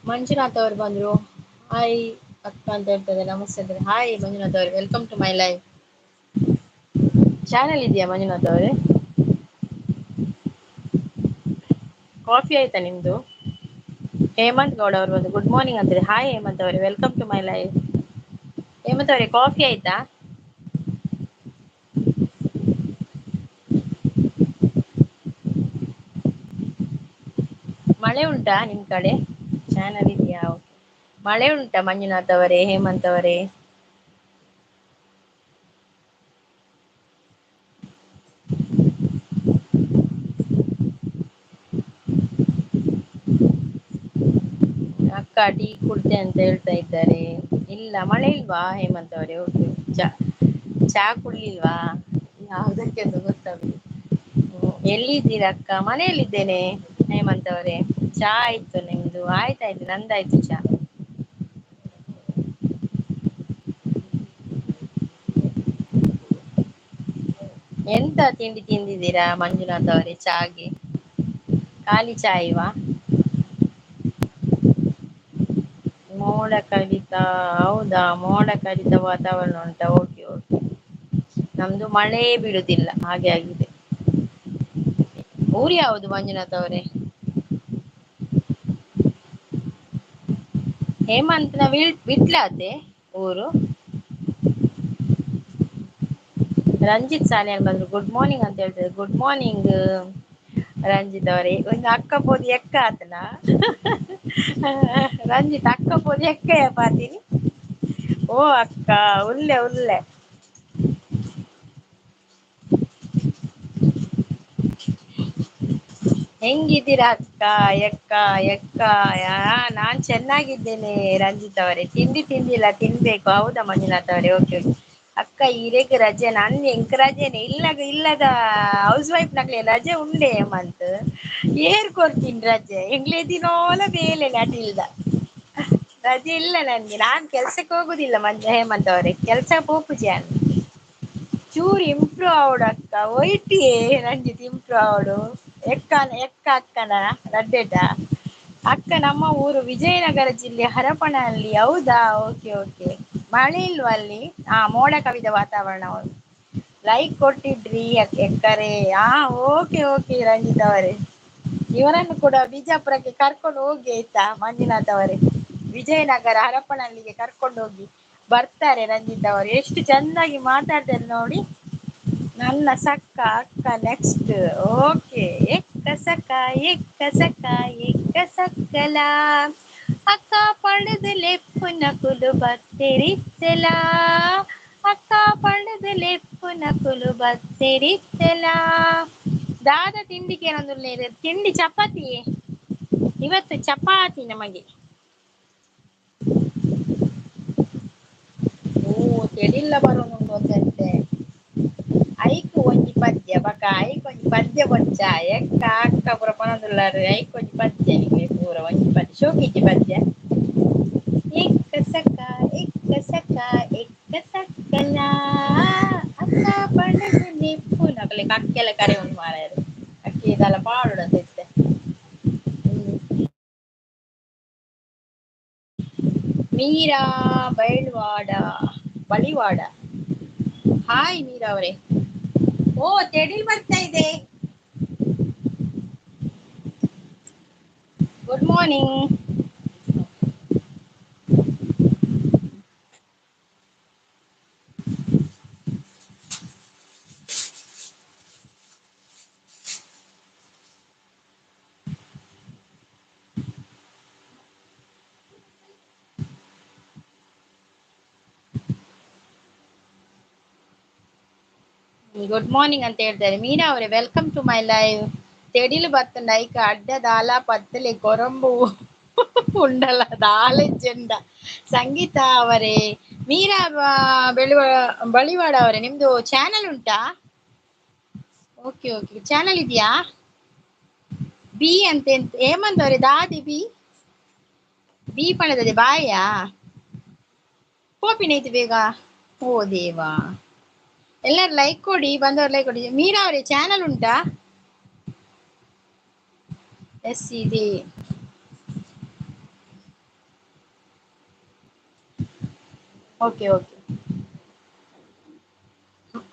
ಮಂಜುನಾಥ್ ಅವರು ಬಂದ್ರು. ಹಾಯ್ ಅಕ್ಕ ಅಂತ ಹೇಳ್ತಾರೆ, ನಮಸ್ತೆ ಅಂತಾರೆ. ಹಾಯ್ ಮಂಜುನಾಥ್ ಅವರೇ, welcome to my live. Channel ಇದೆಯಾ ಮಂಜುನಾಥ್ ಅವರೇ? ಕಾಫಿ ಆಯ್ತಾ ನಿಮ್ದು? ಹೇಮಂತ್ ಗೌಡ ಅವರು ಬಂದು ಗುಡ್ ಮಾರ್ನಿಂಗ್ ಅಂತಾರೆ. ಹಾಯ್ ಹೇಮಂತ್ ಅವರೇ, welcome to my live. Hemant ಅವರೇ, ಕಾಫಿ ಆಯ್ತಾ? ಮಳೆ ಉಂಟಾ ನಿಮ್ ಕಡೆ? ಚಾನಲ್ ಇದೆಯಾ? ಓಕೆ. ಮಳೆ ಉಂಟಾ ಮಂಜುನಾಥ್ ಅವರೇ, ಹೇಮಂತ್ ಅವರೇ? ಅಕ್ಕ ಟೀ ಕುಡ್ದೆ ಅಂತ ಹೇಳ್ತಾ ಇದ್ದಾರೆ. ಇಲ್ಲ, ಮಳೆ ಇಲ್ವಾ ಹೇಮಂತ್ ಅವರೇ? ಓಕೆ. ಚಾ ಚಾ ಕುಡ್ಲಿಲ್ವಾ? ಯಾವುದಕ್ಕೆ ಅಂತ ಗೊತ್ತಾಗುದು. ಎಲ್ಲಿದ್ದೀರಾ ಅಕ್ಕ? ಮನೆಯಲ್ಲಿದ್ದೇನೆ ಹೇಮಂತ್ ಅವರೇ. ಚಾ ಆಯ್ತು ನಿಮ್ದು? ಆಯ್ತಾಯ್ತು, ನಂದಾಯ್ತು ಚಾ. ಎಂತ ತಿಂಡಿ ತಿಂದಿದ್ದೀರಾ ಮಂಜುನಾಥ್ ಅವರೇ? ಚಾಗೆ ಖಾಲಿ ಚಾಯಿವಾ? ಮೋಡ ಕವಿತ? ಹೌದಾ, ಮೋಡ ಕವಿತ ವಾತಾವರಣ ಉಂಟಾ? Okay okay. ನಮ್ದು ಮಳೆ ಬೀಳುದಿಲ್ಲ, ಹಾಗೆ ಆಗಿದೆ. ಊರು ಯಾವುದು ಮಂಜುನಾಥ್ ಅವರೇ? ಹೇಮಂತ್ನ ವಿಟ್ಲಾತೆ ಊರು. ರಂಜಿತ್ ಸಾಲಿಯನ್ ಬಂದ್ರು, ಗುಡ್ ಮಾರ್ನಿಂಗ್ ಅಂತ ಹೇಳ್ತಾರೆ. ಗುಡ್ ಮಾರ್ನಿಂಗ್ ರಂಜಿತ್ ಅವರೇ. ಒಂದು ಅಕ್ಕ ಪೋದು ಎಕ್ಕ ಆತನ ರಂಜಿತ್, ಅಕ್ಕ ಪೋದು ಎಕ್ಕಯ ಪಾತೀನಿ. ಓ ಅಕ್ಕ, ಉಲ್ಲೆ ಉಲ್ಲೆ. ಹೆಂಗಿದ್ದೀರಾ ಅಕ್ಕ? ಎಕ್ಕ ಎಕ್ಕ ನಾನ್ ಚೆನ್ನಾಗಿದ್ದೇನೆ ರಂಜಿತ್ ಅವರೇ. ತಿಂಡಿ ತಿಂದಿಲ್ಲ, ತಿನ್ಬೇಕು. ಹೌದಾ ಮಂಜುನಾಥ್ ಅವರೇ? Okay okay. ಅಕ್ಕ ಈರೇಗ ರಜೆ? ನನ್ ಎಂಕ್ ರಜೆನೆ ಇಲ್ಲ, ಇಲ್ಲದ ಹೌಸ್ ವೈಫ್ ನಕ್ಲೆ ರಜೆ ಉಂಡೆ ಮಂತ್ ಏರ್ ಕೊಡ್ತೀನಿ ರಜೆ. ಎಂಗ್ಲೇ ದಿನೋಲ ಬೇಲೆ ನಟಿಲ್ದ ರಜೆ ಇಲ್ಲ ನನ್ಗೆ. ನಾನ್ ಕೆಲ್ಸಕ್ಕೆ ಹೋಗುದಿಲ್ಲ ಮಂಜ ಹೇಮಂತ್ ಅವರೇ, ಕೆಲ್ಸ ಪೋಪುಜಿ. ಚೂರು ಇಂಪ್ರೂವ್ ಆವಡು ಅಕ್ಕ, ಒಯ್ಟಿಯೇ ರಂಜಿತ್ ಇಂಪ್ರೂವ್ ಆವಡು. ಎಕ್ಕ ಎಕ್ಕ ಅಕ್ಕನ ರಡ್ಡೆಟ ಅಕ್ಕ. ನಮ್ಮ ಊರು ವಿಜಯನಗರ ಜಿಲ್ಲೆ ಹರಪನಹಳ್ಳಿ. ಹೌದಾ? Okay okay. ಮಳೆ ಇಲ್ವಾ ಅಲ್ಲಿ? ಹಾ, ಮೋಡ ಕವಿದ ವಾತಾವರಣ. ಲೈಕ್ ಕೊಟ್ಟಿದ್ರಿ ಎಕ್ಕರೆ. ಹಾ, ಓಕೆ ಓಕೆ ರಂಜಿತ್ ಅವರೇ. ಇವರನ್ನು ಕೂಡ ಬಿಜಾಪುರಕ್ಕೆ ಕರ್ಕೊಂಡು ಹೋಗಿ ಆಯ್ತಾ ಮಂಜುನಾಥ್ ಅವರೇ? ವಿಜಯನಗರ ಹರಪನಹಳ್ಳಿಗೆ ಕರ್ಕೊಂಡು ಹೋಗಿ, ಬರ್ತಾರೆ ರಂಜಿತ್ ಅವರು. ಎಷ್ಟು ಚೆನ್ನಾಗಿ ಮಾತಾಡ್ತಾರೆ ನೋಡಿ. ನನ್ನ ಸಕ್ಕ ಅಕ್ಕ ನೆಕ್ಸ್ಟ್. ಓಕೆ. ಎಕ್ಕ ಸಕ್ಕ ಎಕ್ಕ ಸಕ್ಕ ಎಕ್ಕ ಸಕ್ಕಲ ಅಕ್ಕ ಪಡೆದು ಲೆಪ್ಪುನ ಕುಲು ಬತ್ತೆರಿತ್ತೆಲ, ಅಕ್ಕ ಪಡೆದು ಲೆಪ್ಪುನ ಕುಲು ಬತ್ತೆರಿತ್ತೆಲ. ದಾದ ತಿಂಡಿಗೆ ಏನೊಂದು ತಿಂಡಿ? ಚಪಾತಿ ಇವತ್ತು, ಚಪಾತಿ ನಮಗೆ. ಓ ತೆಡಿಲ್ಲ ಬರೋನುಂಡು ಅಂತೆ. ಐಕ್ ಒಂಜಿ ಪದ್ಯ ಬಕ, ಐಕ್ ಒಂಜಿ ಪದ್ಯ ಬೊಚ್ಚ ಎಕ್ಕ ಅಕ್ಕ ಪೂರ ಪನೊಂದುಲ್ಲಾರ್. ಐಕ್ ಒಂಜಿ ಪದ್ಯ ನಿಕ್ಲೆ ಪೂರ ಒಂಜಿ ಪದ್ಯ ಶೋಕಿಜ್ಜಿ ಪದ್ಯ. ಎಕ್ಕ ಸಕ್ಕ ಎಕ್ಕ ಸಕ್ಕ ಎಕ್ಕ ಸಕ್ಕಲ ಅಕ್ಕ ಪಂಡದು ನಿಪ್ಪು ನಕಲೆ ಕಕ್ಕೆಲ್ಲ ಕರೆ ಉಂಡು ಮಾರಾಯರು. ಅಕ್ಕಿ ಇದೆಲ್ಲ ಪಾಡುಡಂತ ಇತ್ತೆ. ಮೀರಾ ಬೈಲ್ವಾಡ ಬಳಿವಾಡ. ಹಾಯ್ ಮೀರಾ ಅವರೇ. ಓ ತೆಡಿಲ್ ಬರ್ತಾ ಇದೆ. Good morning. Good morning ಅಂತ ಹೇಳ್ತಾರೆ ಮೀರಾ ಅವರೇ. Welcome to my live. ತೆಡಿಲು ಬತ್ತಂಡ ಐಕ ಅಡ್ಡ ದಾಲ ಪತ್ತಲೆ ಕೊರಂಬು ಉಂಡಲ ದಾಲೆ ಚೆಂದ. ಸಂಗೀತ ಅವರೇ, ಮೀರಾ ಬೆಳುವ ಬಳಿವಾಡ ಅವರೇ, ನಿಮ್ದು ಚಾನೆಲ್ ಉಂಟಾ? ಓಕೆ ಓಕೆ, ಚಾನೆಲ್ ಇದೆಯಾ? ಬಿ ಅಂತ ಎಂತ ಹೇಮಂತ್ ಅವರೇ? ದಾದಿ ಬಿ ಬಿ ಪಣದದೆ ಬಾಯಾ ಕೋಪಿನೈತು ಬೇಗ. ಓ ದೇವಾ, ಎಲ್ಲರೂ ಲೈಕ್ ಕೊಡಿ, ಬಂದವರು ಲೈಕ್ ಕೊಡಿ. ಮೀರಾ ಅವರೇ ಚಾನೆಲ್ ಉಂಟಾ? ಎಸ್ ಇದೆ. Okay okay.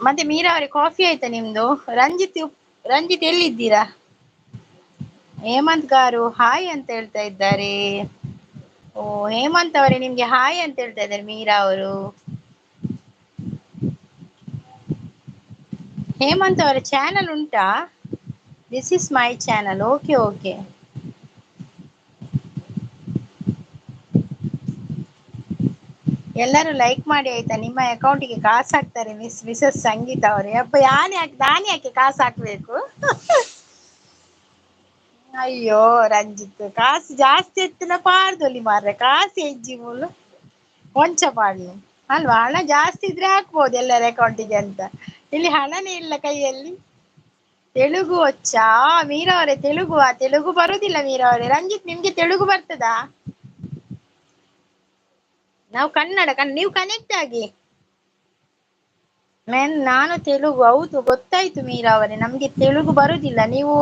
ಮತ್ತೆ ಮೀರಾ ಅವರೇ ಕಾಫಿ ಆಯ್ತಾ ನಿಮ್ದು? ರಂಜಿತ್ ರಂಜಿತ್ ಎಲ್ಲಿದ್ದೀರಾ? ಹೇಮಂತ್ ಗಾರು ಹಾಯ್ ಅಂತ ಹೇಳ್ತಾ ಇದ್ದಾರೆ. ಓ ಹೇಮಂತ್ ಅವರೇ ನಿಮ್ಗೆ ಹಾಯ್ ಅಂತ ಹೇಳ್ತಾ ಇದ್ದಾರೆ ಮೀರಾ ಅವರು. ಹೇಮಂತ್ ಅವರ ಚಾನೆಲ್ ಉಂಟಾ? This is my channel. Okay okay. ಎಲ್ಲರೂ ಲೈಕ್ ಮಾಡಿ ಆಯ್ತಾ? ನಿಮ್ಮ ಅಕೌಂಟಿಗೆ ಕಾಸು ಹಾಕ್ತಾರೆ ಮಿಸಸ್ ಸಂಗೀತ ಅವರೇ. ಅಪ್ಪ ಯಾನ್ ಯಾಕೆ ನಾನು ಯಾಕೆ ಕಾಸು ಹಾಕ್ಬೇಕು? ಅಯ್ಯೋ ರಂಜಿತ್ ಕಾಸು ಜಾಸ್ತಿ ಎತ್ತಿನ ಪಾರ್ದೊಲಿ ಮಾರ್ರೆ, ಕಾಸು ಹೆಜ್ಜಿ ಮುಲು ಕೊಂಚ ಪಾಡ್ನು ಅಲ್ವಾ? ಹಣ ಜಾಸ್ತಿ ಇದ್ರೆ ಹಾಕ್ಬೋದು ಎಲ್ಲರ ಅಕೌಂಟಿಗೆ ಅಂತ, ಇಲ್ಲಿ ಹಣನೇ ಇಲ್ಲ ಕೈಯಲ್ಲಿ. ತೆಲುಗು వచ్చಾ ಮೀರಾ ಅವರೇ? ತೆಲುಗು ತೆಲುಗು ಬರುದಿಲ್ಲ ಮೀರಾ ಅವರೇ. ರಂಜಿತ್ ನಿಮ್ಗೆ ತೆಲುಗು ಬರ್ತದಾ? ನಾವು ಕನ್ನಡ ನೀವು ಕನೆಕ್ಟ್ ಆಗಿ. ನಾನು ತೆಲುಗು ಹೌದು ಗೊತ್ತಾಯ್ತು ಮೀರಾ ಅವರೇ, ನಮ್ಗೆ ತೆಲುಗು ಬರುದಿಲ್ಲ, ನೀವು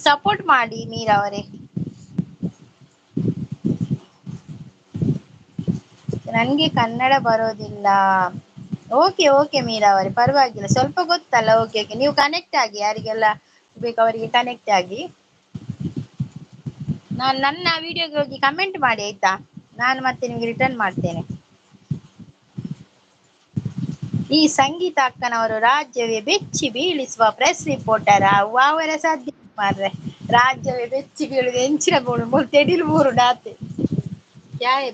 ಸಪೋರ್ಟ್ ಮಾಡಿ ಮೀರಾ ಅವರೇ. ನನ್ಗೆ ಕನ್ನಡ ಬರೋದಿಲ್ಲ. ಓಕೆ ಓಕೆ ಮೀರಾ ಅವರೇ ಪರವಾಗಿಲ್ಲ, ಸ್ವಲ್ಪ ಗೊತ್ತಲ್ಲ. ಓಕೆ ಓಕೆ, ನೀವು ಕನೆಕ್ಟ್ ಆಗಿ, ಯಾರಿಗೆಲ್ಲ ಬೇಕು ಅವರಿಗೆ ಕನೆಕ್ಟ್ ಆಗಿ. ನಾನು ನನ್ನ ವಿಡಿಯೋಗೆ ಹೋಗಿ ಕಮೆಂಟ್ ಮಾಡಿ ಆಯ್ತಾ, ನಾನು ಮತ್ತೆ ನಿಮ್ಗೆ ರಿಟರ್ನ್ ಮಾಡ್ತೇನೆ. ಈ ಸಂಗೀತ ಅಕ್ಕನವರು ರಾಜ್ಯವೇ ಬೆಚ್ಚಿ ಬೀಳಿಸುವ ಪ್ರೆಸ್ ರಿಪೋರ್ಟರ್ ಅವರ ಸಾಧ್ಯ ಮಾರ್ರೆ. ರಾಜ್ಯವೇ ಬೆಚ್ಚಿ ಬೀಳುದು ಎಂಚಿನ ಬೋಳು ತೆಡಿಲು ಮೂರು ಡಾತೆ ಯಾಯ.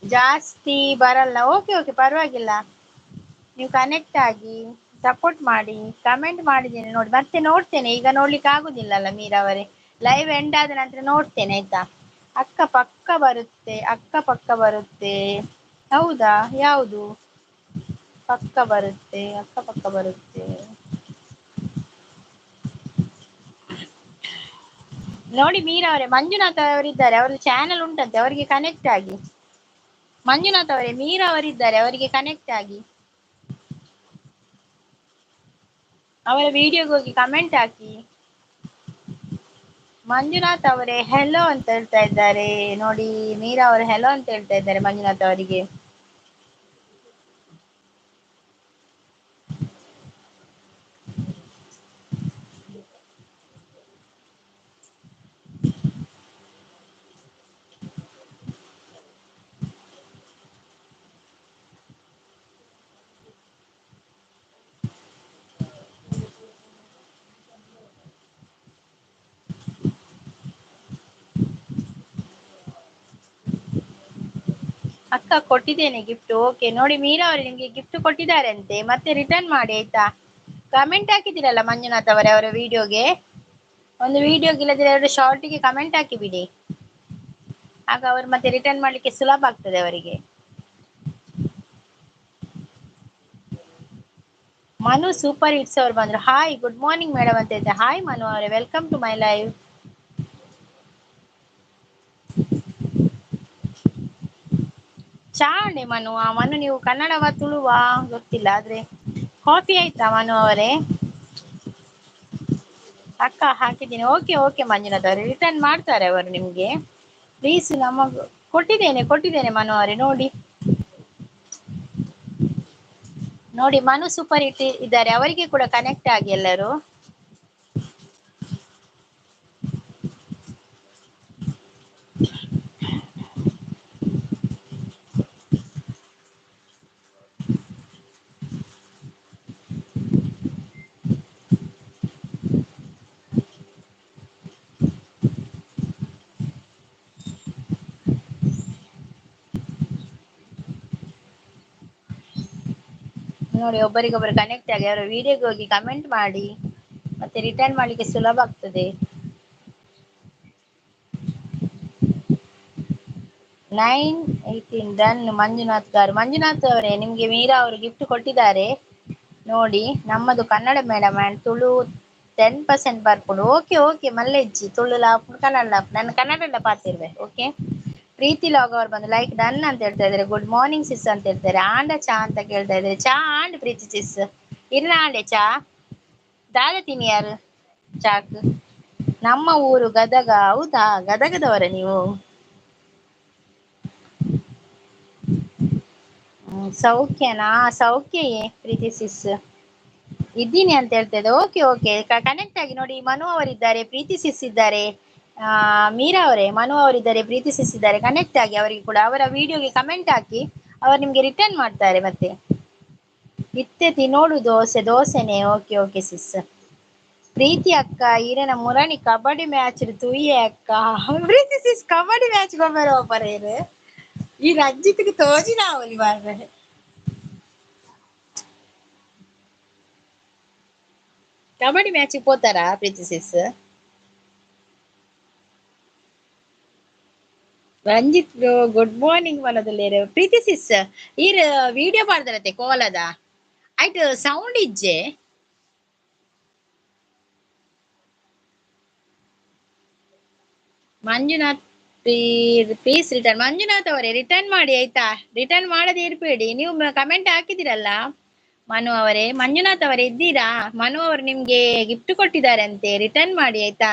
ಜಾಸ್ತಿ ಬರಲ್ಲ. ಓಕೆ ಓಕೆ ಪರವಾಗಿಲ್ಲ, ನೀವು ಕನೆಕ್ಟ್ ಆಗಿ ಸಪೋರ್ಟ್ ಮಾಡಿ. ಕಮೆಂಟ್ ಮಾಡಿದ್ದೇನೆ ನೋಡಿ, ಮತ್ತೆ ನೋಡ್ತೇನೆ. ಈಗ ನೋಡ್ಲಿಕ್ಕೆ ಆಗುದಿಲ್ಲ ಅಲ್ಲ ಮೀರಾ ಅವರೇ, ಲೈವ್ ಎಂಡ್ ಆದ ನಂತರ ನೋಡ್ತೇನೆ ಆಯ್ತಾ. ಅಕ್ಕ ಪಕ್ಕ ಬರುತ್ತೆ, ಅಕ್ಕ ಪಕ್ಕ ಬರುತ್ತೆ. ಹೌದಾ? ಯಾವುದು ಪಕ್ಕ ಬರುತ್ತೆ? ಅಕ್ಕ ಪಕ್ಕ ಬರುತ್ತೆ ನೋಡಿ ಮೀರಾ ಅವರೇ. ಮಂಜುನಾಥ್ ಅವರಿದ್ದಾರೆ, ಅವರ ಚಾನೆಲ್ ಉಂಟಂತೆ, ಅವರಿಗೆ ಕನೆಕ್ಟ್ ಆಗಿ. ಮಂಜುನಾಥ್ ಅವರೇ, ಮೀರಾ ಅವರಿದ್ದಾರೆ, ಅವರಿಗೆ ಕನೆಕ್ಟ್ ಆಗಿ. ಅವರ ವಿಡಿಯೋಗೆ ಹೋಗಿ ಕಮೆಂಟ್ ಹಾಕಿ. ಮಂಜುನಾಥ್ ಅವರೇ ಹೆಲೋ ಅಂತ ಹೇಳ್ತಾ ಇದ್ದಾರೆ ನೋಡಿ. ಮೀರಾ ಅವರು ಹೆಲೋ ಅಂತ ಹೇಳ್ತಾ ಇದ್ದಾರೆ ಮಂಜುನಾಥ್ ಅವರಿಗೆ. ಅಕ್ಕ ಕೊಟ್ಟಿದ್ದೇನೆ ಗಿಫ್ಟ್. ಓಕೆ ನೋಡಿ ಮೀರಾ ಅವರು ನಿಮ್ಗೆ ಗಿಫ್ಟ್ ಕೊಟ್ಟಿದ್ದಾರೆ ಅಂತೆ, ಮತ್ತೆ ರಿಟರ್ನ್ ಮಾಡಿ ಆಯ್ತಾ. ಕಮೆಂಟ್ ಹಾಕಿದ್ದೀರಲ್ಲ ಮಂಜುನಾಥ್ ಅವರೇ ಅವರ ವಿಡಿಯೋಗೆ, ಒಂದು ವಿಡಿಯೋಗೆ ಇಲ್ಲದ್ರೆ ಎರಡು ಶಾರ್ಟಿಗೆ ಕಮೆಂಟ್ ಹಾಕಿ ಬಿಡಿ, ಆಗ ಅವರು ಮತ್ತೆ ರಿಟರ್ನ್ ಮಾಡ್ಲಿಕ್ಕೆ ಸುಲಭ ಆಗ್ತದೆ ಅವರಿಗೆ. ಮನು ಸೂಪರ್ ಹಿಟ್ಸ್ ಅವರು ಬಂದ್ರು. ಹಾಯ್ ಗುಡ್ ಮಾರ್ನಿಂಗ್ ಮೇಡಮ್ ಅಂತ ಇದ್ದೆ. ಹಾಯ್ ಮನು ಅವರೇ, welcome to my live. ಚಾಣೆ Manu, ಆ ಮನು ನೀವು ಕನ್ನಡವ ತುಳುವಾ ಗೊತ್ತಿಲ್ಲ, ಆದ್ರೆ ಕಾಫಿ ಆಯ್ತಾ ಮನು ಅವರೇ? ಅಕ್ಕ ಹಾಕಿದ್ದೀನಿ. ಓಕೆ ಓಕೆ ಮಂಜುನಾಥ್ ಅವರೇ, ರಿಟರ್ನ್ ಮಾಡ್ತಾರೆ ಅವರು ನಿಮ್ಗೆ. ಪ್ಲೀಸ್ ನಮಗ್ ಕೊಟ್ಟಿದ್ದೇನೆ ಕೊಟ್ಟಿದ್ದೇನೆ ಮನು ಅವರೇ. ನೋಡಿ ನೋಡಿ ಮನು ಸೂಪರ್ ಹಿಟ್ ಇದ್ದಾರೆ, ಅವರಿಗೆ ಕೂಡ ಕನೆಕ್ಟ್ ಆಗಿ ಎಲ್ಲರೂ. ನೋಡಿ ಒಬ್ಬರಿಗೊಬ್ಬರು ಕನೆಕ್ಟ್ ಆಗಿ ಅವರ ವಿಡಿಯೋಗೆ ಹೋಗಿ ಕಮೆಂಟ್ ಮಾಡಿ, ಮತ್ತೆ ರಿಟರ್ನ್ ಮಾಡ್ಲಿಕ್ಕೆ ಸುಲಭ ಆಗ್ತದೆ. 9:18 ಡನ್. ಮಂಜುನಾಥ್ ಗಾರು, ಮಂಜುನಾಥ್ ಅವರೇ ನಿಮ್ಗೆ ಮೀರಾ ಅವರು ಗಿಫ್ಟ್ ಕೊಟ್ಟಿದ್ದಾರೆ, ನೋಡಿ ನಮ್ಮದು ಕನ್ನಡ ಮೇಡಮ್ ಆ್ಯಂಡ್ ತುಳು 10% ಬರ್ಪುಂಡು. ಓಕೆ ಓಕೆ ಮಲ್ಲೆಜ್ಜಿ ತುಳು ಲಾಪುಂಡು ಕನ್ನಡ ಲಾಪುಂಡು ನಾನು ಕನ್ನಡ ಪಾತಿರ್ವೆ. ಓಕೆ ಪ್ರೀತಿ ಲಾಗ್ ಅವ್ರು ಬಂದು ಲೈಕ್ ಡನ್ ಅಂತ ಹೇಳ್ತಾ ಇದ್ದಾರೆ. ಗುಡ್ ಮಾರ್ನಿಂಗ್ ಸಿಸ್ ಅಂತ ಹೇಳ್ತಾರೆ. ಆಂಡ ಚಾ ಅಂತ ಕೇಳ್ತಾ ಇದ್ದಾರೆ. ಚಾ ಆಂಡ್ ಪ್ರೀತಿ ಸಿಸ್ ಇರ್ನ ಆಂಡೆ ಚಾ ದಾದ ತಿನ್ನಿಯಾರು ಚಾಕ್. ನಮ್ಮ ಊರು ಗದಗ. ಹೌದಾ, ಗದಗದವರ ನೀವು? ಸೌಖ್ಯನಾ? ಸೌಖ್ಯಯೇ ಪ್ರೀತಿ ಸಿಸ್ ಇದ್ದೀನಿ ಅಂತ ಹೇಳ್ತಾ ಇದ್ದೆ. ಓಕೆ ಓಕೆ ಕನೆಕ್ಟ್ ಆಗಿ ನೋಡಿ. ಮನು ಅವರಿದ್ದಾರೆ, ಪ್ರೀತಿ ಸಿಸ್ ಇದ್ದಾರೆ, ಮೀರಾ ಅವರೇ, ಮನು ಅವರಿದ್ದಾರೆ, ಪ್ರೀತಿ ಸಿಸ್ ಇದ್ದಾರೆ. ಕನೆಕ್ಟ್ ಆಗಿ ಅವರಿಗೆ ಕೂಡ ಅವರ ವಿಡಿಯೋಗೆ ಕಮೆಂಟ್ ಹಾಕಿ, ಅವರು ನಿಮ್ಗೆ ರಿಟರ್ನ್ ಮಾಡ್ತಾರೆ. ಮತ್ತೆ ಇತ್ತೆತಿ ನೋಡು ದೋಸೆ ದೋಸೆನೆ. Okay okay sis. ಪ್ರೀತಿ ಅಕ್ಕ ಈರನ ಮುರಣಿ ಕಬಡ್ಡಿ ಮ್ಯಾಚ್ ತುಯ್ಯೆ ಅಕ್ಕ. ಪ್ರೀತಿ ಸಿಸ್ ಕಬಡ್ಡಿ ಮ್ಯಾಚ್ ಗೊಬ್ಬರ ಒಬ್ಬರ ಈ ರಂಜಿತ್ಗೆ ತೋಜಿನ ಅವಲಿ ಮಾರ್ರೆ. ಕಬಡ್ಡಿ ಮ್ಯಾಚ್ ಪೋತಾರಾ Preethi sis? Ranjith bro good morning ಮನದಲ್ಲೇರು. ಪ್ರೀತಿ ಸಿಸ್ ಈರ್ ವಿಡಿಯೋ ಪಾಡ್ದರತೆ ಕೋಲದ ಆಯ್ತು ಸೌಂಡ್ ಇಜ್ಜೆ. Manjunath please return. ಮಂಜುನಾಥ್ ಅವರೇ ರಿಟರ್ನ್ ಮಾಡಿ ಆಯ್ತಾ, ರಿಟರ್ನ್ ಮಾಡದೇ ಇರ್ಬೇಡಿ. ನೀವು ಕಮೆಂಟ್ ಹಾಕಿದಿರಲ್ಲ ಮನು ಅವರೇ. ಮಂಜುನಾಥ್ ಅವರೇ ಇದ್ದೀರಾ? ಮನು ಅವರು ನಿಮ್ಗೆ ಗಿಫ್ಟ್ ಕೊಟ್ಟಿದ್ದಾರೆ ಅಂತೆ, ರಿಟರ್ನ್ ಮಾಡಿ ಆಯ್ತಾ.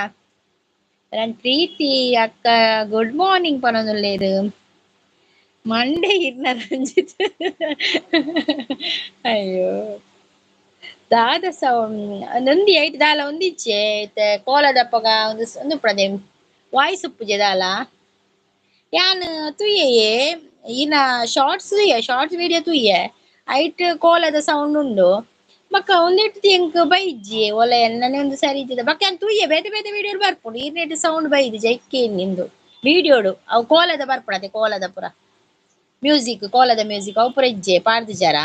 ನನ್ ಪ್ರೀತಿ ಅಕ್ಕ ಗುಡ್ ಮಾರ್ನಿಂಗ್ ಪನೊಂದುಲ್ಲೇರು. ಮಂಡೆ ಇರ್ನ ರಂಜಿತ್. ಅಯ್ಯೋ ದಾದ ಸೌಂಡ್ ನೊಂದಿ ಐಟ್ ದಾಲ ಒಂದಿಚ್ಚೆ ಐತೆ ಕೋಲದಪ್ಪಗ ಒಂದು ಒಂದು ಪ್ರದೆ ವಾಯ್ಸ್ ಉಪ್ಪುಜೆ ದಾಲ ಯಾನ್ ತುಯ್ಯೆ ಇನ ಶಾರ್ಟ್ಸ್ ತುಯ್ಯೆ ಶಾರ್ಟ್ಸ್ ವಿಡಿಯೋ ತುಯ್ಯೆ ಐಟ್ ಕೋಲದ ಸೌಂಡ್ ಉಂಡು ಬಕ್ಕ ಒಂದೆಟ್ಟು ಎಂಕ್ ಬೈಜ್ಜಿ ಒಲೆ ಎನ್ನನೆ ಒಂದು ಸರಿ ಇದ್ದಿದೆ ಬಕ್ಕ ಯಾನ್ ತುಯ್ಯೆ ಬೇತೆ ಬೇತೆ ವಿಡಿಯೋ ಬರ್ಪುಂಡು ಈರ್ನೆಟ್ ಸೌಂಡ್ ಬೈದು ಜೈಕೆ ನಿಂದು ವಿಡಿಯೋಡು ಅವು ಕೋಲದ ಬರ್ಪುಂಡು ಅದೇ ಕೋಲದ ಪುರ ಮ್ಯೂಸಿಕ್ ಕೋಲದ ಮ್ಯೂಸಿಕ್ ಅವು ಪುರ ಇಜ್ಜೆ ಪಾಡ್ದು ಜರ.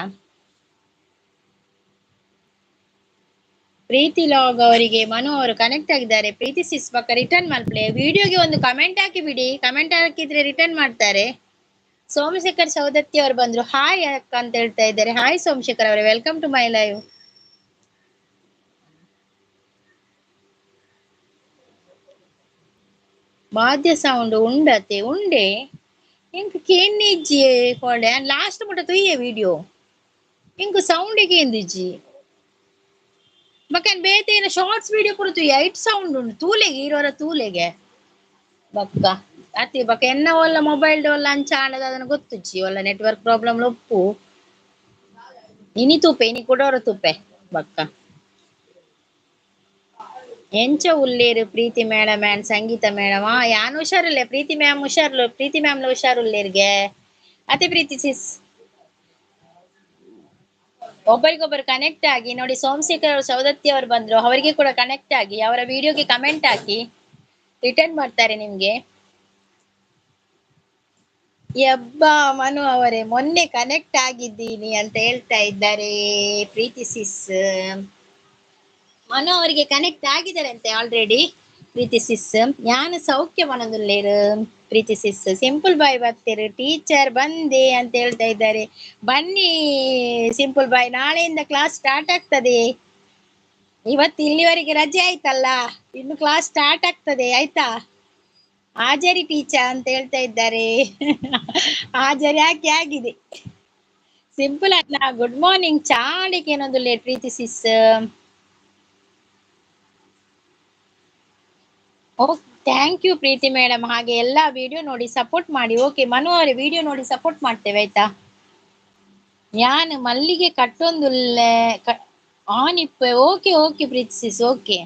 ಪ್ರೀತಿ ಲಾಗ್ ಅವರಿಗೆ ಮನು ಅವರು ಕನೆಕ್ಟ್ ಆಗಿದ್ದಾರೆ. ಪ್ರೀತಿ ಸಿಸ್ ಬಕ್ಕ ರಿಟರ್ನ್ ಮಾಡ್ಪ್ಲೆ ವಿಡಿಯೋಗೆ ಒಂದು ಕಮೆಂಟ್ ಹಾಕಿ ಬಿಡಿ, ಕಮೆಂಟ್ ಹಾಕಿದ್ರೆ ರಿಟರ್ನ್ ಮಾಡ್ತಾರೆ. ಸೋಮಶೇಖರ್ ಸೌದತ್ತಿ ಅವರು ಬಂದ್ರು, ಹಾಯ್ ಅಕ್ಕ ಅಂತ ಹೇಳ್ತಾ ಇದ್ದಾರೆ. ಹಾಯ್ ಸೋಮಶೇಖರ್ ಅವರೇ, welcome to my live. ವಾದ್ಯ ಸೌಂಡ್ ಉಂಡತೆ ಉಂಡೆ ಎಂಕ್ ಕೇನ್ನಿಜ್ಜಿ ಕೋಡೆ ಲಾಸ್ಟ್ ಮುಟ್ಟ ತುಯ್ಯೆ ವಿಡಿಯೋ ಎಂಕ್ ಸೌಂಡ್ ಕೇಂದಿಜ್ಜಿ ಬಕ್ಕ ಬೇತೆ ಶಾರ್ಟ್ಸ್ ವಿಡಿಯೋ ಪೂರ ತುಯ್ಯ ಐಟ್ ಸೌಂಡ್ ಉಂಡು ತೂಲೆಗೆ ಇರೋರ ತೂಲೆಗೆ ಬಕ್ಕ ಅತಿ ಬಕ್ಕ ಎನ್ನ ಒಲ್ಲ ಮೊಬೈಲ್ ಒಲ್ಲ ಅಂಚ ಆಂಡದ ಅದನ್ನ ಗೊತ್ತುಜ್ಜಿ ಒಲ್ಲ ನೆಟ್ವರ್ಕ್ ಪ್ರಾಬ್ಲಮ್ ಒಪ್ಪು ಇನಿ ತೂಪೆ ಇನಿ ಕೊಡೋರ ತೂಪೆ ಬಕ್ಕ. ಎಂಚ ಉಲ್ಲೇರು Preethi madam and Sangeetha madam? ಯಾನ್ ಹುಷಾರಿಲ್ಲ ಪ್ರೀತಿ ಮ್ಯಾಮ್ ಹುಷಾರ್ಲು, ಪ್ರೀತಿ ಮ್ಯಾಮ್ ಹುಷಾರುಲ್ಲೇರ್ಗೆ ಅತಿ ಪ್ರೀತಿ ಸಿಸ್. ಒಬ್ಬರಿಗೊಬ್ಬರು ಕನೆಕ್ಟ್ ಆಗಿ ನೋಡಿ. ಸೋಮಶೇಖರ್ ಅವರು ಸೌದತ್ತಿ ಅವರು ಬಂದ್ರು, ಅವರಿಗೆ ಕೂಡ ಕನೆಕ್ಟ್ ಆಗಿ ಅವರ ವಿಡಿಯೋಗೆ ಕಮೆಂಟ್ ಹಾಕಿ, ರಿಟರ್ನ್ ಮಾಡ್ತಾರೆ ನಿಮ್ಗೆ. ಯಬ್ಬಾ ಮನು ಅವರೇ ಮೊನ್ನೆ ಕನೆಕ್ಟ್ ಆಗಿದ್ದೀನಿ ಅಂತ ಹೇಳ್ತಾ ಇದ್ದಾರೆ ಪ್ರೀತಿ ಸಿಸ್. ಮನು ಅವರಿಗೆ ಕನೆಕ್ಟ್ ಆಗಿದ್ದಾರಂತೆ ಆಲ್ರೆಡಿ ಪ್ರೀತಿ ಸಿಸ್. ಯಾನು ಸೌಖ್ಯ ಮನದುಲ್ಲೇರು ಪ್ರೀತಿ ಸಿಸ್. ಸಿಂಪಲ್ ಬಾಯ್ ಬರ್ತೀರು ಟೀಚರ್ ಬಂದೆ ಅಂತ ಹೇಳ್ತಾ ಇದ್ದಾರೆ. ಬನ್ನಿ ಸಿಂಪಲ್ ಬಾಯ್, ನಾಳೆಯಿಂದ ಕ್ಲಾಸ್ ಸ್ಟಾರ್ಟ್ ಆಗ್ತದೆ. ಇವತ್ತು ಇಲ್ಲಿವರೆಗೆ ರಜೆ ಆಯ್ತಲ್ಲ, ಇನ್ನು ಕ್ಲಾಸ್ ಸ್ಟಾರ್ಟ್ ಆಗ್ತದೆ ಆಯ್ತಾ. ಹಾಜರಿ ಟೀಚರ್ ಅಂತ ಹೇಳ್ತಾ ಇದ್ದಾರೆ. ಹಾಜರಿ ಹಾಕಿ ಆಗಿದೆ. ಸಿಂಪಲ್ ಅಲ್ಲ. ಗುಡ್ ಮಾರ್ನಿಂಗ್ ಚಾಳಿಗೆ ಏನೊಂದು late Preethi sis. Okay thank you Preethi madam. ಹಾಗೆ ಎಲ್ಲಾ ವಿಡಿಯೋ ನೋಡಿ ಸಪೋರ್ಟ್ ಮಾಡಿ. ಓಕೆ ಮನು ಅವರೇ ವಿಡಿಯೋ ನೋಡಿ ಸಪೋರ್ಟ್ ಮಾಡ್ತೇವೆ ಆಯ್ತಾ. ಯಾನ್ ಮಲ್ಲಿಗೆ ಕಟ್ಟೊಂದುಲ್ಲೆ ಆನ್ ಇಪ್ಪೆ. Okay okay Preethi sis okay.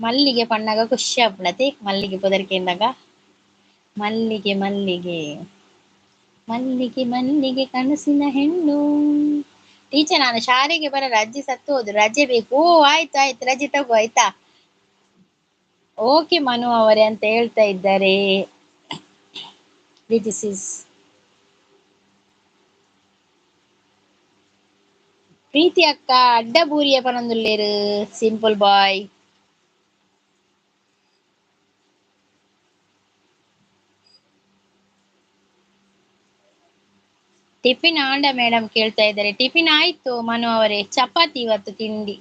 ಮಲ್ಲಿಗೆ ಪಣ್ಣಾಗ ಖುಷಿ ಆಪುಂಡತೆ ಮಲ್ಲಿಗೆ ಪುದರ್ಕೆಂದಾಗ ಮಲ್ಲಿಗೆ ಮಲ್ಲಿಗೆ ಮಲ್ಲಿಗೆ ಮಲ್ಲಿಗೆ ಕನಸಿನ ಹೆಣ್ಣು. ಟೀಚರ್ ನಾನು ಶಾಲೆಗೆ ಬರಲ್ಲ, ಅಜ್ಜಿ ಸತ್ತು ಹೋದ್ರು, ರಜೆ ಬೇಕು. ಓ ಆಯ್ತು ಆಯ್ತು ರಜೆ ತಗೋ ಆಯ್ತಾ. ಓಕೆ ಮನು ಅವರೇ ಅಂತ ಹೇಳ್ತಾ ಇದ್ದಾರೆ ಪ್ರೀತಿ ಸಿಸ್. ಪ್ರೀತಿ ಅಕ್ಕ ಅಡ್ಡ ಬೂರಿಯ ಪನೊಂದುಲ್ಲೇರು ಸಿಂಪಲ್ ಬಾಯ್. ಟಿಫಿನ್ ಆಂಡ ಮೇಡಮ್ ಕೇಳ್ತಾ ಇದ್ದಾರೆ. ಟಿಫಿನ್ ಆಯ್ತು ಮನು ಅವರೇ. ಚಪಾತಿ ಇವತ್ತು ತಿಂಡಿ.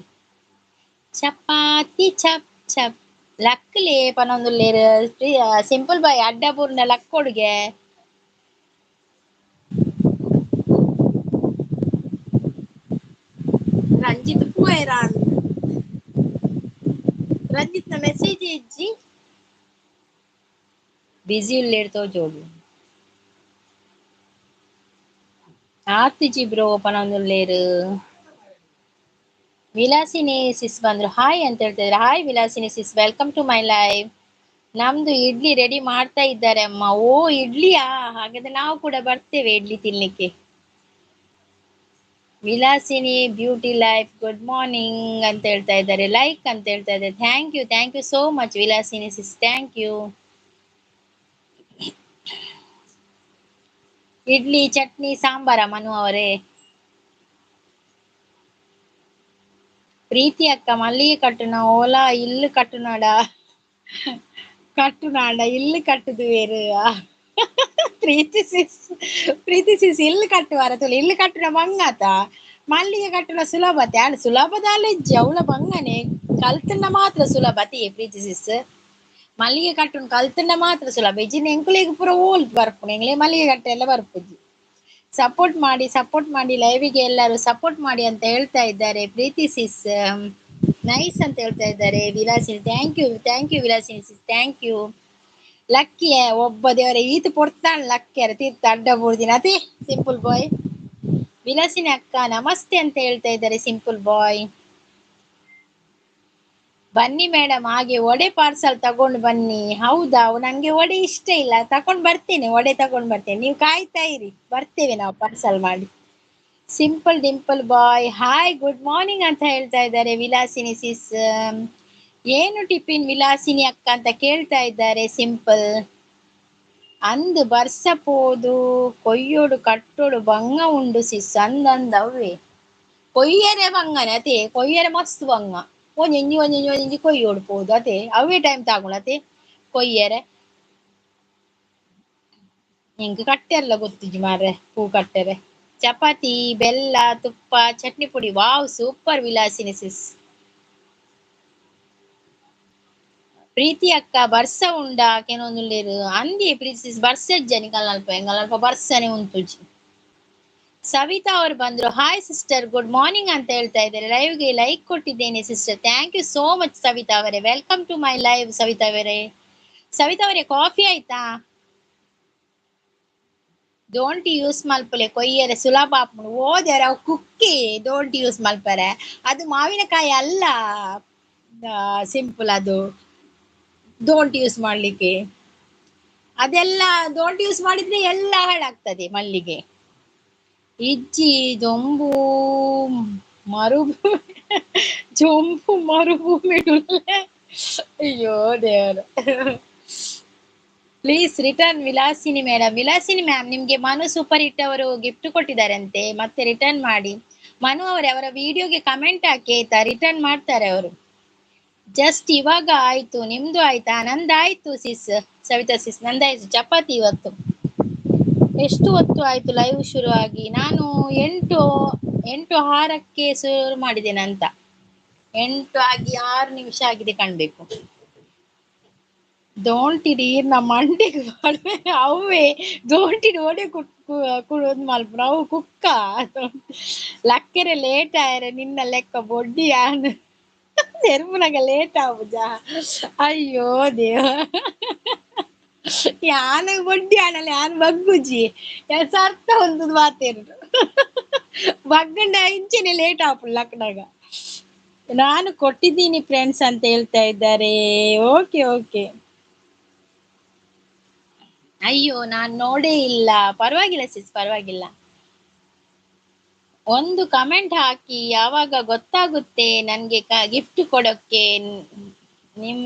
ಚಪಾತಿ ಚಪ್ ಚಪ್ ಲಕ್ಲೆ ಪನೊಂದುಲ್ಲೇರು ಸಿಂಪಲ್ ಬಾಯ್ ಅಡ್ಡಪೂರ್ಣ ಲಕ್ಕೊಡುಗೆ. ರಂಜಿತ್ ಪೂಯರಾನ್ ರಂಜಿತ್ ನ ಮೆಸೇಜ್ ಇಜ್ಜಿ ಬಿಸಿ ಉಲ್ಲೇರ್ ತೋಜೋಡು. ಆತಿಜಿ ಬ್ರೋ ಪನೊಂದುಲ್ಲೇರು. ವಿಲಾಸಿನಿ ಸಿಸ್ ಬಂದ್ರು ಹಾಯ್ ಅಂತ ಹೇಳ್ತಿದ್ರು. Hi Vilasini sis, welcome to my live. ನಮ್ದು ಇಡ್ಲಿ ರೆಡಿ ಮಾಡ್ತಾ ಇದ್ದಾರೆ ಅಮ್ಮ. ಓ ಇಡ್ಲಿಯಾ, ಹಾಗಾದ್ರೆ ನಾವು ಕೂಡ ಬರ್ತೇವೆ ಇಡ್ಲಿ ತಿನ್ಲಿಕ್ಕೆ. Vilasini beauty life good morning ಅಂತ ಹೇಳ್ತಾ ಇದ್ದಾರೆ, ಲೈಕ್ ಅಂತ ಹೇಳ್ತಾ ಇದ್ದಾರೆ. Thank you, thank you so much Vilasini sis, thank you. Idli chutney ಸಾಂಬಾರ ಮನು ಅವರೇ. ಪ್ರೀತಿ ಅಕ್ಕ ಮಲ್ಲಿಗೆ ಕಟ್ಟುನ ಓಲಾ ಇಲ್ಲು ಕಟ್ಟುನಾಡ ಕಟ್ಟುನಾಡ ಇಲ್ಲು ಕಟ್ಟುದುವೇರು. ಪ್ರೀತಿ ಸಿಸ್, ಪ್ರೀತಿ ಸಿಸ್ ಇಲ್ಲು ಕಟ್ಟುವಾರ ತುಳಿ. ಇಲ್ಲು ಕಟ್ಟುನ ಬಂಗಾತ, ಮಲ್ಲಿಗೆ ಕಟ್ಟುನ ಸುಲಭತೆ. ಅಲ್ಲ ಸುಲಭದ ಇಜ್ಜಿ ಅವಳ ಬಂಗನೆ ಕಲ್ತನ್ನ ಮಾತ್ರ ಸುಲಭತೆ. ಪ್ರೀತಿ ಸಿಸ್ ಮಲ್ಲಿಗೆ ಕಟ್ಟುನ ಕಲ್ತನ್ನ ಮಾತ್ರ ಸುಲಭ. ಇಜ್ಜಿನ ಎಂಕುಲೆಗ್ ಪೂರ ಓಲ್ ಬರ್ಪುನ ಎಂಗ್ಲೆ ಮಲ್ಲಿಗೆ ಕಟ್ಟೆ ಎಲ್ಲ ಬರ್ಪುಜಿ. ಸಪೋರ್ಟ್ ಮಾಡಿ, ಸಪೋರ್ಟ್ ಮಾಡಿ ಲೈವಿಗೆ ಎಲ್ಲರೂ ಸಪೋರ್ಟ್ ಮಾಡಿ ಅಂತ ಹೇಳ್ತಾ ಇದ್ದಾರೆ. ಪ್ರೀತಿ ಸಿಸ್ ನೈಸ್ ಅಂತ ಹೇಳ್ತಾ ಇದ್ದಾರೆ. Vilasini thank you, thank you Vilasini sis, thank you. Lucky ಒಬ್ಬ ದೇವರೇ ಈತ ಪೊರ್ತಾನ್ ಲಕ್ಕಿಯರ ತೀರ್ಥ ಅಡ್ಡ ಬೂರ್ದಿನ ಅತಿ ಸಿಂಪಲ್ ಬಾಯ್. ವಿಲಾಸಿನಿ ಅಕ್ಕ ನಮಸ್ತೆ ಅಂತ ಹೇಳ್ತಾ ಇದ್ದಾರೆ ಸಿಂಪಲ್ ಬಾಯ್. ಬನ್ನಿ ಮೇಡಮ್, ಹಾಗೆ ವಡೆ ಪಾರ್ಸಲ್ ತಗೊಂಡು ಬನ್ನಿ. ಹೌದಾ, ನಂಗೆ ವಡೆ ಇಷ್ಟ ಇಲ್ಲ, ತಗೊಂಡ್ ಬರ್ತೇನೆ, ವಡೆ ತಗೊಂಡ್ ಬರ್ತೇನೆ, ನೀವು ಕಾಯ್ತಾ ಇರಿ, ಬರ್ತೇವೆ ನಾವು ಪಾರ್ಸಲ್ ಮಾಡಿ. Simple dimple boy hi good morning ಅಂತ ಹೇಳ್ತಾ ಇದ್ದಾರೆ ವಿಲಾಸಿನಿ ಸಿಸ್. ಏನು ಟಿಫಿನ್ ವಿಲಾಸಿನಿ ಅಕ್ಕ ಅಂತ ಕೇಳ್ತಾ ಇದ್ದಾರೆ ಸಿಂಪಲ್. ಅಂದು ಬರ್ಸಪೋದು ಕೊಯ್ಯೋಡು ಕಟ್ಟೋಡು ಬಂಗ ಉಂಡು ಸಿಸ್ ಅಂದಂದ ಅವೇ ಕೊಯ್ಯರೆ ಬಂಗನೆ ಅದೇ ಕೊಯ್ಯರೆ ಮಸ್ತ್ ಬಂಗ. ಒಂಜೊಂಜಿ ಒಂಜೊಂಜಿ ಒಂಜೊಂಜಿ ಕೊಯ್ಯೋಡು ಪೋದು ಅದೇ ಅವೇ ಟೈಮ್ ತಾಗುಳತೆ ಕೊಯ್ಯರೆ. ನಿಂಗೆ ಕಟ್ಟೆಲ್ಲ ಗೊತ್ತಿಜ್ಜಿ ಮಾರ್ರೆ ಹೂ ಕಟ್ಟೆರೆ. ಚಪಾತಿ ಬೆಲ್ಲ ತುಪ್ಪ ಚಟ್ನಿ ಪುಡಿ ವಾವ್ ಸೂಪರ್ ವಿಲಾಸಿನಿ ಸಿಸ್. ಪ್ರೀತಿ ಅಕ್ಕ ಬರ್ಸ ಉಂಡಾ ಕೆನೊಂದುಲ್ಲೇರು ಅಂದಿ ಪ್ರೀತಿ ಸಿಸ್ ಬರ್ಸಜ್ಜ ನಿಕಲ್ನಲ್ಪ ಎಂಗಲ್ಪ ಬರ್ಸನೆ ಉಂತುಜಿ. ಸವಿತಾ ಅವರು ಬಂದ್ರು ಹಾಯ್ ಸಿಸ್ಟರ್ ಗುಡ್ ಮಾರ್ನಿಂಗ್ ಅಂತ ಹೇಳ್ತಾ ಇದ್ದಾರೆ. ಲೈವ್ಗೆ ಲೈಕ್ ಕೊಟ್ಟಿದ್ದೇನೆ sister, thank you so much Savita ಅವರೇ. Welcome to my live Savita ಅವರೇ. ಸವಿತಾ ಅವರೇ ಕಾಫಿ ಆಯ್ತಾ? ದೋಂಟಿ ಯೂಸ್ ಮಲ್ಪಲೆ ಕೊಯ್ಯರೆ ಸುಲಭ ಆಪುಂಡು. ಓದ್ಯಾರ ಅವು ಕುಕ್ಕಿ ದೋಂಟಿ ಯೂಸ್ ಮಲ್ಪರೆ, ಅದು ಮಾವಿನಕಾಯಿ ಅಲ್ಲ ಸಿಂಪಲ್, ಅದು ದೋಂಟಿ ಯೂಸ್ ಮಾಡ್ಲಿಕ್ಕೆ. ಅದೆಲ್ಲ ದೋಂಟಿ ಯೂಸ್ ಮಾಡಿದ್ರೆ ಎಲ್ಲ ಹಾಳಾಗ್ತದೆ ಮಲ್ಲಿಗೆ. ಇಜ್ಜಿ ಜೊಂಬು ಮರುಭೂಮಿ ಜೊಂಬು ಮರುಭೂಮಿ. ಅಯ್ಯೋ ದೇವರು. Please return Vilasini madam. Vilasini ma'am ನಿಮ್ಗೆ ಮನು ಸೂಪರ್ ಹಿಟ್ ಅವರು ಗಿಫ್ಟ್ ಕೊಟ್ಟಿದ್ದಾರಂತೆ, ಮತ್ತೆ ರಿಟರ್ನ್ ಮಾಡಿ. ಮನು ಅವರೇ ಅವರ ವಿಡಿಯೋಗೆ ಕಮೆಂಟ್ ಹಾಕಿ ಆಯ್ತಾ, ರಿಟರ್ನ್ ಮಾಡ್ತಾರೆ ಅವರು. ಜಸ್ಟ್ ಇವಾಗ ಆಯ್ತು, ನಿಮ್ದು ಆಯ್ತಾ? ನಂದಾಯ್ತು ಸಿಸ್, ಸವಿತಾ ಸಿಸ್ ನಂದಾಯ್ತು. ಚಪಾತಿ ಇವತ್ತು. ಎಷ್ಟು ಹೊತ್ತು ಆಯ್ತು ಲೈವ್ ಶುರು ಆಗಿ? ನಾನು 8:06ಕ್ಕೆ ಶುರು ಮಾಡಿದ್ದೇನೆ ಅಂತ. 8 ಆಗಿ 6 ನಿಮಿಷ ಆಗಿದೆ ಕಾಣ್ಬೇಕು. ದೋಂಟಿಡ್ ಈರ್ನ ಮಂಡೆಗ್ ಪಾಡ್ವೆ ಅವ್ವೆ ದೋಂಟಿಡ್ ಒಡೆ ಕುಡೋದು ಮಲ್ಪುನ ಅವು ಕುಕ್ಕ ಲಕ್ಕೆರೆ ಲೇಟ್ ಆಯರೆ ನಿನ್ನ ಲೆಕ್ಕ ಬೊಡ್ಡಿ ಯಾನ್ ನೆರ್ಪುನಗ ಲೇಟ್ ಆಪುಜ. ಅಯ್ಯೋ ದೇವ, ಯಾನ್ ಬೊಡ್ಡಿ ಆಂಡಲ ಯಾನ್ ಬಗ್ಗುಜಿ ಸರ್ತ ಉಂತುದು ಮಾತೆರ್ನು ಬಗ್ಗಂಡ ಇಂಚೆನೆ ಲೇಟ್ ಆಪುಂಡು ಲಕ್ನಗ. ನಾನು ಕೊಟ್ಟಿದ್ದೀನಿ ಫ್ರೆಂಡ್ಸ್ ಅಂತ ಹೇಳ್ತಾ ಇದ್ದಾರೆ. Okay okay. ಅಯ್ಯೋ ನಾನ್ ನೋಡೇ ಇಲ್ಲ, ಪರವಾಗಿಲ್ಲ ಸಿಸ್ ಪರವಾಗಿಲ್ಲ. ಒಂದು ಕಮೆಂಟ್ ಹಾಕಿ, ಯಾವಾಗ ಗೊತ್ತಾಗುತ್ತೆ ನನ್ಗೆ ಗಿಫ್ಟ್ ಕೊಡೋಕೆ ನಿಮ್?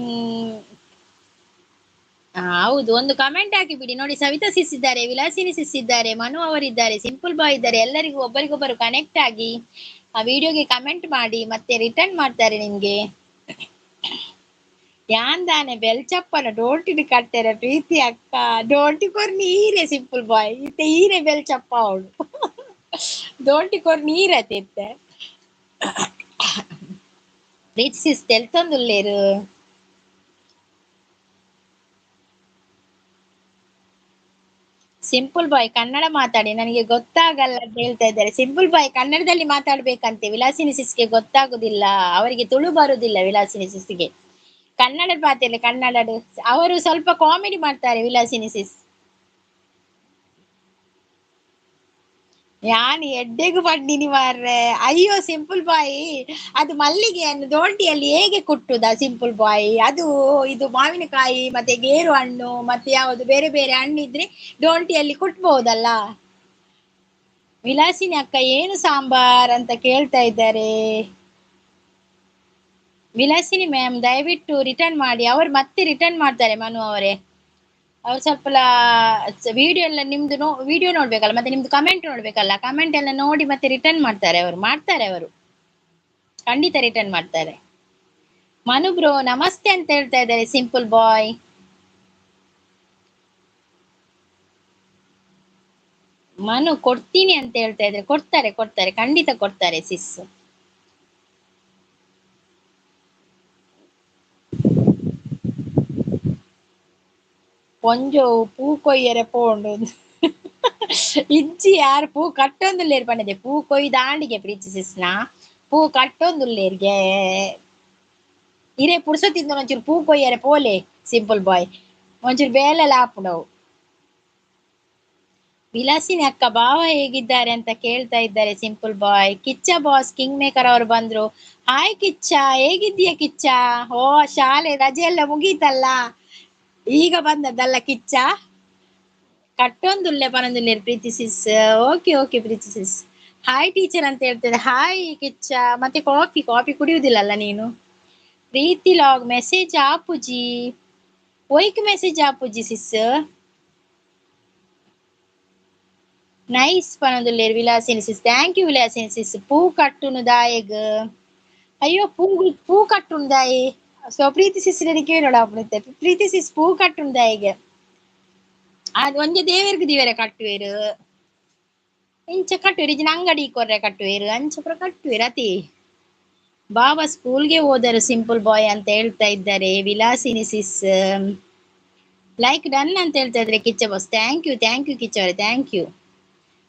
ಹೌದು, ಒಂದು ಕಮೆಂಟ್ ಹಾಕಿ ಬಿಡಿ. ನೋಡಿ ಸವಿತಾ ಸಿಸ್ ಇದ್ದಾರೆ, ವಿಲಾಸಿನಿ ಸಿಸ್ ಇದ್ದಾರೆ, ಮನು ಅವರಿದ್ದಾರೆ, ಸಿಂಪಲ್ ಬಾಯ್ ಇದ್ದಾರೆ. ಎಲ್ಲರಿಗೂ ಒಬ್ಬರಿಗೊಬ್ಬರು ಕನೆಕ್ಟ್ ಆಗಿ ಆ ವಿಡಿಯೋಗೆ ಕಮೆಂಟ್ ಮಾಡಿ, ಮತ್ತೆ ರಿಟರ್ನ್ ಮಾಡ್ತಾರೆ ನಿಮ್ಗೆ. ಯಾಂದಾನೆ ಬೆಲ್ಚಪ್ಪನ ಡೋಂಟಿಡ್ ಕಟ್ಟೆರೆ ಪ್ರೀತಿ ಅಕ್ಕ ಡೋಂಟಿ ಕೊರ್ನಿ ಈರೆ ಸಿಂಪಲ್ ಬಾಯ್ ಇತ್ತೆ ಈರೆ ಬೆಲ್ಚಪ್ಪ ಅವಳು. ದೋಂಟಿ ಕೊರ್ ನೀರತೆ ಇತ್ತೆ. ಪ್ರೀತಿ ಸಿಸ್ ತೆಲ್ತೊಂದುಲ್ಲೇರು. ಸಿಂಪಲ್ ಬಾಯ್ ಕನ್ನಡ ಮಾತಾಡಿ ನನಗೆ ಗೊತ್ತಾಗಲ್ಲ ಅಂತ ಹೇಳ್ತಾ ಇದ್ದಾರೆ. ಸಿಂಪಲ್ ಬಾಯ್ ಕನ್ನಡದಲ್ಲಿ ಮಾತಾಡ್ಬೇಕಂತೆ, ವಿಲಾಸಿನಿ ಸಿಸ್ಗೆ ಗೊತ್ತಾಗುದಿಲ್ಲ, ಅವರಿಗೆ ತುಳು ಬರುದಿಲ್ಲ. ವಿಲಾಸಿನಿ ಸಿಸ್ಗೆ ಕನ್ನಡ ಮಾತಾಡಿ, ಕನ್ನಡ ಅವರು ಸ್ವಲ್ಪ ಕಾಮಿಡಿ ಮಾಡ್ತಾರೆ ವಿಲಾಸಿನಿ ಸಿಸ್. ಯಾನ್ ಎಡ್ಡೆಗು ಪಂಡಿನಿ ಮಾರ್ರೆ. ಅಯ್ಯೋ ಸಿಂಪಲ್ ಬಾಯ್, ಅದು ಮಲ್ಲಿಗೆಯನ್ನು ದೋಂಟಿಯಲ್ಲಿ ಹೇಗೆ ಕುಟ್ಟುದ ಸಿಂಪಲ್ ಬಾಯ್? ಅದು ಇದು ಮಾವಿನಕಾಯಿ ಮತ್ತೆ ಗೇರು ಹಣ್ಣು ಮತ್ತೆ ಯಾವುದು ಬೇರೆ ಬೇರೆ ಹಣ್ಣಿದ್ರೆ ದೋಂಟಿಯಲ್ಲಿ ಕುಟ್ಬಹುದಲ್ಲ. ವಿಲಾಸಿನಿ ಅಕ್ಕ ಏನು ಸಾಂಬಾರ್ ಅಂತ ಕೇಳ್ತಾ ಇದ್ದಾರೆ. ವಿಲಾಸಿನಿ ಮ್ಯಾಮ್ ದಯವಿಟ್ಟು ರಿಟರ್ನ್ ಮಾಡಿ. ಅವರು ಮತ್ತೆ ರಿಟರ್ನ್ ಮಾಡ್ತಾರೆ ಮನು ಅವರೇ. ಅವ್ರು ಸ್ವಲ್ಪ ವಿಡಿಯೋ ಎಲ್ಲ ನಿಮ್ದು ವಿಡಿಯೋ ನೋಡ್ಬೇಕಲ್ಲ, ಮತ್ತೆ ನಿಮ್ದು ಕಮೆಂಟ್ ನೋಡ್ಬೇಕಲ್ಲ, ಕಮೆಂಟ್ ಎಲ್ಲ ನೋಡಿ ಮತ್ತೆ ರಿಟರ್ನ್ ಮಾಡ್ತಾರೆ ಅವರು. ಮಾಡ್ತಾರೆ ಅವರು, ಖಂಡಿತ ರಿಟರ್ನ್ ಮಾಡ್ತಾರೆ. ಮನು ಬ್ರೋ ನಮಸ್ತೆ ಅಂತ ಹೇಳ್ತಾ ಇದ್ದಾರೆ ಸಿಂಪಲ್ ಬಾಯ್. ಮನು ಕೊಡ್ತೀನಿ ಅಂತ ಹೇಳ್ತಾ ಇದ್ದಾರೆ. ಕೊಡ್ತಾರೆ ಕೊಡ್ತಾರೆ, ಖಂಡಿತ ಕೊಡ್ತಾರೆ ಸಿಸ್. ಪೊಂಜೋವು ಪೂ ಕೊಯ್ಯರೆ ಪೋಂಡು ಇಜ್ಜಿ ಯಾರು ಪೂ ಕಟ್ಟೊಂದುಲ್ಲೇರು ಪಂಡದೆ. ಪೂ ಕೊಯ್ದಾಂಡಿಗೆ ಪ್ರೀತಿ ಸಿಸ್ನ ಪೂ ಕಟ್ಟೊಂದುಲ್ಲೇರ್ಗೆ ಇರೇ ಪುರ್ಸೊತ್ತಿಂದ ಒಂಚೂರು ಪೂ ಕೊಯ್ಯರೆ ಪೋಲೆ ಸಿಂಪಲ್ ಬಾಯ್, ಒಂಚೂರು ಬೇಲೆಲ್ಲ ಆಪುಂಡವು. ವಿಲಾಸಿನಿ ಅಕ್ಕ ಭಾವ ಹೇಗಿದ್ದಾರೆ ಅಂತ ಕೇಳ್ತಾ ಇದ್ದಾರೆ simple boy. Kichcha boss king maker ಅವರು ಬಂದ್ರು. ಹಾಯ್ ಕಿಚ್ಚ, ಹೇಗಿದ್ದೀಯ ಕಿಚ್ಚ? ಓ ಶಾಲೆ ರಜೆ ಎಲ್ಲ ಮುಗೀತಲ್ಲ, ಈಗ ಬಂದದ್ದಲ್ಲ Kichcha. ಕಟ್ಟೊಂದುಲ್ಲೆ ಪನೊಂದುಲ್ಲೆ Preethi sis. Okay okay Preethi sis. Hi teacher ಅಂತ ಹೇಳ್ತದೆ. ಹಾಯ್ ಕಿಚ್ಚ. ಮತ್ತೆ ಕಾಫಿ ಕಾಫಿ ಕುಡಿಯುವುದಿಲ್ಲಲ್ಲ ನೀನು? ಪ್ರೀತಿ ಲಾಗ್ ಮೆಸೇಜ್ ಆಪುಜಿ, ಒಯ್ಕ್ ಮೆಸೇಜ್ ಆಪುಜಿ ಸಿಸ್. ನೈಸ್ ಪನೊಂದುಲ್ಲೇರು Vilasini sis. Thank you Vilasini sis. ಪೂ ಕಟ್ಟುನು ದಾಯಗ್. ಅಯ್ಯೋ ಪೂ ಪೂ ಕಟ್ಟುನು ದಾಯಿ. ಸೊ ಪ್ರೀತಿ ಸಿಸ್ ಕೇಳೋಣ ಅಪ್ಪುತ್ತೆ. ಪ್ರೀತಿ ಸಿಸ್ ಪೂ ಕಟ್ಟುನು ದಾಯಿಗೆ ಅದು ಒಂಜಿ ದೇವರಿಗೆ ದಿವೇರೆ ಕಟ್ಟುವೇರು, ಇಂಚ ಕಟ್ಟುವೇರು, ಇಜ್ಜಿನ ಅಂಗಡಿ ಕೊರ್ರೆ ಕಟ್ಟುವೇರು, ಅಂಚ ಪೂರ ಕಟ್ಟುವೇರು. ಅತಿ ಬಾಬಾ ಸ್ಕೂಲ್ಗೆ ಹೋದರು ಸಿಂಪಲ್ ಬಾಯ್ ಅಂತ ಹೇಳ್ತಾ ಇದ್ದಾರೆ ವಿಲಾಸಿನಿ ಸಿಸ್. ಲೈಕ್ ಡನ್ ಅಂತ ಹೇಳ್ತಾ ಇದ್ದಾರೆ Kichcha boss. Thank you thank you Kichcha ಅವರೇ, thank you.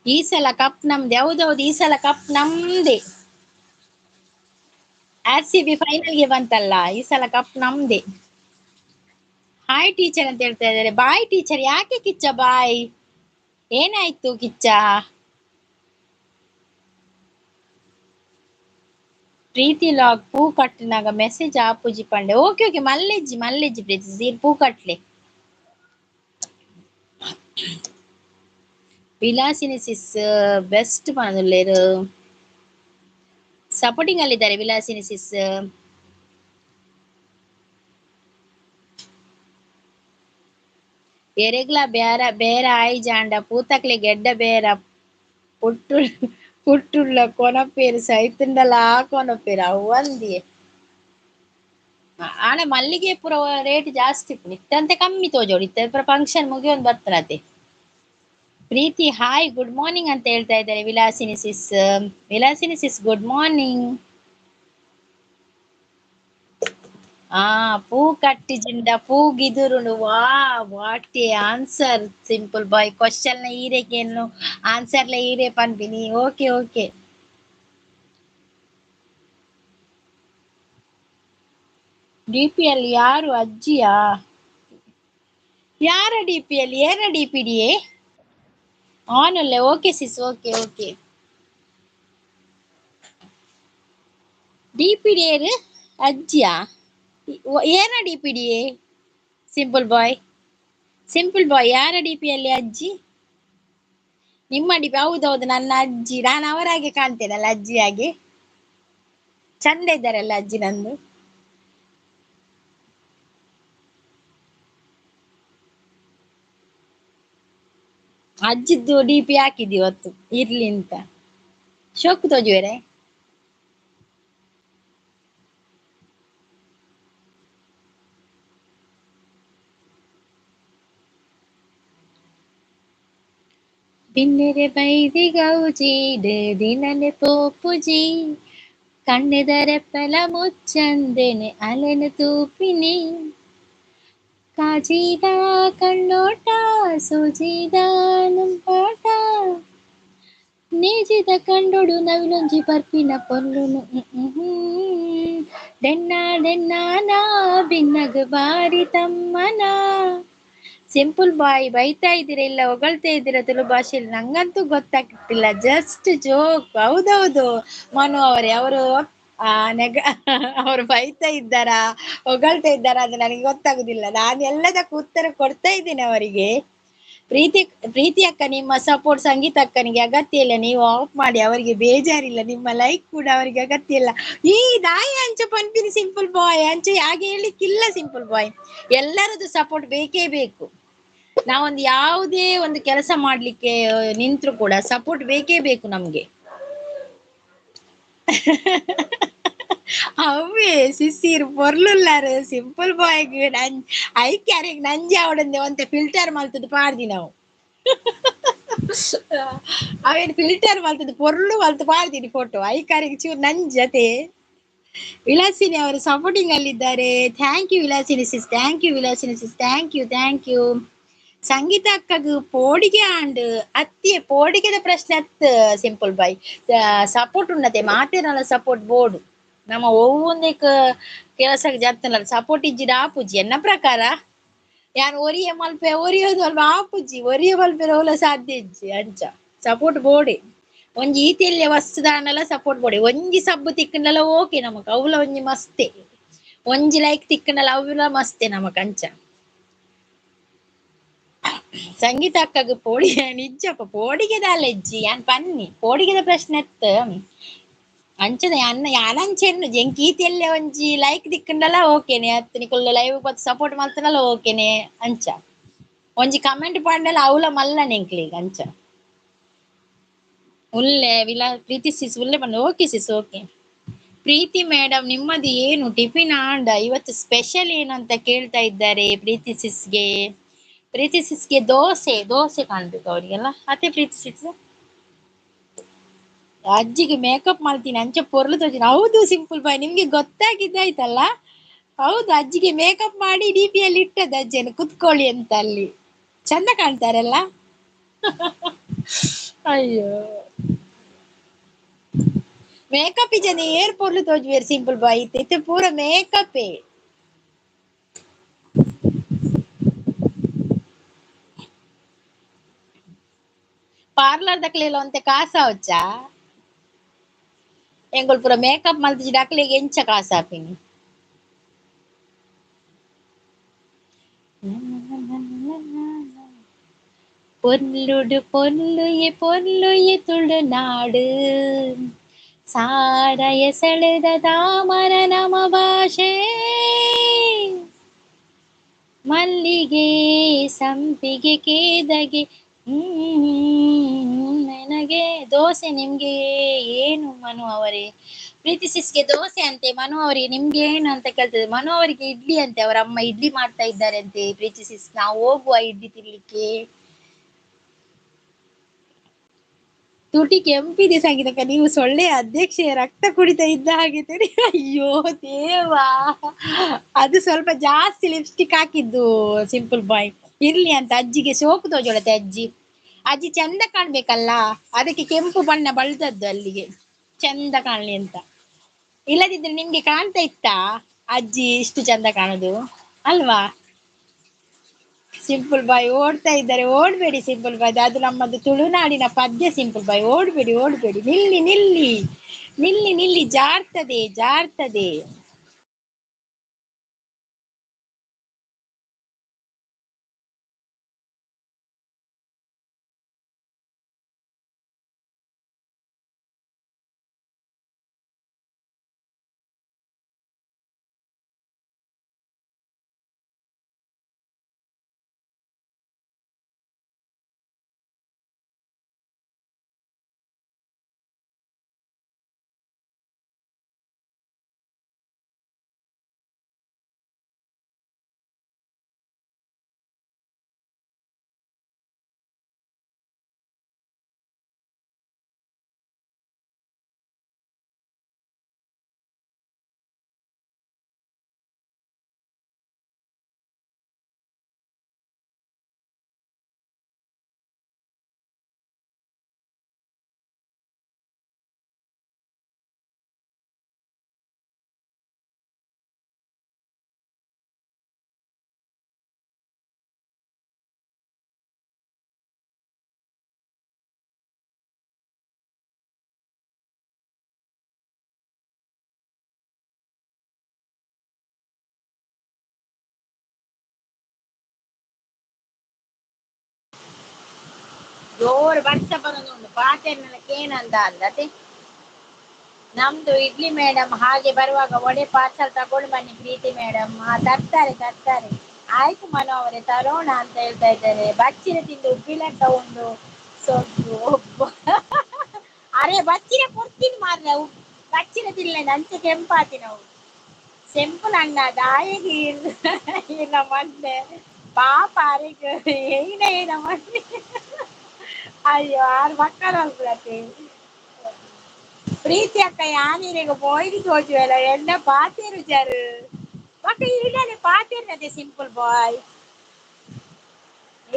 ಈ ಸಲ ಕಪ್ ನಮ್ದೆ. ಹೌದೌದು, ಈ ಸಲ ಕಪ್ ನಮ್ದೆ. ಆರ್ ಸಿ ಬಿ ಫೈನಲ್ಗೆ ಬಂತಲ್ಲ, ಈ ಸಲ ಕಪ್ ನಮ್ದೆ. ಹಾಯ್ ಟೀಚರ್ ಅಂತ ಹೇಳ್ತಾ ಇದ್ದಾರೆ. Bye teacher. ಯಾಕೆ ಕಿಚ್ಚ ಬಾಯ್? ಏನಾಯ್ತು ಕಿಚ್ಚ? ಪ್ರೀತಿ ಲಾಗ್ ಪೂ ಕಟ್ಟಿನಾಗ ಮೆಸೇಜ್ ಆಪುಜಿ ಪಂಡೆ. ಓಕೆ ಓಕೆ, ಮಲ್ಲೆಜ್ಜಿ ಮಲ್ಲೆಜ್ಜಿ ಪ್ರೀತಿ ಸೀರ್ ಪೂ ಕಟ್ಲೆ. ವಿಲಾಸಿನಿ ಸಿಸ್ ಬೆಸ್ಟ್ ಪನೊಂದುಲ್ಲೇರು. ಸಪೋರ್ಟಿಂಗ್ ಅಲ್ಲಿದ್ದಾರೆ ವಿಲಾಸಿನಿ ಸಿಸ್. ಎರೆಗ್ಲ ಬೇರ ಬೇರ ಆಯಿಜಾಂಡ ಪೂತಕ್ಲೆ ಗೆಡ್ಡ ಬೇರ ಪುಟ್ಟು ಪುಟ್ಟುಳ್ಳ ಕೊನಪೇರು ಸೈತುಂಡಲ ಕೊನಪೇರು ಅವಂದಿ. ಆಣ ಮಲ್ಲಿಗೆ ಪೂರ ರೇಟ್ ಜಾಸ್ತಿ ಇತ್ತಂತೆ ಕಮ್ಮಿ ತೋಜೋಡು ಇತ್ತ ಪೂರ ಫಂಕ್ಷನ್ ಮುಗಿಯೊಂದು ಬರ್ತನತೆ. ಪ್ರೀತಿ ಹಾಯ್ ಗುಡ್ ಮಾರ್ನಿಂಗ್ ಅಂತ ಹೇಳ್ತಾ ಇದ್ದಾರೆ Vilasini sis. Vilasini sis good morning. ಆ ಪೂ ಕಟ್ಟಿಜಿಂದ ಪೂ ಗಿದುರುಂಡು. ವಾ what a answer simple boy. Question ನ ಈರೆಗೇನು ಆನ್ಸರ್ ಲ ಈರೆ ಪನ್ಪಿನಿ. Okay okay. ಡಿ ಪಿ ಅಲ್ಲಿ ಯಾರು ಅಜ್ಜಿಯಾ? ಯಾರ ಡಿ ಪಿ ಅಲ್ಲಿ? ಏನ ಡಿ ಪಿ ಡಿ ಆನ್ ಅಲ್ಲೇ? Okay sis, okay okay. D P D ಏರು ಅಜ್ಜಿಯಾ? ಏನ D P D simple boy? Simple boy ಯಾರ ಡಿ ಪಿ ಅಲ್ಲಿ ಅಜ್ಜಿ? ನಿಮ್ಮ ಡಿ ಪಿ? ಹೌದೌದು, ನನ್ನ ಅಜ್ಜಿ. ನಾನು ಅವರಾಗೆ ಕಾಣ್ತೇನಲ್ಲ, ಅಜ್ಜಿಯಾಗಿ ಚಂದ ಇದ್ದಾರಲ್ಲ ಅಜ್ಜಿ ನಂದು. ಅಜ್ಜಿದ್ದು ಡಿ ಪಿ ಹಾಕಿದ್ದು ಇವತ್ತು ಇರ್ಲಿ ಅಂತ. ಶೋಕ್ ತೋಜುವೆರೆ? ಬಿನ್ನೆರೆ ಬೈದಿ ಗೌಜಿಡ್ ದಿನಲೆ ಪೋಪುಜಿ ಕಣ್ಣೆದ ರೆಪ್ಪೆಲ ಮುಚ್ಚಂದೆನೆ ಅಲೆನ್ ತೂಪಿನಿ ಕಾಜಿದ ಕಣ್ಣೋಟ ಸೂಜಿದ ನುಂಪಾಟ ನೇಜಿದ ಕಂಡೊಡು ನವಿಲೊಂಜಿ ಬರ್ಪಿನ ಪೊರ್ಲುನು ಡೆನ್ನ ಡೆನ್ನಾನ ಬಿನ್ನಗ ಬಾರಿ ತಮ್ಮನ. ಸಿಂಪಲ್ ಬಾಯ್ ಬೈತಾ ಇದ್ದೀರಾ ಇಲ್ಲ ಹೊಗಳ್ತಾ ಇದ್ದೀರಾ ತುಳು ಭಾಷೆಯಲ್ಲಿ? ನಂಗಂತೂ ಗೊತ್ತಾಗ್ತಿಲ್ಲ, ಜಸ್ಟ್ ಜೋಕ್. ಹೌದೌದು ಮನು ಅವರೇ, ಅವರು ನೆಗ ಅವರು ಬೈತಾ ಇದ್ದಾರಾ ಹೊಗಳ್ತಾ ಇದ್ದಾರಾ ಅದು ನನಗೆ ಗೊತ್ತಾಗುದಿಲ್ಲ. ನಾನು ಎಲ್ಲದಕ್ಕೂ ಉತ್ತರ ಕೊಡ್ತಾ ಇದ್ದೇನೆ ಅವರಿಗೆ. ಪ್ರೀತಿ ಪ್ರೀತಿ ಅಕ್ಕ, ನಿಮ್ಮ ಸಪೋರ್ಟ್ ಸಂಗೀತ ಅಕ್ಕನಿಗೆ ಅಗತ್ಯ ಇಲ್ಲ, ನೀವು ಆಫ್ ಮಾಡಿ, ಅವರಿಗೆ ಬೇಜಾರಿಲ್ಲ. ನಿಮ್ಮ ಲೈಕ್ ಕೂಡ ಅವರಿಗೆ ಅಗತ್ಯ ಇಲ್ಲ. ಈ ದಾಯಿ ಅಂಚ ಪನ್ಪಿನಿ ಸಿಂಪಲ್ ಬಾಯ್, ಅಂಚೆ ಹಾಗೆ ಹೇಳಲಿಕ್ಕಿಲ್ಲ ಸಿಂಪಲ್ ಬಾಯ್. ಎಲ್ಲರದ್ದು ಸಪೋರ್ಟ್ ಬೇಕೇ ಬೇಕು. ನಾವೊಂದು ಯಾವುದೇ ಒಂದು ಕೆಲಸ ಮಾಡ್ಲಿಕ್ಕೆ ನಿಂತ್ರು ಕೂಡ ಸಪೋರ್ಟ್ ಬೇಕೇ ಬೇಕು ನಮ್ಗೆ. ಅವೇ ಸಿಸಿರ್ ಪೊರ್ಲುಲ್ಲಾರು ಸಿಂಪಲ್ ಬಾಯ್ಗ್ ನನ್ ಐಕೆ ಅರೆಗ್ ನಂಜಿ ಅವಡಂದೆ ಒಂತೆ ಫಿಲ್ಟರ್ ಮಲ್ತದ್ದು ಪಾಡ್ದಿ ನಾವು. ಅವೇನು ಫಿಲ್ಟರ್ ಮಲ್ತದ್ದು ಪೊರ್ಲು ಮಲ್ತು ಪಾಡ್ದಿನಿ ಫೋಟೋ, ಐಕಾರಿಗೆ ಚೂರು ನಂಜತೆ. ವಿಲಾಸಿನಿ ಅವರು supporting ಅಲ್ಲಿದ್ದಾರೆ. Thank you Vilasini sis, thank you Vilasini sis, thank you thank you. Sangeetha ಅಕ್ಕಗ್ ಪೋಡಿಗೆ and ಅತ್ತಿಯೆ ಪೋಡಿಗೆದ ಪ್ರಶ್ನೆ ಅತ್ ಸಿಂಪಲ್ ಬಾಯ್. ಸಪೋರ್ಟ್ ಉನ್ನತೆ ಮಾತೇನಲ್ಲ ಸಪೋರ್ಟ್ ಬೋರ್ಡ್ ನಮ್ಮ ಒವ್ವೊಂದೇಕ ಕೆಲಸ ಜತ್ತನಲ್ಲ ಸಪೋರ್ಟ್ ಇಜ್ಜಿಡ ಆಪುಜಿ ಎನ್ನ ಪ್ರಕಾರ. ಯಾನ್ ಒರಿಯ ಮಲ್ಪೆ ಒರಿಯೋದು ಅಲ್ಪ ಆಪುಜಿ, ಒರಿಯ ಮಲ್ಪೆ ಓಲ ಸಾಧ್ಯ ಇಜ್ಜಿ ಅಂಚ ಸಪೋರ್ಟ್ ಬೋಡೆ. ಒಂಜಿ ಈತೆಲ್ಯ ವಸ್ತುದಾನಲ ಸಪೋರ್ಟ್ ಬೋಡೆ, ಒಂಜಿ ಸಬ್ಬು ತಿಕ್ಕಂಡಲ ಓಕೆ ನಮಕ್, ಅವ್ಲ ಒಂಜಿ ಮಸ್ತೆ, ಒಂಜಿ ಲೈಕ್ ತಿಕ್ಕಂಡಲ ಅವ್ಲ ಮಸ್ತೆ ನಮಕ್ ಅಂಚ. ಸಂಗೀತ ಅಕ್ಕಗ್ ಪೋಡಿ ನಿಜಪ್ಪ ಪೋಡಿಗೆ ದಾಲೆಜ್ಜಿ ಯಾನ್ ಪನ್ನಿ ಪೋಡಿಗೆದ ಪ್ರಶ್ನೆ ಅತ್ ಅಂಚನೆ ಅನ್ನ ಯಾನಂಚೆನ್ನು ಜಂಕೀತಿಯಲ್ಲೇ ಒಂಜಿ ಲೈಕ್ ದಿಕ್ಕಂಡಲ ಓಕೆನೆ ಅತ್ ನಿಕುಲ್ ಲೈವ್ ಬತ್ ಸಪೋರ್ಟ್ ಮಲ್ತನಲ ಓಕೆನೆ ಅಂಚ. ಒಂಜಿ ಕಮೆಂಟ್ ಪಾಂಡಲ ಅವ್ಲ ಮಲ್ಲ ನೆಂಕ್ಲಿಗ್ ಅಂಚ. ಉಲ್ಲೆ ವಿಲಾ ಪ್ರೀತಿ ಸಿಸ್ ಉಲ್ಲೆ ಬಂದ okay sis okay. Preethi madam ನಿಮ್ಮದು ಏನು ಟಿಫಿನ್ ಆಂಡ ಇವತ್ತು ಸ್ಪೆಷಲ್ ಏನು ಅಂತ ಕೇಳ್ತಾ ಇದ್ದಾರೆ ಪ್ರೀತಿ ಸಿಸ್ಗೆ. ಪ್ರೀತಿ ಸಿಸ್ಗೆ ದೋಸೆ, ದೋಸೆ ಕಾಣ್ಬೇಕು ಅವರಿಗೆಲ್ಲ ಅದೇ ಪ್ರೀತಿ ಸಿಸ್. ಅಜ್ಜಿಗೆ ಮೇಕಪ್ ಮಾಡ್ತೀನಿ ಅಂಚೆ ಪೊರ್ಲು ತೋಜಿನ. ಹೌದು ಸಿಂಪಲ್ ಬಾಯ್, ನಿಮ್ಗೆ ಗೊತ್ತಾಗಿದ್ದಾಯ್ತಲ್ಲ. ಹೌದು ಅಜ್ಜಿಗೆ ಮೇಕಪ್ ಮಾಡಿ ಡಿ ಪಿ ಅಲ್ಲಿ ಇಟ್ಟದ್ದು ಅಜ್ಜಿಯನ್ನು ಕುತ್ಕೊಳ್ಳಿ ಅಂತ, ಅಲ್ಲಿ ಚಂದ ಕಾಣ್ತಾರಲ್ಲ. ಅಯ್ಯೋ ಮೇಕಪ್ ಜನ ಏರ್ ಪೊರ್ಲು ತೋಜುವೇರ್ ಸಿಂಪಲ್ ಬಾಯ್, ಇತ್ತೆ ಪೂರ ಮೇಕಪ್ಪೇ. ಪಾರ್ಲರ್ ದಕ್ಲೆಲ ಒಂತೆ ಕಾಸಾವಚ್ಚಾ ಎಂಗುಲ್ ಪೂರ ಮೇಕಪ್ ಮಲ್ತಿಜಿ ಡಕ್ಲೆಗ್ ಎಂಚ ಕಾಸಾಪಿನಿ. ಪೊರ್ಲುಡು ಪೊರ್ಲುಯೆ ಪೊರ್ಲುಯೆ ತುಳುನಾಡು ಸಾರಯ ಸೆಳೆದ ತಾಮರ ನಮ ಭಾಷೆ ಮಲ್ಲಿಗೆ ಸಂಪಿಗೆ ಕೇದಗೆ ನನಗೆ ದೋಸೆ ನಿಮ್ಗೆ ಏನು ಮನು ಅವರೇ? ಪ್ರೀತಿ ಸಿಸ್ಗೆ ದೋಸೆ ಅಂತೆ, ಮನು ಅವರಿಗೆ ನಿಮ್ಗೆ ಏನು ಅಂತ ಕೇಳ್ತದೆ. ಮನು ಅವರಿಗೆ ಇಡ್ಲಿ ಅಂತೆ, ಅವರ ಅಮ್ಮ ಇಡ್ಲಿ ಮಾಡ್ತಾ ಇದ್ದಾರೆ ಅಂತೆ. ಪ್ರೀತಿ ಸಿಸ್ ನಾವು ಹೋಗುವ ಇಡ್ಲಿ ತಿನ್ಲಿಕ್ಕೆ. ತುಟಿ ಕೆಂಪಿದೆ ಸಂಗೀತಕ್ಕ, ನೀವು ಸೊಳ್ಳೆಯ ಅಧ್ಯಕ್ಷೆಯ ರಕ್ತ ಕುಡಿತ ಇದ್ದ ಹಾಗೆ ತರಿ. ಅಯ್ಯೋ ದೇವಾ, ಅದು ಸ್ವಲ್ಪ ಜಾಸ್ತಿ ಲಿಪ್ಸ್ಟಿಕ್ ಹಾಕಿದ್ದು ಸಿಂಪಲ್ ಬಾಯ್. ಇರ್ಲಿ ಅಂತ ಅಜ್ಜಿಗೆ ಸೋಕು ತೋಜೊಳತೆ. ಅಜ್ಜಿ ಅಜ್ಜಿ ಚಂದ ಕಾಣ್ಬೇಕಲ್ಲ, ಅದಕ್ಕೆ ಕೆಂಪು ಬಣ್ಣ ಬಳ್ದದ್ದು ಅಲ್ಲಿಗೆ ಚಂದ ಕಾಣ್ಲಿ ಅಂತ. ಇಲ್ಲದಿದ್ರೆ ನಿಮ್ಗೆ ಕಾಣ್ತಾ ಇತ್ತಾ ಅಜ್ಜಿ ಇಷ್ಟು ಚಂದ ಕಾಣುದು ಅಲ್ವಾ? ಸಿಂಪಲ್ ಬಾಯ್ ಓಡ್ತಾ ಇದ್ದಾರೆ, ಓಡ್ಬೇಡಿ ಸಿಂಪಲ್ ಬಾಯ್, ಅದು ನಮ್ಮದು ತುಳುನಾಡಿನ ಪದ್ಯ. ಸಿಂಪಲ್ ಬಾಯ್ ಓಡ್ಬೇಡಿ ಓಡ್ಬೇಡಿ, ನಿಲ್ಲಿ ನಿಲ್ಲಿ ನಿಲ್ಲಿ ನಿಲ್ಲಿ, ಜಾರ್ತದೆ ಜಾರ್ತದೆ. ಜೋರು ಬರ್ಸ ಬರೋದುಂಡು ಪಾತೆರ್ನಲ ಕೇನಂದ ಅಲ್ಲದೆ. ನಮ್ದು ಇಡ್ಲಿ ಮೇಡಮ್, ಹಾಗೆ ಬರುವಾಗ ವಡೆ ಪಾರ್ಸಲ್ ತಗೊಂಡು ಬನ್ನಿ ಪ್ರೀತಿ ಮೇಡಮ್. ಹಾ, ತರ್ತಾರೆ ತರ್ತಾರೆ. ಆಯ್ತು ಮನು ಅವರೇ, ತರೋಣ ಅಂತ ಹೇಳ್ತಾ ಇದ್ದಾರೆ. ಬಚ್ಚಿನ ತಿಂದು ಉಬ್ಬಿಲಕ್ಕ ಉಂಡು ಸೊಗ್ಗು ಒಬ್ಬ. ಅರೆ ಬಚ್ಚಿನ ಕೊಡ್ತೀನಿ ಮಾರ್ರೆ, ಬಚ್ಚಿನ ತಿನ್ಲೆ ಅಂಚೆ ಕೆಂಪಾತಿ ನಾವು. ಸೆಂಪು ಅಣ್ಣ ದಾಯಿಗೆ ಏನ ಮೊನ್ನೆ ಪಾಪ ಅರೆಗ್ ಏನ ಏನ ಮೊನ್ನೆ. ಅಯ್ಯೋ ಆರು ಮಕ್ಕಳ ಪ್ರೀತಿ ಅಕ್ಕ ಯಾನೀರೆಗ್ ಪೋಯ್ದು ತೋಜುವೆಲ ಎನ್ನ ಪಾತೆರು ಜರು ಬೊಕ ಈಡನೆ ಪಾತೆರ್ನದೆ ಸಿಂಪಲ್ ಬಾಯ್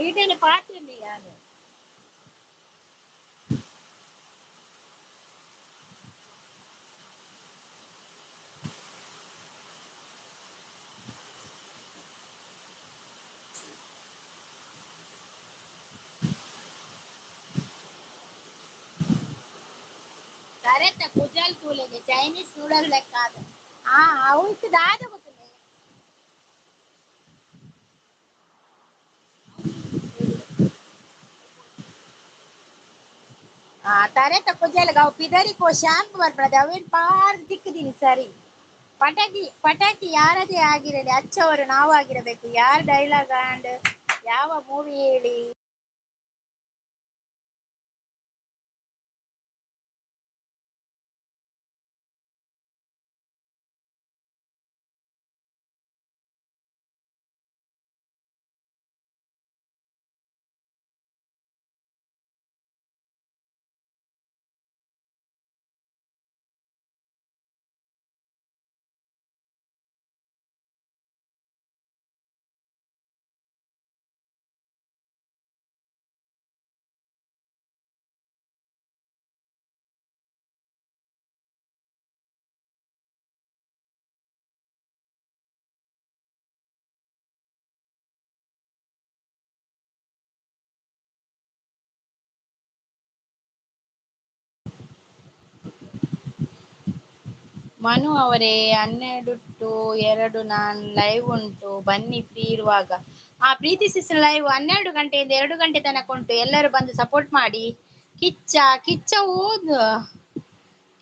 ಈಡನೆ ಪಾತೆರ್ನಿ ಯಾನು. ಕರೆತ ಕುಜಲ್ ತೂಲೆಗೆ ಚೈನೀಸ್ ನೂಡಲ್ ಲೆಕ್ಕ ಅದು. ಆ ಅವು ಇತ್ತು ದಾದ ಗೊತ್ತಿಲ್ಲ. ಆ ತರೆತ ಕುಜಲ್ಗೆ ಅವು ಪಿದರಿಕೋ ಶಾಂಪು ಬರ್ಪದೆ ಅವೇನು ಪಾರ್ ದಿಕ್ಕುದೀನಿ ಸರಿ. ಪಟಾಕಿ ಪಟಾಕಿ ಯಾರದೇ ಆಗಿರಲಿ ಅಚ್ಚವರು ನಾವು ಆಗಿರಬೇಕು. ಯಾರ ಡೈಲಾಗ್ ಅಂಡ್ ಯಾವ ಮೂವಿ ಹೇಳಿ? ಮನು ಅವರೇ 12 to 2 ನಾನು ಲೈವ್ ಉಂಟು, ಬನ್ನಿ ಫ್ರೀ ಇರುವಾಗ. ಆ ಪ್ರೀತಿ ಸಿಸ್ ಲೈವ್ 12 ಗಂಟೆಯಿಂದ 2 ಗಂಟೆ ತನಕ ಉಂಟು, ಎಲ್ಲರೂ ಬಂದು ಸಪೋರ್ಟ್ ಮಾಡಿ. ಕಿಚ್ಚ ಕಿಚ್ಚ ಹೋದ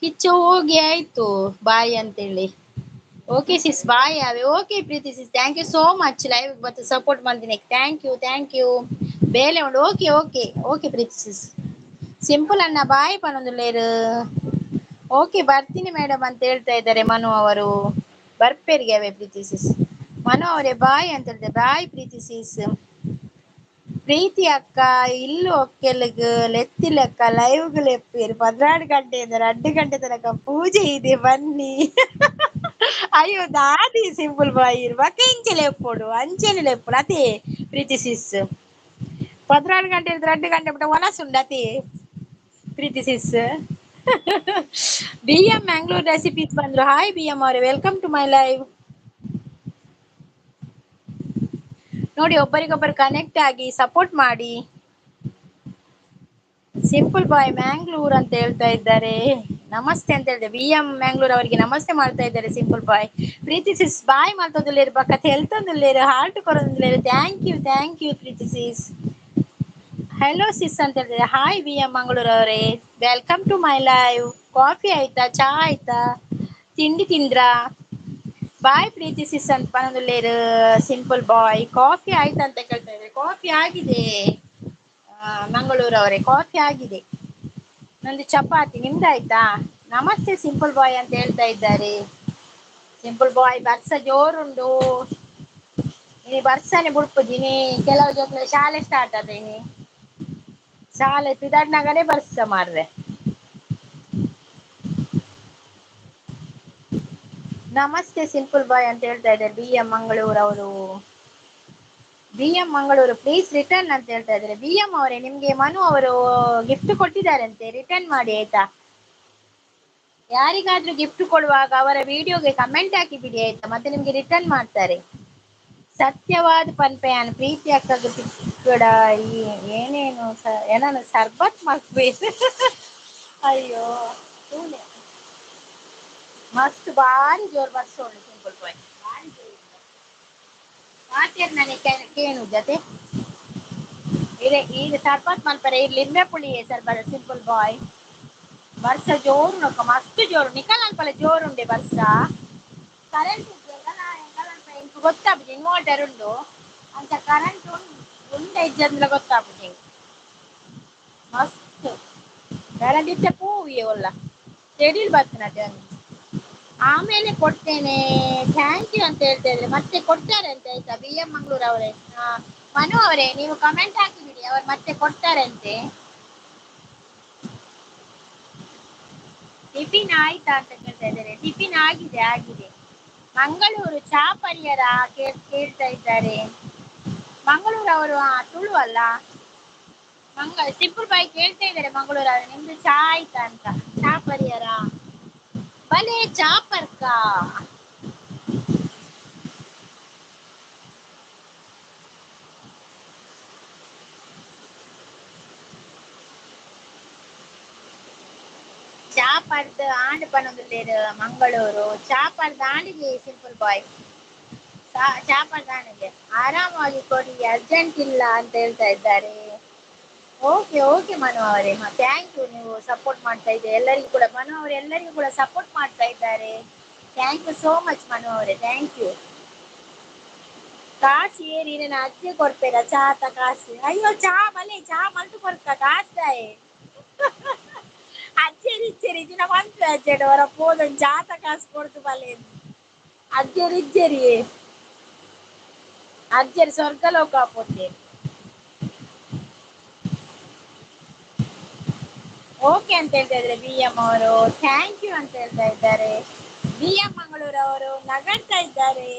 ಕಿಚ್ಚ ಹೋಗಿ ಆಯ್ತು ಬಾಯ್ ಅಂತೇಳಿ. ಓಕೆ ಸಿಸ್ ಬಾಯ್ ಅವೆ. Okay Preethi sis, thank you so much live ಮತ್ತು ಸಪೋರ್ಟ್ ಮಾಡ್ತೀನಿ. Thank you thank you. ಬೇಲೆ ಉಂಡು. Okay okay okay Preethi sis. Simple ಅಣ್ಣ ಬಾಯ್ ಪನೊಂದುಲ್ಲೇರು. ಓಕೆ ಬರ್ತೀನಿ ಮೇಡಮ್ ಅಂತ ಹೇಳ್ತಾ ಇದ್ದಾರೆ ಮನು ಅವರು. ಬರ್ಪೇರಿಗೆ ಅವೇ ಪ್ರೀತಿ ಸಿಸ್. ಮನು ಅವರೇ ಬಾಯ್ ಅಂತ ಹೇಳ್ತಾರೆ. ಬಾಯ್ ಪ್ರೀತಿ ಸಿಸ್. ಪ್ರೀತಿ ಅಕ್ಕ ಇಲ್ಲು ಒಕ್ಕೆಲ್ಗ್ ಲೆತ್ತಿಲಕ್ಕ ಲೈವ್ಗ್ ಲೆಪ್ಪೇರು 14 ಗಂಟೆಯಿಂದ 2 ಗಂಟೆ ತನಕ ಪೂಜೆ ಇದೆ ಬನ್ನಿ. ಅಯ್ಯೋ ದಾದಿ ಸಿಂಪಲ್ ಬಾಯ್ ಇರ್ಬಾಕ ಇಂಚೆ ಲೆಪ್ಪೋಡು ಅಂಚೆನೆ ಲೆಪ್ಪೋಡು ಅದೇ ಪ್ರೀತಿ ಸಿಸ್. 14 ಗಂಟೆ 2 ಗಂಟೆ ಬಿಟ್ಟ ಒಣಸುಂಡು ಅದೇ Preethi sis. B M Mangalore recipes ಬಂದ್ರು. ಹಾಯ್ ಬಿ ಎಂ ಅವರೇ, welcome to my live. ನೋಡಿ ಒಬ್ಬರಿಗೊಬ್ಬರು ಕನೆಕ್ಟ್ ಆಗಿ ಸಪೋರ್ಟ್ ಮಾಡಿ. ಸಿಂಪಲ್ ಬಾಯ್ ಮ್ಯಾಂಗ್ಳೂರ್ ಅಂತ ಹೇಳ್ತಾ ಇದ್ದಾರೆ. ನಮಸ್ತೆ ಅಂತ ಹೇಳಿದೆ. ಬಿ ಎಂ ಮ್ಯಾಂಗ್ಳೂರ್ ಅವರಿಗೆ ನಮಸ್ತೆ ಮಾಡ್ತಾ ಇದ್ದಾರೆ ಸಿಂಪಲ್ ಬಾಯ್. ಪ್ರೀತಿ ಸಿಸ್ ಬಾಯ್ ಮಾಡ್ತೊಂದುಲ್ಲೇರು ಬಕ್ಕ ಹೆಲ್ತೊಂದುಲ್ಲೇರು heart ಕೊರೊಂದುಲ್ಲೇರು. Thank you thank you Preethi sis. Hello sis ಅಂತ ಹೇಳ್ತಿದ್ದಾರೆ. ಹಾಯ್ ಬಿ ಎಂ ಮಂಗಳೂರು ಅವರೇ, welcome to my live. Coffee ಆಯ್ತಾ, ಚಾ ಆಯ್ತಾ, ತಿಂಡಿ ತಿಂದ್ರಾ? ಬಾಯ್ ಪ್ರೀತಿ ಸಿಸ್ ಅಂತ ಪನೊಂದುಲ್ಲೇರು ಸಿಂಪಲ್ ಬಾಯ್. ಕಾಫಿ ಆಯ್ತಾ ಅಂತ ಕೇಳ್ತಾ ಇದ್ದಾರೆ. ಕಾಫಿ ಆಗಿದೆ ಮಂಗಳೂರು ಅವರೇ, ಕಾಫಿ ಆಗಿದೆ. ನಂದು ಚಪಾತಿ, ನಿಮ್ದಾಯ್ತಾ? ನಮಸ್ತೆ ಸಿಂಪಲ್ ಬಾಯ್ ಅಂತ ಹೇಳ್ತಾ ಇದ್ದಾರೆ. ಸಿಂಪಲ್ ಬಾಯ್ ಬರ್ಸ ಜೋರುಂಡು, ಇನಿ ಬರ್ಸನೆ ಬುಡ್ಪುಜಿನಿ. ಕೆಲವು ಜೋಕ್ಲೆ ಶಾಲೆ ಸ್ಟಾರ್ಟ್ ಆದ, ಇನಿ ಶಾಲೆ ಪಿದಾಡ್ನಾಗನೇ ಬರ್ಸ ಮಾರ್ರೆ. ನಮಸ್ತೆ ಸಿಂಪಲ್ ಬಾಯ್ ಅಂತ ಹೇಳ್ತಾ ಇದ್ದಾರೆ ಬಿ ಎಂ ಮಂಗಳೂರು ಅವರು. B M Mangaluru please return ಅಂತ ಹೇಳ್ತಾ ಇದ್ದಾರೆ. ಬಿ ಎಂ ಅವರೇ, ನಿಮ್ಗೆ ಮನು ಅವರು ಗಿಫ್ಟ್ ಕೊಟ್ಟಿದ್ದಾರಂತೆ, ರಿಟರ್ನ್ ಮಾಡಿ ಆಯ್ತಾ? ಯಾರಿಗಾದ್ರೂ ಗಿಫ್ಟ್ ಕೊಡುವಾಗ ಅವರ ವಿಡಿಯೋಗೆ ಕಮೆಂಟ್ ಹಾಕಿ ಬಿಡಿ ಆಯ್ತಾ, ಮತ್ತೆ ನಿಮ್ಗೆ ರಿಟರ್ನ್ ಮಾಡ್ತಾರೆ. ಸತ್ಯವಾದ ಪನ್ಪೆಯಾನ್ ಪ್ರೀತಿ ಅಕ್ಕಗೆ ತಿಕ್ಕಡ ಏನೇನು ಏನಾನು ಸರ್ಬತ್ ಮಲ್ಪೇರು. ಅಯ್ಯೋ ಮಸ್ತ್ ಬಾರಿ ಜೋರು ಬರ್ಸ ಉಂಟು ಸಿಂಪಲ್ ಬಾಯ್, ಬಾರಿ ಜೋರು ಮಾತೇರ್ ನನಗೆ ಕೇಣು ಜೊತೆ. ಇದೆ ಈಗ ಸರ್ಬತ್ ಮಲ್ಪರೆ ಇಲ್ಲಿ ಲಿಂಬೆ ಪುಳಿ ಸರ್ಬತ್ ಸಿಂಪಲ್ ಬಾಯ್. ಬರ್ಸ ಜೋರು ನೊಕ್ಕ ಮಸ್ತ್ ಜೋರು ನಿಕಲ್ ಅನ್ಪಲ ಜೋರುಂಡೆ ಬರ್ಸ. ಕರೆಂಟ್ ಎಂಕ್ ಗೊತ್ತಾಪುಜಿ, ಇನ್ವರ್ಟರ್ ಉಂಡು ಅಂಚ ಕರೆಂಟ್ ಉಂಡೆ ಇಜ್ಜಂದ್ಲ ಗೊತ್ತಾಪುಜಿ ಮಸ್ತ್. ಕರೆಂಟ್ ಇತ್ತೆ ಪೋವಿಯೆ ಒಲ್ಲ ತೆಡಿಲ್ ಬತ್ತಿನತೆ. ಆಮೇಲೆ ಕೊಡ್ತೇನೆ thank you ಅಂತ ಹೇಳ್ತಾ ಇದ್ರೆ ಮತ್ತೆ ಕೊಡ್ತಾರೆ ಅಂತ ಆಯ್ತಾ ಬಿ ಎಂ ಮಂಗಳೂರು ಅವರೇ. ಮನು ಅವರೇ ನೀವು ಕಮೆಂಟ್ ಹಾಕಿಬಿಡಿ, ಅವರು ಮತ್ತೆ ಕೊಡ್ತಾರಂತೆ. ಟಿಫಿನ್ ಆಯ್ತಾ ಅಂತ ಕೇಳ್ತಾ ಇದ್ದಾರೆ. ಟಿಫಿನ್ ಆಗಿದೆ ಆಗಿದೆ. ಮಂಗಳೂರು ಚಾ ಪರಿಯರ ಕೇಳ್ತಾ ಇದ್ದಾರೆ. ಮಂಗಳೂರು ಅವರು ತುಳು ಅಲ್ಲ. ಸಿಂಪಲ್ ಬಾಯ್ ಕೇಳ್ತಾ ಇದ್ದಾರೆ ಮಂಗಳೂರು ಅವರು ನಿಮ್ದು ಚಾ ಆಯ್ತಾ ಅಂತ. ಚಾ ಪರಿಯರ ಬಲೆ ಚಾ ಪರ್ಕ. ಚಾ ಪರ್ದು ಆಂಡ್ ಪನೊಂದುಲ್ಲೇರು ಮಂಗಳೂರು ಚಾ ಪರ್ದು ಆಂಡಿಗೆ ಸಿಂಪಲ್ ಬಾಯ್. ಚಾ ಪರ್ದು ಆಂಡಿಗೆ ಆರಾಮಾಗಿ ಕೊಡಿ, ಅರ್ಜೆಂಟ್ ಇಲ್ಲ ಅಂತ ಹೇಳ್ತಾ ಇದ್ದಾರೆ. ಓಕೆ ಓಕೆ ಮನು ಅವರೇ, thank you. ನೀವು ಸಪೋರ್ಟ್ ಮಾಡ್ತಾ ಇದ್ದೀರಿ ಎಲ್ಲರಿಗೂ ಕೂಡ. ಮನು ಅವರು ಎಲ್ಲರಿಗೂ ಕೂಡ ಸಪೋರ್ಟ್ ಮಾಡ್ತಾ ಇದ್ದಾರೆ. Thank you so much Manu ಅವರೇ, thank you. ಕಾಸು ಏರಿ ನನ್ನ ಅಜ್ಜಿ ಕೊಡ್ತೇರ ಚಾತ ಕಾಸು. ಅಯ್ಯೋ ಚಾ ಬಲೆ ಚಾ ಮಲ್ತು ಕೊಡ್ತ ಕಾಸ್ದಾಯೆ ಅಜ್ಜೇರಿ ಇಚ್ಚೇರಿ ದಿನ ಬಂತು ಅಜ್ಜೇಡ ಹೊರ ಪೋದೊಂದು ಚಾತ ಕಾಸು ಕೊಡ್ತು ಬಲೆ ಅಜ್ಜೇರಿ ಇಜ್ಜೇರಿ ಅಜ್ಜೇರಿ ಸ್ವರ್ಗ ಲೋಕ ಪೋತೇರಿ. ಓಕೆ ಅಂತ ಹೇಳ್ತಾ ಇದ್ದಾರೆ ಬಿ ಎಂ ಅವರು, thank you ಅಂತ ಹೇಳ್ತಾ ಇದ್ದಾರೆ. ಬಿ ಎಂ ಮಂಗಳೂರು ಅವರು ನಗಡ್ತಾ ಇದ್ದಾರೆ.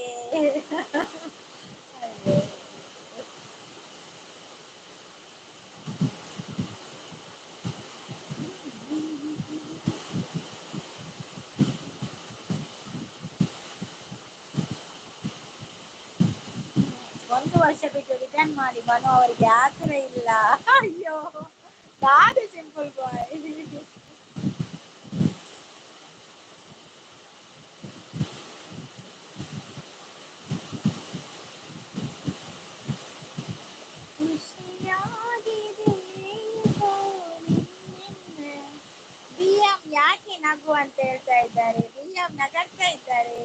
ಒಂದು ವರ್ಷ ಬಿಟ್ಟು ರಿಟರ್ನ್ ಮಾಡಿ ಮನು ಅವರಿಗೆ ಆತರ ಇಲ್ಲ. ಅಯ್ಯೋ ದಾದ ಸಿಂಪಲ್ ಬಾಯ್. ಖುಷಿಯಾಗಿದೆ ಬಿ ಎಂ ಯಾಕೆ ನಗು ಅಂತ ಹೇಳ್ತಾ ಇದ್ದಾರೆ. ಬಿ ಎಂ ನಗಡ್ತಾ ಇದ್ದಾರೆ.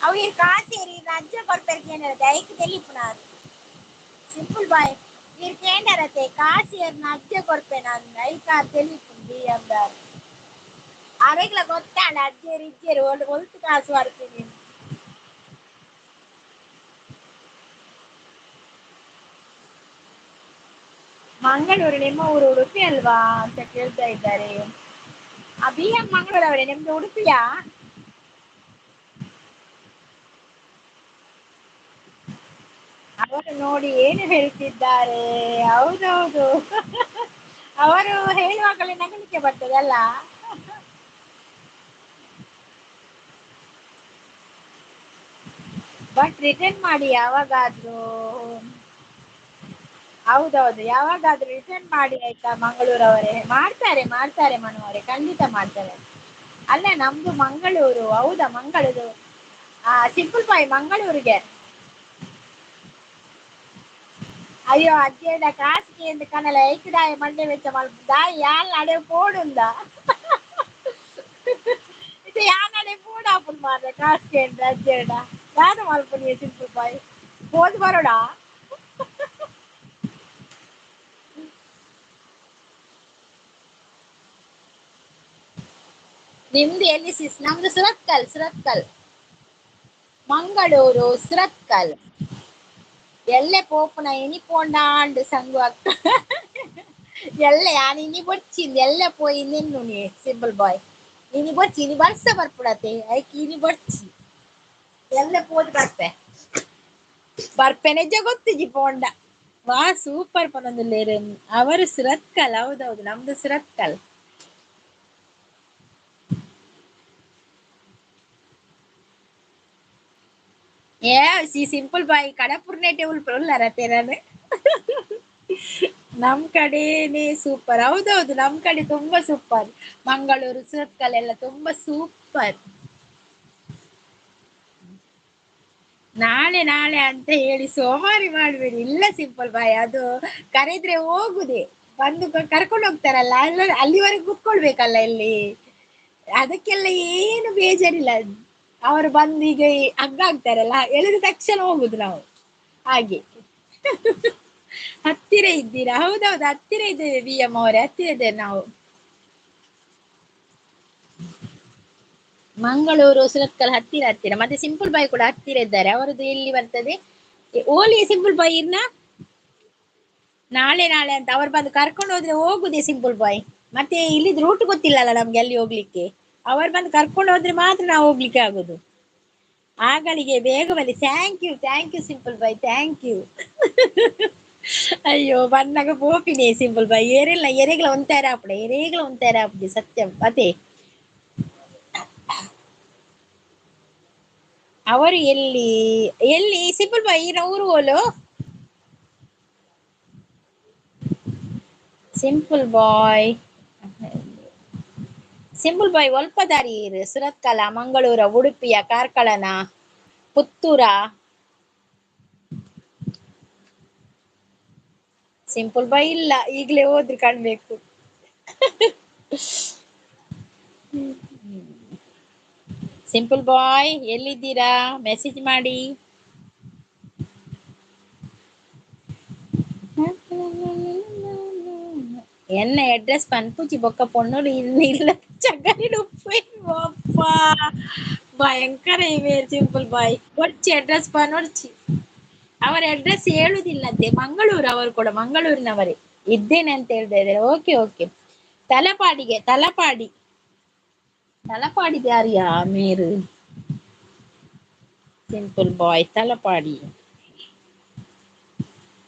ಅವ್ರಿಗೆ ಕಾಸೇರಿ ರಜ್ಜೆ ಕೊಡ್ಬೇಕು ಏನಾರ ಐಕ್ ತೆಲಿಪುನಾರು ಸಿಂಪಲ್ ಬಾಯ್. ನೀರ್ ಕೇಂಡರತೆ ಕಾಸಿಯರ್ನ ಅಜ್ಜೆ ಕೊಡ್ಪೆ ನಾನು ಐಕಾರ್ ತೆಲಿಪುನ್ ಬಿ ಎಂ ದಾರ್. ಅರೆಗ್ಲ ಗೊತ್ತಾಂಡ ಅಜ್ಜೇರಿ ಇಜ್ಜೇರಿ ಒಲ್ತು ಕಾಸು ಬರ್ತೀನಿ. ಮಂಗಳೂರು ನಿಮ್ಮ ಊರು ಉಡುಪಿ ಅಲ್ವಾ ಅಂತ ಕೇಳ್ತಾ ಇದ್ದಾರೆ. ಆ ಬಿ ಎಂ ಮಂಗಳೂರು ಅವರೇ ನಿಮ್ದು ಉಡುಪಿಯಾ? ಅವರು ನೋಡಿ ಏನು ಹೇಳ್ತಿದ್ದಾರೆ. ಹೌದೌದು, ಅವರು ಹೇಳುವಾಗಲೇ ನಗಲಿಕ್ಕೆ ಬರ್ತದಲ್ಲ. ಬಟ್ ರಿಟರ್ನ್ ಮಾಡಿ ಯಾವಾಗಾದ್ರೂ. ಹೌದೌದು, ಯಾವಾಗಾದ್ರೂ ರಿಟರ್ನ್ ಮಾಡಿ ಆಯ್ತಾ ಮಂಗಳೂರವರೇ. ಮಾಡ್ತಾರೆ ಮಾಡ್ತಾರೆ ಮನು ಅವರೇ, ಖಂಡಿತ ಮಾಡ್ತಾರೆ. ಅಲ್ಲ ನಮ್ದು ಮಂಗಳೂರು. ಹೌದಾ ಮಂಗಳೂರು? ಆ ಸಿಂಪಲ್ ಬಾಯ್ ಮಂಗಳೂರಿಗೆ. ಅಯ್ಯೋ ಅಜ್ಜೇಡ ಕಾಸಿಗೆ ಎಂದು ಕನಲ ಐಕದಾಯ ಮಂಡೆ ವೆಚ್ಚ ಮಲ್ಪ ದಾಯಿ ಯಾಲ್ ಅಡೆ ಪೋಡುಂದ ಇದು ಯಾನಡೆ ಪೋಡಾಪುನ್ ಮಾರ್ರೆ ಕಾಸಿಗೆ ಎಂದು ಅಜ್ಜೇಡ ದಾದ ಮಲ್ಪುನಿ ಸಿಂಪಲ್ ಬಾಯ್ ಪೋದು ಬರೋಡ. ನಿಮ್ದು ಎಲ್ಲಿ ಸಿಸ್? ನಮ್ದು ಸುರತ್ಕಲ್. ಸುರತ್ಕಲ್ ಮಂಗಳೂರು ಸುರತ್ಕಲ್. ಎಲ್ಲೆ ಪೋಪುನ ಇನಿ ಪೋಂಡಾಂಡ್ ಸಂಗು ಅಕ್ಕ ಎಲ್ಲೆ ಯಾನ್ ಇನಿ ಬೊಡ್ಚಿಂದ್ ಎಲ್ಲೆ ಪೋಯಿ ನಿನ್ನು ನೀ ಸಿಂಪಲ್ ಬಾಯ್. ಇನಿ ಬೊಡ್ಚಿ ಇನಿ ಬರ್ಸ ಬರ್ಪುಡತೆ ಐಕ್ ಇನಿ ಬೊಡ್ಚಿ ಎಲ್ಲೆ ಪೋದು ಬರ್ಪೆ ಬರ್ಪೆ ನಿಜ ಗೊತ್ತಿಜಿ ಪೋಂಡ. ವಾ ಸೂಪರ್ ಪನೊಂದುಲ್ಲೇರು ಅವರು ಸುರತ್ಕಲ್. ಹೌದೌದು ನಮ್ದು ಸುರತ್ಕಲ್. ಏ ಸಿ ಸಿಂಪಲ್ ಬಾಯ್ ಕಡಪುರ್ನೇಟೆ ಉಲ್ಲಾರತೆ ನಾನು. ನಮ್ ಕಡೆನೇ ಸೂಪರ್. ಹೌದೌದು ನಮ್ ಕಡೆ ತುಂಬಾ ಸೂಪರ್. ಮಂಗಳೂರು ಸುರತ್ಕಲ್ ಎಲ್ಲ ತುಂಬಾ ಸೂಪರ್. ನಾಳೆ ನಾಳೆ ಅಂತ ಹೇಳಿ ಸೋಮಾರಿ ಮಾಡಬೇಡಿ. ಇಲ್ಲ ಸಿಂಪಲ್ ಬಾಯ್, ಅದು ಕರೆದ್ರೆ ಹೋಗುದೆ, ಬಂದು ಕರ್ಕೊಂಡು ಹೋಗ್ತಾರಲ್ಲ, ಅಲ್ಲ ಅಲ್ಲಿವರೆಗೆ ಕೂತ್ಕೊಳ್ಬೇಕಲ್ಲ ಇಲ್ಲಿ, ಅದಕ್ಕೆಲ್ಲ ಏನು ಬೇಜಾರಿಲ್ಲ. ಅವರು ಬಂದು ಈಗ ಹಗ್ಗ ಆಗ್ತಾರಲ್ಲ, ಎಳೆದ ತಕ್ಷಣ ಹೋಗುದು ನಾವು. ಹಾಗೆ ಹತ್ತಿರ ಇದ್ದೀರಾ? ಹೌದೌದು, ಹತ್ತಿರ ಇದ್ದೇವೆ ಬಿ ಎಂ ಅವರೇ, ಹತ್ತಿರ ಇದ್ದೇವೆ ನಾವು. ಮಂಗಳೂರು ಸುರತ್ಕಲ್ ಹತ್ತಿರ ಹತ್ತಿರ. ಮತ್ತೆ ಸಿಂಪಲ್ ಬಾಯ್ ಕೂಡ ಹತ್ತಿರ ಇದ್ದಾರೆ. ಅವರದ್ದು ಎಲ್ಲಿ ಬರ್ತದೆ? ಓಲಿ ಸಿಂಪಲ್ ಬಾಯ್ ಇರ್ನ ನಾಳೆ ನಾಳೆ ಅಂತ ಅವರು ಬಂದು ಕರ್ಕೊಂಡು ಹೋದ್ರೆ ಹೋಗುದೇ ಸಿಂಪಲ್ ಬಾಯ್. ಮತ್ತೆ ಇಲ್ಲಿದ್ ರೂಟ್ ಗೊತ್ತಿಲ್ಲಲ್ಲ ನಮ್ಗೆ ಅಲ್ಲಿ ಹೋಗ್ಲಿಕ್ಕೆ, ಅವರು ಬಂದು ಕರ್ಕೊಂಡು ಹೋದ್ರೆ ಮಾತ್ರ ನಾವು ಹೋಗ್ಲಿಕ್ಕೆ ಆಗುದು. ಆಗಳಿಗೆ ಬೇಗ ಬನ್ನಿ. Thank you, thank you simple boy, thank you. ಅಯ್ಯೋ ಬಂದಾಗ ಪೋಪಿನಿ ಸಿಂಪಲ್ ಬಾಯ್. ಏರೆಲ್ಲ ಎರೆಗಳ ಒಂತಾರ ಆಪಡೆ, ಎರೆಗಳ ಒಂತಾರ ಆಪುಜಿ ಸತ್ಯ. ಅದೇ ಅವರು ಎಲ್ಲಿ ಎಲ್ಲಿ ಸಿಂಪಲ್ ಬಾಯ್ ಈನ ಊರು ಓಲು? ಸಿಂಪಲ್ ಬಾಯ್, ಸಿಂಪಲ್ ಬಾಯ್ ಒಲ್ಪದಾರಿ ಸುರತ್ಕಲ, ಮಂಗಳೂರ, ಉಡುಪಿಯ, ಕಾರ್ಕಳನ, ಪುತ್ತೂರ. ಸಿಂಪಲ್ ಬಾಯ್ ಇಲ್ಲ, ಈಗಲೇ ಹೋದ್ರೆ ಕಾಣ್ಬೇಕು. ಸಿಂಪಲ್ ಬಾಯ್ ಎಲ್ಲಿದ್ದೀರಾ? ಮೆಸೇಜ್ ಮಾಡಿ. ಎನ್ನ ಅಡ್ರೆಸ್ ಪನ್ಪುಜಿ ಬೊಕ್ಕ ಪೊಣ್ಣುಲು ಇಲ್ಲ ಚಕ್ಕರಿ ಅಪ್ಪ ಭಯಂಕರ ಇವೆ ಸಿಂಪಲ್ ಬಾಯ್. ಒಡ್ಚಿ ಅಡ್ರೆಸ್ ಪನೊಡ್ಚಿ. ಅವರ ಅಡ್ರೆಸ್ ಹೇಳುದಿಲ್ಲಂತೆ. ಮಂಗಳೂರು, ಅವರು ಕೂಡ ಮಂಗಳೂರಿನವರೇ ಇದ್ದೇನೆ ಅಂತ ಹೇಳ್ತಾ ಇದ್ದಾರೆ. Okay okay. ತಲಪಾಡಿಗೆ, ತಲಪಾಡಿ, ತಲಪಾಡಿ ಯಾರಿಯಾ ಮೇರು? Simple boy Thalapady.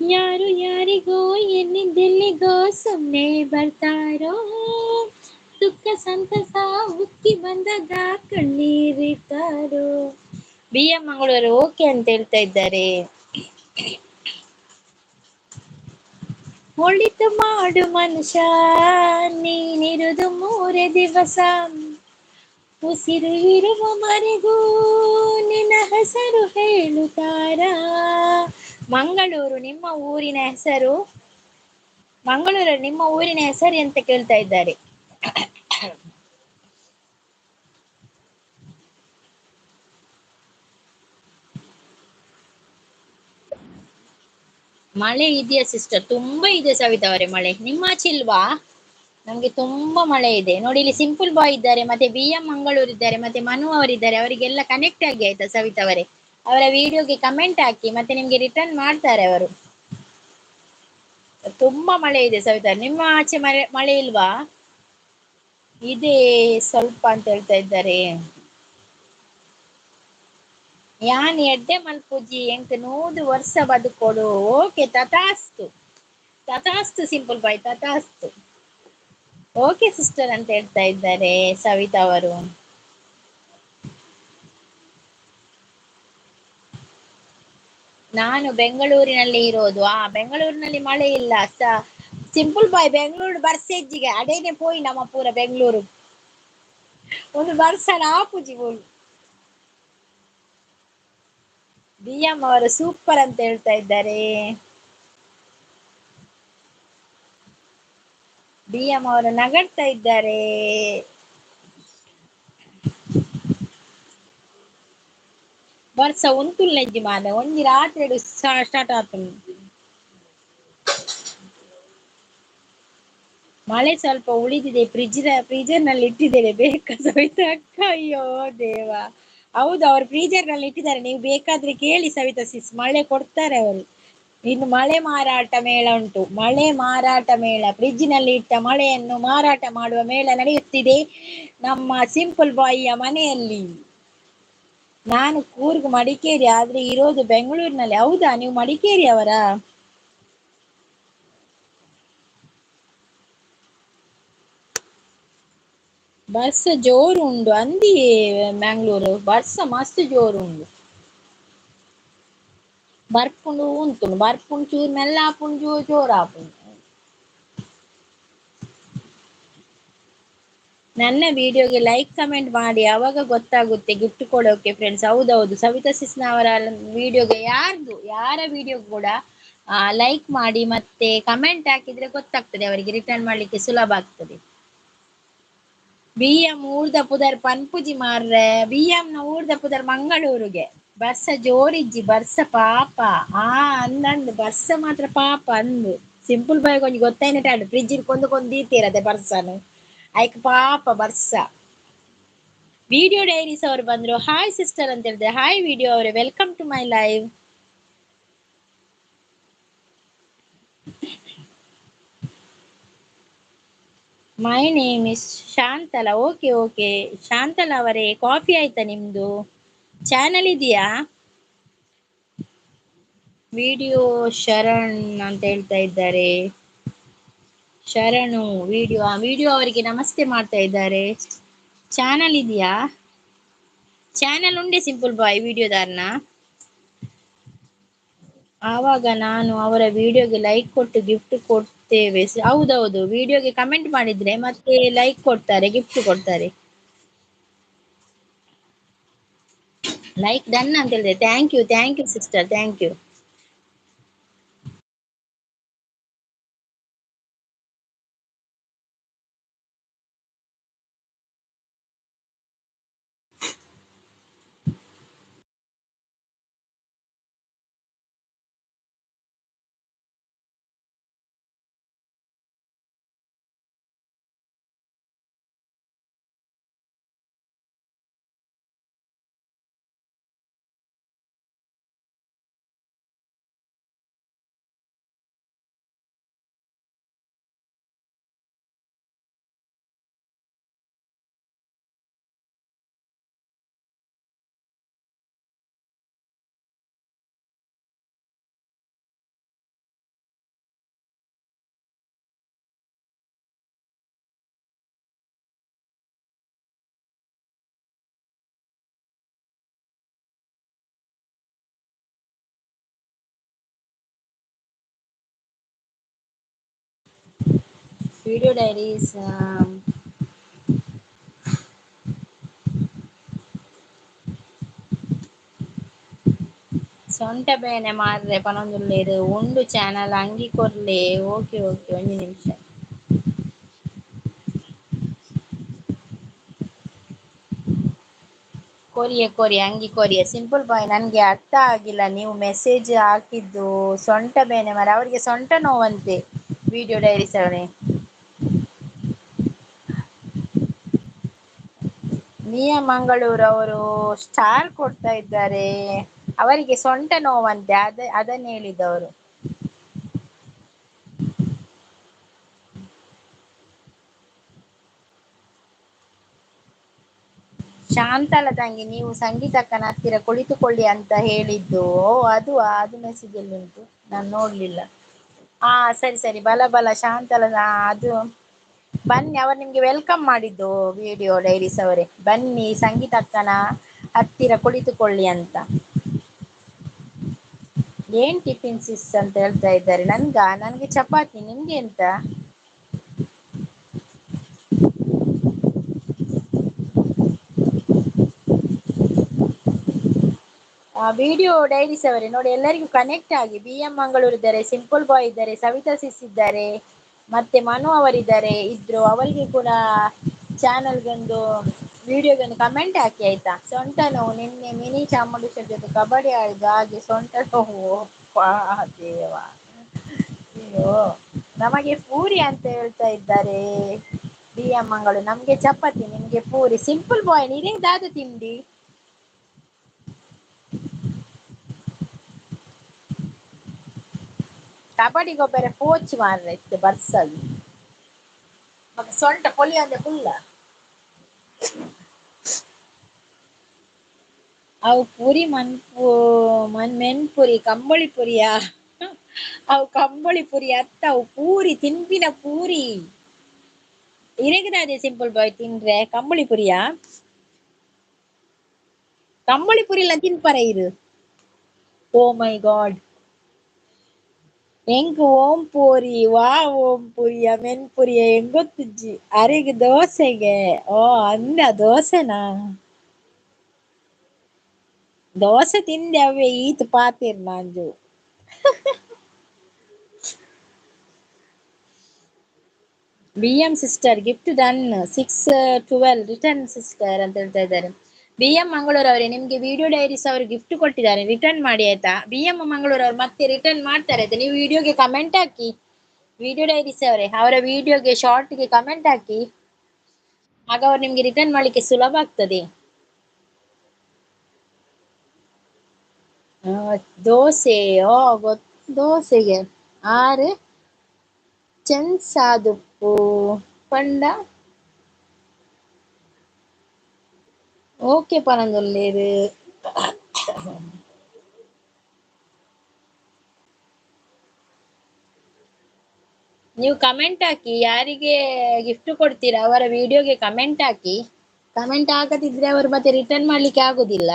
ಯಾರು ಯಾರಿಗೋ ಎಲ್ಲಿದ್ದೆಲ್ಲಿಗೋ ಸುಮ್ಮನೆ ಬರ್ತಾರೋ, ದುಃಖ ಸಂತಸ ಉಕ್ಕಿ ಬಂದಾಗ ಕಣ್ಣೀರಿರ್ತಾರೋ. ಬಿ ಎಂ ಮಂಗಳೂರು ಓಕೆ ಅಂತ ಹೇಳ್ತಾ ಇದ್ದಾರೆ. ಒಳಿತು ಮಾಡು ಮನುಷ್ಯ, ನೀನಿರುದು ಮೂರೇ ದಿವಸ, ಉಸಿರು ಇರುವವರೆಗೂ ನಿನ್ನ ಹೆಸರು ಹೇಳುತ್ತಾರ. ಮಂಗಳೂರು ನಿಮ್ಮ ಊರಿನ ಹೆಸರು? ಮಂಗಳೂರು ನಿಮ್ಮ ಊರಿನ ಹೆಸರು ಅಂತ ಕೇಳ್ತಾ ಇದ್ದಾರೆ. ಮಳೆ ಇದೆಯಾ ಸಿಸ್ಟರ್? ತುಂಬಾ ಇದೆ ಸವಿತಾ ಅವರೇ ಮಳೆ. ನಿಮ್ಮ ಆಚೆ ಇಲ್ವಾ? ನಮ್ಗೆ ತುಂಬಾ ಮಳೆ ಇದೆ ನೋಡಿ. ಇಲ್ಲಿ ಸಿಂಪಲ್ ಬಾಯ್ ಇದ್ದಾರೆ, ಮತ್ತೆ ಬಿ ಎಂ ಮಂಗಳೂರು ಇದ್ದಾರೆ, ಮತ್ತೆ ಮನು ಅವರಿದ್ದಾರೆ. ಅವರಿಗೆಲ್ಲ ಕನೆಕ್ಟ್ ಆಗಿ ಆಯ್ತಾ ಸವಿತಾ ಅವರೇ? ಅವರ ವಿಡಿಯೋಗೆ ಕಮೆಂಟ್ ಹಾಕಿ, ಮತ್ತೆ ನಿಮ್ಗೆ ರಿಟರ್ನ್ ಮಾಡ್ತಾರೆ ಅವರು. ತುಂಬಾ ಮಳೆ ಇದೆ ಸವಿತಾ. ನಿಮ್ಮ ಆಚೆ ಮಳೆ ಮಳೆ ಇಲ್ವಾ? ಇದೆ ಸ್ವಲ್ಪ ಅಂತ ಹೇಳ್ತಾ ಇದ್ದಾರೆ. ಯಾನ್ ಎಡ್ಡೆ ಮಲ್ಪುಜಿ ಎಂಕ್ 100 ವರ್ಷ ಬದುಕೋಡು. ಓಕೆ, ತಥಾಸ್ತು ತಥಾಸ್ತು ಸಿಂಪಲ್ ಬಾಯ್, ತಥಾಸ್ತು. ಓಕೆ ಸಿಸ್ಟರ್ ಅಂತ ಹೇಳ್ತಾ ಇದ್ದಾರೆ ಸವಿತಾ ಅವರು. ನಾನು ಬೆಂಗಳೂರಿನಲ್ಲಿ ಇರೋದು. ಆ ಬೆಂಗಳೂರಿನಲ್ಲಿ ಮಳೆ ಇಲ್ಲ ಸಿಂಪಲ್ ಬಾಯ್. ಬೆಂಗಳೂರು ಬರ್ಸೆಜ್ಜಿಗೆ ಅಡೇನೆ ಪೋಯಿ ನಮ್ಮ ಪೂರ ಬೆಂಗಳೂರು ಒಂದು ಬರ್ಸಡ ಆಪುಜಿ ಬೋಲು. ಬಿ ಎಂ ಅವರು ಸೂಪರ್ ಅಂತ ಹೇಳ್ತಾ ಇದ್ದಾರೆ. ಬಿ ಎಂ ಅವರು ನಗಡ್ತಾ ಇದ್ದಾರೆ. ವರ್ಷ ಉಂತುಲ್ನೆಜ್ಜಿ ಮಾದ ಒಂಜಿ ರಾತ್ರಿ ಸ್ಟಾರ್ಟ್ ಆತುಂಡು. ಮಳೆ ಸ್ವಲ್ಪ ಉಳಿದಿದೆ, ಫ್ರೀಜರ್ ನಲ್ಲಿ ಇಟ್ಟಿದ್ದೇನೆ, ಬೇಕಾ ಸವಿತಾ ಅಕ್ಕ? ಅಯ್ಯೋ ದೇವ, ಹೌದು ಅವರು ಫ್ರೀಜರ್ ನಲ್ಲಿ ಇಟ್ಟಿದ್ದಾರೆ. ನೀವು ಬೇಕಾದ್ರೆ ಕೇಳಿ ಸವಿತಾ ಸಿಸ್, ಮಳೆ ಕೊಡ್ತಾರೆ ಅವರು. ಇನ್ನು ಮಳೆ ಮಾರಾಟ ಮೇಳ ಉಂಟು, ಮಳೆ ಮಾರಾಟ ಮೇಳ. ಫ್ರಿಡ್ಜ್ ನಲ್ಲಿ ಇಟ್ಟ ಮಳೆಯನ್ನು ಮಾರಾಟ ಮಾಡುವ ಮೇಳ ನಡೆಯುತ್ತಿದೆ ನಮ್ಮ ಸಿಂಪಲ್ ಬಾಯಿಯ ಮನೆಯಲ್ಲಿ. ನಾನು ಕೂರ್ಗ್ ಮಡಿಕೇರಿ, ಆದ್ರೆ ಇರೋದು ಬೆಂಗಳೂರಿನಲ್ಲಿ. ಹೌದಾ, ನೀವು ಮಡಿಕೇರಿ ಅವರಾ? ಬರ್ಸ ಜೋರು ಉಂಡು ಅಂದಿ ಮ್ಯಾಂಗ್ಳೂರು, ಬರ್ಸ ಮಸ್ತ್ ಜೋರು ಉಂಡು. ಬರ್ಪುಂಡು ಉಂತುಂಡು, ಬರ್ಪುಂಡು ಚೂರು ಮೆಲ್ಲ ಆಪುಂಡು, ಜೋರು ಜೋರು ಆಪುಂಡು. ನನ್ನ ವಿಡಿಯೋಗೆ ಲೈಕ್ ಕಮೆಂಟ್ ಮಾಡಿ, ಆವಾಗ ಗೊತ್ತಾಗುತ್ತೆ ಗಿಫ್ಟ್ ಕೊಡೋಕೆ ಫ್ರೆಂಡ್ಸ್. ಹೌದೌದು, ಸವಿತಾ ಸಿಸ್ನವರ ವಿಡಿಯೋಗೆ ಯಾರ್ದು ಯಾರ ವಿಡಿಯೋ ಕೂಡ ಲೈಕ್ ಮಾಡಿ ಮತ್ತೆ ಕಮೆಂಟ್ ಹಾಕಿದ್ರೆ ಗೊತ್ತಾಗ್ತದೆ, ಅವರಿಗೆ ರಿಟರ್ನ್ ಮಾಡ್ಲಿಕ್ಕೆ ಸುಲಭ ಆಗ್ತದೆ. ಬಿ ಎಂ ಊರ್ದ ಪುದರ್ ಪನ್ಪುಜಿ ಮಾರ್ರೆ, ಬಿ ಎಂ ನ ಊರ್ದ ಪುದರ್ ಮಂಗಳೂರಿಗೆ. ಬರ್ಸ ಜೋರಿಜ್ಜಿ ಬರ್ಸ ಪಾಪ ಆ ಅಂದಂದು ಬರ್ಸ ಮಾತ್ರ ಪಾಪ ಅಂದು. ಸಿಂಪಲ್ ಬಾಯ್ ಕೊಂಚ ಗೊತ್ತಾಯ್ನಟ ಫ್ರಿಜ್ ಕೊಂದು ಕೊಂದು ದೀತೀರದೆ ಬರ್ಸನು ಐಕ್ ಪಾಪ ಬರ್ಸ. ವಿಡಿಯೋ ಡೈರೀಸ್ ಅವರು ಬಂದ್ರು, ಹಾಯ್ ಸಿಸ್ಟರ್ ಅಂತ ಹೇಳಿದ್ರೆ. ಹಾಯ್ ವಿಡಿಯೋ ಅವರೇ, welcome to my live. My name is Shantala. Okay okay Shantala ಅವರೇ, ಕಾಫಿ ಆಯ್ತಾ ನಿಮ್ದು? ಚಾನಲ್ ಇದೆಯಾ? ವಿಡಿಯೋ ಶರಣ್ ಅಂತ ಹೇಳ್ತಾ ಇದ್ದಾರೆ, ಶರಣು ವಿಡಿಯೋ ವಿಡಿಯೋ ಅವರಿಗೆ ನಮಸ್ತೆ ಮಾಡ್ತಾ ಇದ್ದಾರೆ. ಚಾನಲ್ ಇದೆಯಾ? ಚಾನಲ್ ಉಂಡೆ ಸಿಂಪಲ್ ಬಾಯ್ ವಿಡಿಯೋದಾರನ. ಆವಾಗ ನಾನು ಅವರ ವಿಡಿಯೋಗೆ ಲೈಕ್ ಕೊಟ್ಟು ಗಿಫ್ಟ್ ಕೊಡ್ತೇವೆ. ಹೌದೌದು, ವಿಡಿಯೋಗೆ ಕಮೆಂಟ್ ಮಾಡಿದ್ರೆ ಮತ್ತೆ ಲೈಕ್ ಕೊಡ್ತಾರೆ, ಗಿಫ್ಟ್ ಕೊಡ್ತಾರೆ. ಲೈಕ್ ಡನ್ ಅಂತ ಹೇಳಿದೆ. Thank you, thank you sister, thank you. Video diaries ಸೊಂಟ ಬೇನೆ ಮಾರ್ರೆ ಪನೊಂದುಲ್ಲೇರು ಉಂಡು ಚಾನಲ್ ಅಂಗಿ ಕೊರ್ಲೆ. ಓಕೆ ಓಕೆ, ಒಂದು ನಿಮಿಷ. ಕೊರಿಯ ಕೊರಿಯ ಅಂಗಿ ಕೊರಿಯ. ಸಿಂಪಲ್ ಬಾಯ್, ನನಗೆ ಅರ್ಥ ಆಗಿಲ್ಲ ನೀವು ಮೆಸೇಜ್ ಹಾಕಿದ್ದು. ಸೊಂಟ ಬೇನೆ ಮಾರ, ಅವರಿಗೆ ಸೊಂಟ ನೋವಂತೆ ವಿಡಿಯೋ ಡೈರೀಸ್ ಅವರೇ. ಮಿಯಾ ಮಂಗಳೂರು ಅವರು ಸ್ಟಾರ್ ಕೊಡ್ತಾ ಇದ್ದಾರೆ, ಅವರಿಗೆ ಸೊಂಟ ನೋವಂತೆ ಅದನ್ನ ಹೇಳಿದವರು. ಶಾಂತಲ ತಂಗಿ, ನೀವು ಸಂಗೀತಕ್ಕನ ಹತ್ತಿರ ಕುಳಿತುಕೊಳ್ಳಿ ಅಂತ ಹೇಳಿದ್ದು ಅದು ಅದು ಮೆಸೇಜ್ ಅಲ್ಲಿ ಉಂಟು, ನಾನು ನೋಡ್ಲಿಲ್ಲ. ಹಾ ಸರಿ ಸರಿ, ಬಲ ಬಲ ಶಾಂತಲ, ಅದು ಬನ್ನಿ, ಅವರು ನಿಮ್ಗೆ welcome ಮಾಡಿದ್ದು ವಿಡಿಯೋ ಡೈರೀಸ್ ಅವರೇ. ಬನ್ನಿ ಸಂಗೀತಕ್ಕನ ಹತ್ತಿರ ಕುಳಿತುಕೊಳ್ಳಿ ಅಂತ. ಏನ್ ಟಿಫಿನ್ ಸಿಸ್ ಅಂತ ಹೇಳ್ತಾ ಇದ್ದಾರೆ. ನನ್ಗೆ ಚಪಾತಿ, ನಿಮ್ಗೆ ಎಂತ? ವಿಡಿಯೋ ಡೈರೀಸ್ ಅವರೇ ನೋಡಿ, ಎಲ್ಲರಿಗೂ ಕನೆಕ್ಟ್ ಆಗಿ. ಬಿ ಎಂ ಮಂಗಳೂರು ಇದ್ದಾರೆ, ಸಿಂಪಲ್ ಬಾಯ್ ಇದ್ದಾರೆ, ಸವಿತಾ ಸಿಸ್ ಇದ್ದಾರೆ, ಮತ್ತೆ ಮನು ಅವರಿದ್ದಾರೆ ಇದ್ರು, ಅವರಿಗೆ ಕೂಡ ಚಾನಲ್ಗೊಂದು ವಿಡಿಯೋಗೊಂದು ಕಮೆಂಟ್ ಹಾಕಿ ಆಯ್ತಾ. ಸೊಂಟ ನೋವು, ನಿನ್ನೆ ಮಿನಿ ಚಾಮುಂಡೇಶ್ವರಿ ಜೊತೆ ಕಬಡ್ಡಿ ಆಡಿದ್ದು, ಹಾಗೆ ಸೊಂಟ ನೋವು. ದೇವ, ಅಯ್ಯೋ, ನಮಗೆ ಪೂರಿ ಅಂತ ಹೇಳ್ತಾ ಇದ್ದಾರೆ ಬಿ ಎಂ ಮಂಗಳೂರು. ನಮ್ಗೆ ಚಪಾತಿ, ನಿಮ್ಗೆ ಪೂರಿ. ಸಿಂಪಲ್ ಬಾಯ್, ನೀನೇ ದಾದ ತಿಂಡಿ? ಕಬಡ್ಡಿ ಗೊಬ್ಬರ ಕೋಚ್ ಮಾರ್ರೆ ಇತ್ತು ಬರ್ಸದು ಮತ್ತೆ ಸೊಂಟ ಪೊಲಿ ಅಂದ್ರೆ ಫುಲ್ಲ. ಅವು ಪೂರಿ ಮನ್ಪು ಮನ್ ಮೆನ್ಪುರಿ ಕಂಬಳಿ ಪುರಿಯಾ? ಅವು ಕಂಬಳಿ ಪುರಿ ಅತ್ತ, ಅವು ಪೂರಿ ತಿನ್ಪಿನ ಪೂರಿ. ಇರಗದಾದೆ ಸಿಂಪಲ್ ಬಾಯ್ ತಿನ್ರೆ ಕಂಬಳಿ ಪುರಿಯಾ? ಕಂಬಳಿ ಪುರಿ ಎಲ್ಲ ತಿನ್ಪರ ಇರು. ಓ ಮೈ ಗಾಡ್. ಎಂಕ್ ಓಂ ಪೂರಿ ವಾ ಓಂ ಪುರಿಯ ಮೆನ್ ಪುರಿಯ ಎಂಗೊತ್ತುಜ್ಜಿ ಅರೆಗ್ ದೋಸೆಗೆ ಓ ಅಂದ ದೋಸೆನಾ ದೋಸೆ ತಿಂದೆ ಅವೇ ಈತ್ ಪಾತಿರ್ ನಾಂಜು. B M sister gift done 6:12 return sister ಅಂತ ಹೇಳ್ತಾ ಇದ್ದಾರೆ. ಬಿ ಎಂ ಮಂಗಳೂರು ಅವರೇ, ನಿಮ್ಗೆ ವಿಡಿಯೋ ಡೈರೀಸ್ ಅವರು ಗಿಫ್ಟ್ ಕೊಟ್ಟಿದ್ದಾರೆ, ರಿಟರ್ನ್ ಮಾಡಿ ಆಯ್ತಾ. ಬಿ ಎಂ ಮಂಗಳೂರು ಅವರು ಮತ್ತೆ ರಿಟರ್ನ್ ಮಾಡ್ತಾರೆ ಆಯ್ತಾ. ನೀವು ವಿಡಿಯೋಗೆ ಕಮೆಂಟ್ ಹಾಕಿ, ವಿಡಿಯೋ ಡೈರೀಸ್ ಅವರೇ ಅವರ ವಿಡಿಯೋಗೆ ಶಾರ್ಟ್ಗೆ ಕಮೆಂಟ್ ಹಾಕಿ, ಆಗ ಅವ್ರು ನಿಮ್ಗೆ ರಿಟರ್ನ್ ಮಾಡ್ಲಿಕ್ಕೆ ಸುಲಭ ಆಗ್ತದೆ. ದೋಸೆ ಓ ಗೊತ್ತು, ದೋಸೆಗೆ ಆರು ಚೆನ್ಸಾದುಪ್ಪು ಪಂಡ ಓಕೆ ಪನಂದೊಲ್ಲೇರು. ನೀವು ಕಮೆಂಟ್ ಹಾಕಿ, ಯಾರಿಗೆ ಗಿಫ್ಟ್ ಕೊಡ್ತೀರಾ ಅವರ ವಿಡಿಯೋಗೆ ಕಮೆಂಟ್ ಹಾಕಿ. ಕಮೆಂಟ್ ಹಾಕದಿದ್ರೆ ಅವರು ಮತ್ತೆ ರಿಟರ್ನ್ ಮಾಡ್ಲಿಕ್ಕೆ ಆಗುದಿಲ್ಲ.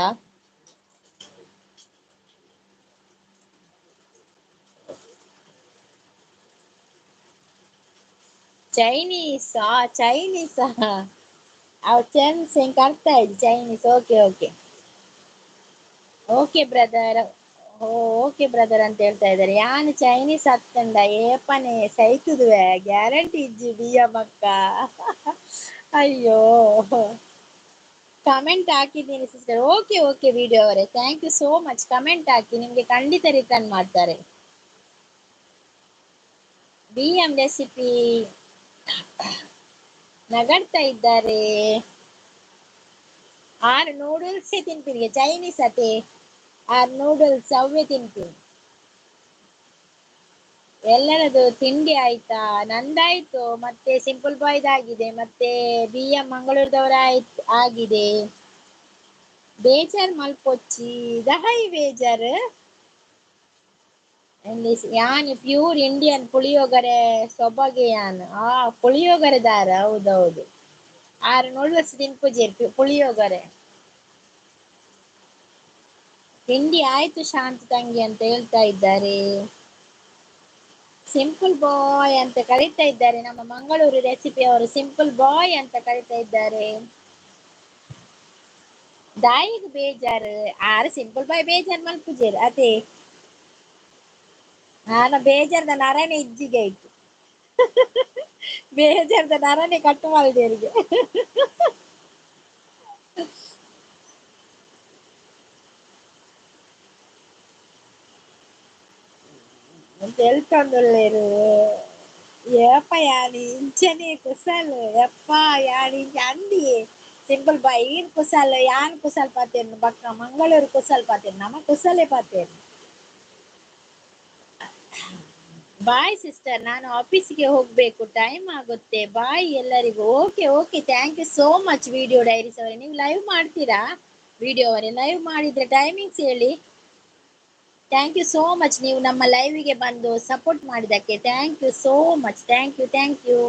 ಚೈನೀಸಾ ಚೈನೀಸಾ ಅವು ಚೆನ್ಸ್ ಹೆಂಗೆ ಅರ್ಥ ಆಯ್ತು Chinese. Okay okay okay brother, okay brother ಅಂತ ಹೇಳ್ತಾ ಇದ್ದಾರೆ. ಯಾನು ಚೈನೀಸ್ ಹತ್ತಂಡ ಏಪನೆ ಸೈತುದುವೆ ಗ್ಯಾರಂಟಿ ಇಜ್ಜಿ ಬಿಯಮ್ಮಕ್ಕ. ಅಯ್ಯೋ ಕಮೆಂಟ್ ಹಾಕಿದ್ದೀನಿ ಸಿಸ್ಟರ್. ಓಕೆ ಓಕೆ ವಿಡಿಯೋ ಅವರೇ, thank you so much. Comment hockey, ನಿಮ್ಗೆ ಖಂಡಿತ ರಿಟರ್ನ್ ಮಾಡ್ತಾರೆ. ಬಿ ಎಂ ರೆಸಿಪಿ ನಗಡ್ತಾ ಇದ್ದಾರೆ. ಆರು ನೂಡಲ್ಸೇ ತಿನ್ಪಿರಿಗೆ ಚೈನೀಸ್ ಅತೆ, ಆರು ನೂಡಲ್ಸ್ ಅವೇ ತಿನ್ತೀನಿ. ಎಲ್ಲರದು ತಿಂಡಿ ಆಯ್ತಾ? ನಂದಾಯ್ತು, ಮತ್ತೆ ಸಿಂಪಲ್ ಬಾಯ್ದಾಗಿದೆ, ಮತ್ತೆ ಬಿ ಎಂ ಮಂಗಳೂರದವರ ಆಯ್ತು ಆಗಿದೆ. ಬೇಜಾರ್ ಮಲ್ಪೊಚ್ಚಿ ದಹೈ ಬೇಜಾರ್. ಯಾನ್ ಪ್ಯೂರ್ ಇಂಡಿಯನ್ ಪುಳಿಯೋಗರೆ ಸೊಬಗೆ ಯಾನ್. ಆ ಪುಳಿಯೋಗರೆ ದಾರ, ಹೌದೌದು. ಆರು ನೂಡಲ್ಸ್ ತಿನ್ಪುಜೇರ್ ಪುಳಿಯೋಗರೆ. ತಿಂಡಿ ಆಯ್ತು ಶಾಂತಿ ತಂಗಿ ಅಂತ ಹೇಳ್ತಾ ಇದ್ದಾರೆ. ಸಿಂಪಲ್ ಬಾಯ್ ಅಂತ ಕರೀತಾ ಇದ್ದಾರೆ ನಮ್ಮ ಮಂಗಳೂರು ರೆಸಿಪಿ ಅವರು, ಸಿಂಪಲ್ ಬಾಯ್ ಅಂತ ಕರೀತಾ ಇದ್ದಾರೆ. ದಾಯಿಗ್ ಬೇಜಾರು ಆರು ಸಿಂಪಲ್ ಬಾಯ್ ಬೇಜಾರ್ ಮಲ್ಪುಜೇರ್ ಅದೇ ನಾನು ಬೇಜಾರ್ದ ನರನೆ ಇಜ್ಜಿಗೆ ಆಯ್ತು, ಬೇಜಾರ್ದ ನರನೆ ಕಟ್ಟು ಮಾಡಿದೇರಿಗೆ. ತೆಲ್ತೊಂದುಲ್ಲೇರು ಏಪ ಯಾನಿ ಇಂಚನೆ ಕುಸಲ್ ಯಪ್ಪ ಯಾನಿ ಇಂಚ ಅಂದಿ ಸಿಂಪಲ್ ಬಾಯ್ ಈರ್ ಕುಸಲ್ ಯಾನ್ ಕುಸಲ್ ಪಾತೇನು ಬಕ್ಕ ಮಂಗಳೂರು ಕುಸಲ್ ಪಾತೇನು ನಮ್ಮ ಕುಸಲೆ ಪಾತೇನು. ಬಾಯ್ ಸಿಸ್ಟರ್, ನಾನು ಆಫೀಸಿಗೆ ಹೋಗ್ಬೇಕು, ಟೈಮ್ ಆಗುತ್ತೆ. ಬಾಯ್ ಎಲ್ಲರಿಗೂ. Okay okay, thank you so much. Video diaries ಅವರೇ, ನೀವು ಲೈವ್ ಮಾಡ್ತೀರಾ? ವಿಡಿಯೋ ಅವರೇ ಲೈವ್ ಮಾಡಿದ್ರೆ ಟೈಮಿಂಗ್ಸ್ ಹೇಳಿ. Thank you so much, ನೀವು ನಮ್ಮ ಲೈವಿಗೆ ಬಂದು ಸಪೋರ್ಟ್ ಮಾಡಿದ್ದಕ್ಕೆ thank you so much. Thank you thank you.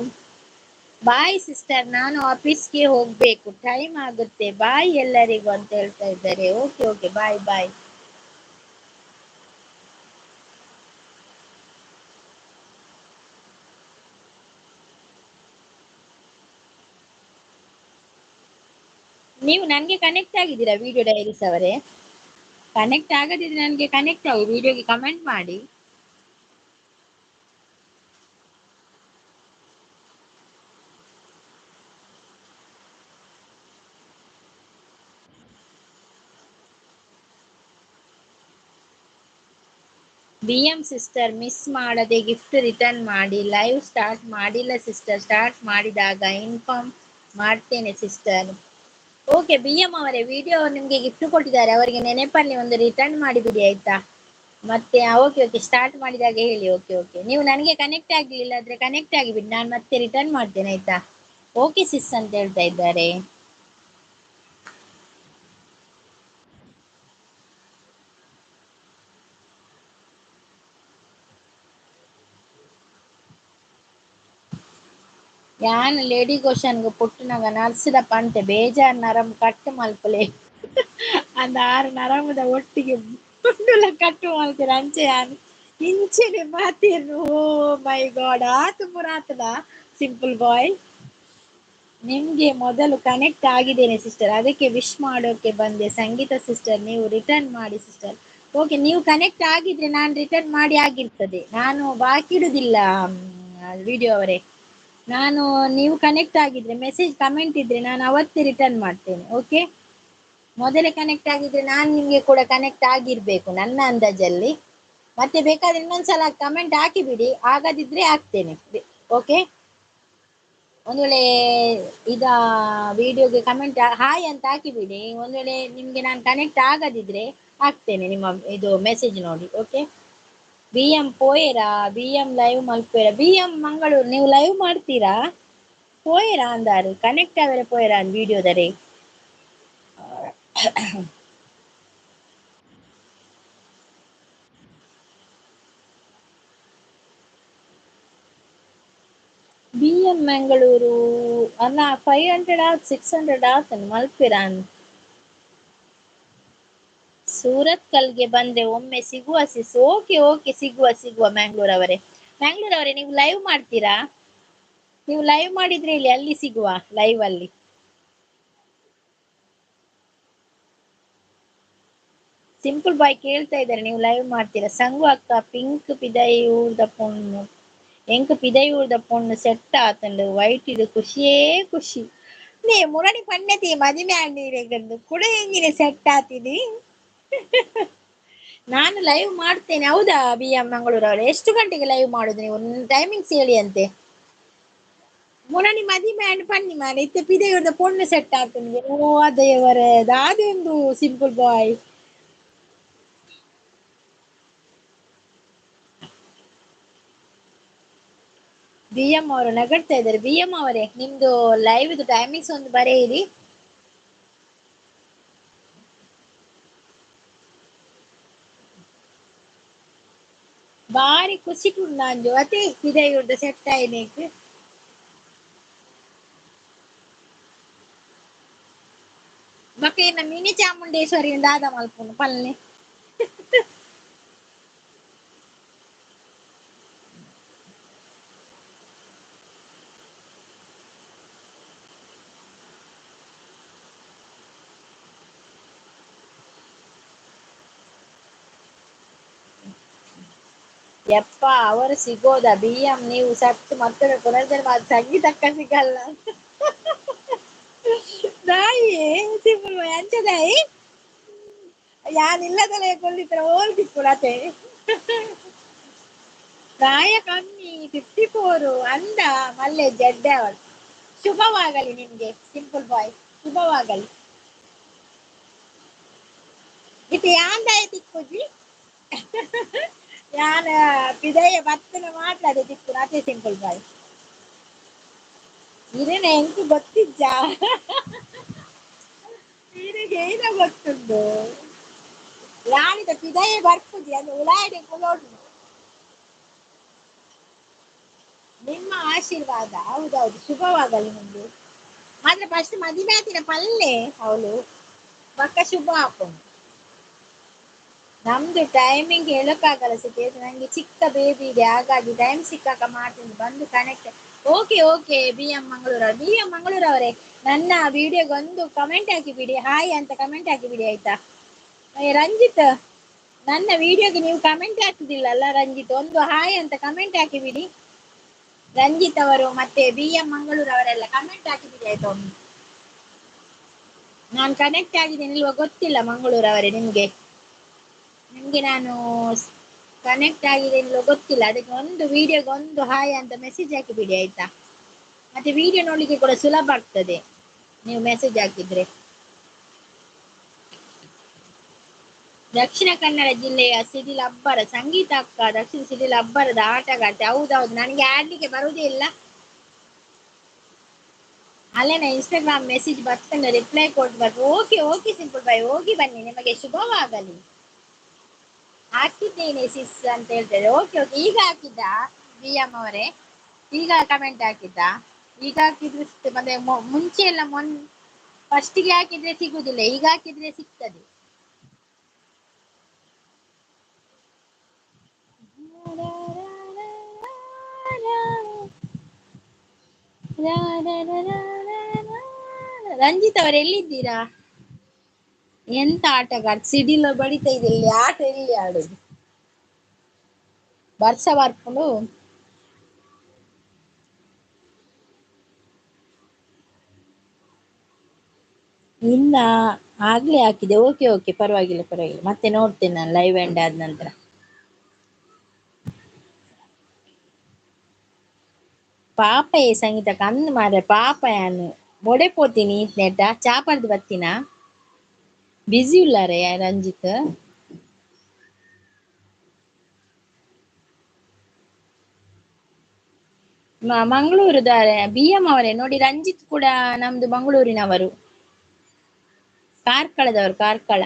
Bye sister, ನಾನು ಆಫೀಸ್ಗೆ ಹೋಗ್ಬೇಕು, ಟೈಮ್ ಆಗುತ್ತೆ. ಬಾಯ್ ಎಲ್ಲರಿಗೂ ಅಂತ ಹೇಳ್ತಾ ಇದ್ದಾರೆ. Okay okay, bye bye. ನೀವು ನನಗೆ ಕನೆಕ್ಟ್ ಆಗಿದ್ದೀರಾ ವಿಡಿಯೋ ಡೈರೀಸ್ ಅವರೇ? ಕನೆಕ್ಟ್ ಆಗದಿದ್ರೆ ನನಗೆ ಕನೆಕ್ಟ್ ಆಗಿ ವಿಡಿಯೋಗೆ ಕಮೆಂಟ್ ಮಾಡಿ. ಬಿ ಎಂ ಸಿಸ್ಟರ್, ಮಿಸ್ ಮಾಡದೆ ಗಿಫ್ಟ್ ರಿಟರ್ನ್ ಮಾಡಿ. ಲೈವ್ ಸ್ಟಾರ್ಟ್ ಮಾಡಿಲ್ಲ ಸಿಸ್ಟರ್, ಸ್ಟಾರ್ಟ್ ಮಾಡಿದಾಗ ಇನ್ಫಾರ್ಮ್ ಮಾಡ್ತೇನೆ ಸಿಸ್ಟರ್. ಓಕೆ ಬಿ ಎಂ ಅವರೇ, ವಿಡಿಯೋ ನಿಮಗೆ ಗಿಫ್ಟ್ ಕೊಟ್ಟಿದ್ದಾರೆ, ಅವರಿಗೆ ನೆನಪಲ್ಲಿ ಒಂದು ರಿಟರ್ನ್ ಮಾಡಿಬಿಡಿ ಆಯ್ತಾ. ಮತ್ತೆ ಓಕೆ ಓಕೆ, ಸ್ಟಾರ್ಟ್ ಮಾಡಿದಾಗ ಹೇಳಿ. ಓಕೆ ಓಕೆ, ನೀವು ನನಗೆ ಕನೆಕ್ಟ್ ಆಗಲಿಲ್ಲ ಆದರೆ ಕನೆಕ್ಟ್ ಆಗಿಬಿಡಿ, ನಾನು ಮತ್ತೆ ರಿಟರ್ನ್ ಮಾಡ್ತೇನೆ ಆಯ್ತಾ. ಓಕೆ ಸಿಸ್ ಅಂತ ಹೇಳ್ತಾ ಇದ್ದಾರೆ. ಯಾನ್ ಲೇಡಿ ಗೋಷನ್ಗ್ ಪುಟ್ಟುನಗ ನರ್ಸಿದ ಪಂತೆ ಬೇಜಾರ್ ನರಂ ಕಟ್ಟು ಮಲ್ಪಲೆ ಅಂದ ಆರು ನರಮದ ಒಟ್ಟಿಗೆ ಪುಂಡುಲ ಕಟ್ಟು ಮಲ್ತಿರ ಅಂಚೆ ಯಾನ್ ಇಂಚೆನೆ ಮಾತೇನು. ಓ ಮೈ ಗಾಡ್, ಆತು ಪುರಾತನ ಸಿಂಪಲ್ ಬಾಯ್. ನಿಮ್ಗೆ ಮೊದಲು ಕನೆಕ್ಟ್ ಆಗಿದ್ದೇನೆ ಸಿಸ್ಟರ್, ಅದಕ್ಕೆ ವಿಶ್ ಮಾಡೋಕೆ ಬಂದೆ. ಸಂಗೀತ ಸಿಸ್ಟರ್, ನೀವು ರಿಟರ್ನ್ ಮಾಡಿ ಸಿಸ್ಟರ್. ಓಕೆ, ನೀವು ಕನೆಕ್ಟ್ ಆಗಿದ್ರೆ ನಾನು ರಿಟರ್ನ್ ಮಾಡಿ ಆಗಿರ್ತದೆ. ನಾನು ಬಾಕಿ ಇಡುದಿಲ್ಲ ವಿಡಿಯೋ ಅವರೇ. ನಾನು ನೀವು ಕನೆಕ್ಟ್ ಆಗಿದ್ರೆ ಮೆಸೇಜ್ ಕಮೆಂಟ್ ಇದ್ರೆ ನಾನು ಅವತ್ತೇ ರಿಟರ್ನ್ ಮಾಡ್ತೇನೆ. ಓಕೆ, ಮೊದಲೇ ಕನೆಕ್ಟ್ ಆಗಿದ್ರೆ ನಾನು ನಿಮ್ಗೆ ಕೂಡ ಕನೆಕ್ಟ್ ಆಗಿರ್ಬೇಕು ನನ್ನ ಅಂದಾಜಲ್ಲಿ. ಮತ್ತೆ ಬೇಕಾದ್ರೆ ಇನ್ನೊಂದ್ಸಲ ಕಮೆಂಟ್ ಹಾಕಿಬಿಡಿ, ಆಗದಿದ್ರೆ ಹಾಕ್ತೇನೆ. ಓಕೆ, ಒಂದು ವೇಳೆ ಇದ ವಿಡಿಯೋಗೆ ಕಮೆಂಟ್ ಹಾಯ್ ಅಂತ ಹಾಕಿಬಿಡಿ. ಒಂದು ವೇಳೆ ನಿಮ್ಗೆ ನಾನು ಕನೆಕ್ಟ್ ಆಗದಿದ್ರೆ ಹಾಕ್ತೇನೆ ನಿಮ್ಮ ಇದು ಮೆಸೇಜ್ ನೋಡಿ. ಓಕೆ, ಬಿ ಎಂ ಪೋಯೆರಾ? ಬಿ ಎಂ ಲೈವ್ ಮಲ್ಪೇರಾ? ಬಿ ಎಂ ಮಂಗಳೂರು ನೀವು ಲೈವ್ ಮಾಡ್ತೀರಾ? ಪೋಯೆರಾ ಅಂದಾರು ಕನೆಕ್ಟ್ ಆವರೆ ಪೋಯೆರಾ ವಿಡಿಯೋದರೆ? ಬಿ ಎಂ ಮಂಗಳೂರು ಅಲ್ಲ, 500 ಆತ್ 600 ಆತನು ಮಲ್ಪಿರಾನ್. ಸೂರತ್ ಕಲ್ಗೆ ಬಂದ್ರೆ ಒಮ್ಮೆ ಸಿಗುವ ಸಿಸ್. ಓಕೆ ಓಕೆ, ಸಿಗುವ ಸಿಗುವ ಮ್ಯಾಂಗ್ಳೂರ್ ಅವರೇ. ಮ್ಯಾಂಗ್ಳೂರ್ ಅವರೇ, ನೀವು ಲೈವ್ ಮಾಡ್ತೀರಾ? ನೀವು ಲೈವ್ ಮಾಡಿದ್ರೆ ಇಲ್ಲಿ ಅಲ್ಲಿ ಸಿಗುವ ಲೈವ್ ಅಲ್ಲಿ. ಸಿಂಪಲ್ ಬಾಯ್ ಕೇಳ್ತಾ ಇದ್ದಾರೆ, ನೀವು ಲೈವ್ ಮಾಡ್ತೀರಾ? ಸಂಗು ಅಕ್ಕ ಪಿಂಕ್ ಪಿದೈ ಊರ್ದ ಪೊಣ್ಣು, ಎಂಕ್ ಪಿದೈ ಊರ್ದ ಪೊಣ್ಣು ಸೆಟ್ ಆತಂಡು ವೈಟ್ ಇದು ಖುಷಿಯೇ ಖುಷಿ. ನೀ ಮುರಣಿ ಪಣ್ಣತಿ ಮದಿಮೆ ಆಂಡಿರೆಗಂದು ಕೂಡ ಹೆಂಗಿನ ಸೆಟ್ ಆತಿದಿ. ನಾನು ಲೈವ್ ಮಾಡ್ತೇನೆ. ಹೌದಾ ಬಿ ಎಂ ಮಂಗಳೂರು ಅವರೇ? ಎಷ್ಟು ಗಂಟೆಗೆ ಲೈವ್ ಮಾಡುದು ನೀವು? ಟೈಮಿಂಗ್ಸ್ ಹೇಳಿ ಅಂತೆ. ಮುರಣಿ ಮದಿಮೆ ಆಂಡ್ ಪನ್ನಿ ಮಾರೆ ಇತ್ತೆ ಪಿದೈ ಊರ್ದ ಪೊಣ್ಣು ಸೆಟ್ ಆತಂಡು. ಓ ದೇವರೇ, ದಾದೆಂದು ಸಿಂಪಲ್ ಬಾಯ್. ಬಿ ಎಂ ಅವರು ನಗಡ್ತಾ ಇದ್ದಾರೆ. ಬಿ ಎಂ ಅವರೇ, ನಿಮ್ದು ಲೈವ್ ಇದು ಟೈಮಿಂಗ್ಸ್ ಒಂದು ಬರೆಯಿರಿ. ಬಾರಿ ಖುಷಿ ನಾಂಜು ಅತಿ ಇವ್ರದ್ದು ಸೆಟ್ ಆಯ್ನೇಕ್. ಬೊಕ ಇನ್ನ ಮಿನಿ ಚಾಮುಂಡೇಶ್ವರಿ ದಾದ ಮಲ್ಪುನು ಪಲ್ಲೆ. ಯಪ್ಪ, ಅವರು ಸಿಗೋದ ಬಿ ಎಂ? ನೀವು ಸತ್ತು ಮತ್ತೊಮ್ಮೆ ಪುನರ್ಜನ್ಮ ಆದ ಸಂಗೀತಕ್ಕ ಸಿಗಲ್ಲ. ದಾಯಿ ಸಿಂಪಲ್ ಅಂಚದಾಯಿ ಯಾನ್ ಇಲ್ಲದಲೇ ಕೊಲ್ಲಿತ್ರ ಓಲ್ ತಿಕ್ಕುಡತೆ. ಪ್ರಾಯ ಕಮ್ಮಿ 54 ಅಂದ ಮಲ್ಲೆ ಜಡ್ಡೆ ಅವಳು. ಶುಭವಾಗಲಿ ನಿಮ್ಗೆ ಸಿಂಪಲ್ ಬಾಯ್, ಶುಭವಾಗಲಿ. ಇತ್ತೆ ಯಾಂದಾಯ ತಿಕ್ಕುಜಿ ಯಾನ ಪಿದಯ ಬತ್ತನ ಮಾತಾಡಿ ತಿಕ್ಕು ಅದೇ ಸಿಂಪಲ್ ಬಾಯ್. ಇರೇನ ಎಂಕು ಗೊತ್ತಿಜ್ಜ? ಇರೆಗೆ ಏನ ಗೊತ್ತುಂಡು? ಯಾನಿದ ಪಿದಯ ಬರ್ಪುಜಿ ಅದು ಉಳಾಯಡೆ ಕುಲೋಡು. ನಿಮ್ಮ ಆಶೀರ್ವಾದ. ಹೌದೌದು, ಶುಭವಾಗಲಿ ನಿಮ್ಗೆ. ಮಾತ್ರ ಫಸ್ಟ್ ಮದಿಮೆ ಆತಿನ ಪಲ್ಲೆ ಅವಳು ಬಕ್ಕ ಶುಭ ಹಾಕೊಂಡು. ನಮ್ದು ಟೈಮಿಂಗ್ ಹೇಳಕ್ಕಾಗಲ್ಲ ಸತಿ, ನಂಗೆ ಚಿಕ್ಕ ಬೇಬಿ ಇದೆ, ಹಾಗಾಗಿ ಟೈಮ್ ಸಿಕ್ಕಾಗ ಮಾಡ್ತೀನಿ ಬಂದು connect. Okay okay B M Mangaluru ಅವರು, ಬಿ ಎಂ ಮಂಗಳೂರು ಅವರೇ, ನನ್ನ ವಿಡಿಯೋಗೆ ಒಂದು ಕಮೆಂಟ್ ಹಾಕಿಬಿಡಿ, ಹಾಯ್ ಅಂತ ಕಮೆಂಟ್ ಹಾಕಿಬಿಡಿ ಆಯ್ತಾ. ರಂಜಿತ್, ನನ್ನ ವಿಡಿಯೋಗೆ ನೀವು ಕಮೆಂಟ್ ಹಾಕುದಿಲ್ಲ ಅಲ್ಲ ರಂಜಿತ್, ಒಂದು ಹಾಯ್ ಅಂತ ಕಮೆಂಟ್ ಹಾಕಿಬಿಡಿ. ರಂಜಿತ್ ಅವರು ಮತ್ತೆ ಬಿ ಎಂ ಮಂಗಳೂರು ಅವರೆಲ್ಲ ಕಮೆಂಟ್ ಹಾಕಿಬಿಡಿ ಆಯ್ತಾ ಒಮ್ಮೆ. ನಾನು ಕನೆಕ್ಟ್ ಆಗಿದ್ದೇನೆ ಇಲ್ವಾ ಗೊತ್ತಿಲ್ಲ ಮಂಗಳೂರು ಅವರೇ, ನಿಮ್ಗೆ ನಿಮ್ಗೆ ನಾನು ಕನೆಕ್ಟ್ ಆಗಿದೆ ಇಲ್ವೋ ಗೊತ್ತಿಲ್ಲ, ಅದಕ್ಕೆ ಒಂದು ವಿಡಿಯೋಗೆ ಒಂದು ಹಾಯ್ ಅಂತ ಮೆಸೇಜ್ ಹಾಕಿಬಿಡಿ ಆಯ್ತಾ. ಮತ್ತೆ ವಿಡಿಯೋ ನೋಡ್ಲಿಕ್ಕೆ ಕೂಡ ಸುಲಭ ಆಗ್ತದೆ ನೀವು ಮೆಸೇಜ್ ಹಾಕಿದ್ರೆ. ದಕ್ಷಿಣ ಕನ್ನಡ ಜಿಲ್ಲೆಯ ಸಿಡಿಲ ಅಬ್ಬರ ಸಂಗೀತ ಅಕ್ಕ, ದಕ್ಷಿಣ ಸಿಡಿಲ ಅಬ್ಬರದ ಆಟಗಾರ್ತಿ. ಹೌದೌದು, ನನಗೆ ಆಡ್ಲಿಕ್ಕೆ ಬರುವುದೇ ಇಲ್ಲ. ಅಲ್ಲೇನ ಇನ್ಸ್ಟಾಗ್ರಾಮ್ ಮೆಸೇಜ್ ಬರ್ತದೆ, ರಿಪ್ಲೈ ಕೊಟ್ಟು ಬರ್ತು. ಓಕೆ ಓಕೆ ಸಿಂಪಲ್ ಬಾಯ್, ಹೋಗಿ ಬನ್ನಿ, ನಿಮಗೆ ಶುಭವಾಗಲಿ. ಹಾಕಿದ್ದೇನೆ ಸಿಸ್ ಅಂತ ಹೇಳ್ತಾರೆ. ಓಕೆ ಓಕೆ, ಈಗ ಹಾಕಿದ್ದ ಬಿ ಎಂ ಅವರೇ? ಈಗ ಕಮೆಂಟ್ ಹಾಕಿದ್ದ? ಈಗ ಹಾಕಿದ್ರೆ ಮತ್ತೆ ಮುಂಚೆ ಎಲ್ಲ ಫಸ್ಟಿಗೆ ಹಾಕಿದ್ರೆ ಸಿಗುದಿಲ್ಲ, ಈಗ ಹಾಕಿದ್ರೆ ಸಿಗ್ತದೆ. ರಾ ರಾ ರಾ ರಾ ರಾ ರಾ. ರಂಜಿತ್ ಅವರೇ ಎಲ್ಲಿದ್ದೀರಾ? ಎಂತ ಆಟಗಾರ, ಸಿಡಿಲ ಬಡಿತಾ ಇದೆ ಇಲ್ಲಿ, ಆಟ ಎಲ್ಲಿ ಆಡುದು? ವರ್ಷ ಬರ್ಪುಂಡು. ಇಲ್ಲ ಆಗ್ಲೇ ಹಾಕಿದೆ. ಓಕೆ ಓಕೆ, ಪರವಾಗಿಲ್ಲ ಪರವಾಗಿಲ್ಲ, ಮತ್ತೆ ನೋಡ್ತೇನೆ ನಾನು ಲೈವ್ ಎಂಡ್ ಆದ ನಂತರ. ಪಾಪ ಏ ಸಂಗೀತ ಕಂದು ಮಾರ್ರೆ, ಪಾಪ ಯಾನು ಬೊಡೆ ಪೋತೀನಿ ನೆಟ ಚಾಪರ್ದು ಬತ್ತೀನ. ಬ್ಯುಸಿ ಉಲ್ಲಾರೆ ರಂಜಿತ್? ಮಂಗಳೂರುದಾರೆ ಬಿ ಎಂ ಅವರೇ ನೋಡಿ. ರಂಜಿತ್ ಕೂಡ ನಮ್ದು ಮಂಗಳೂರಿನವರು, ಕಾರ್ಕಳದವರು, ಕಾರ್ಕಳ.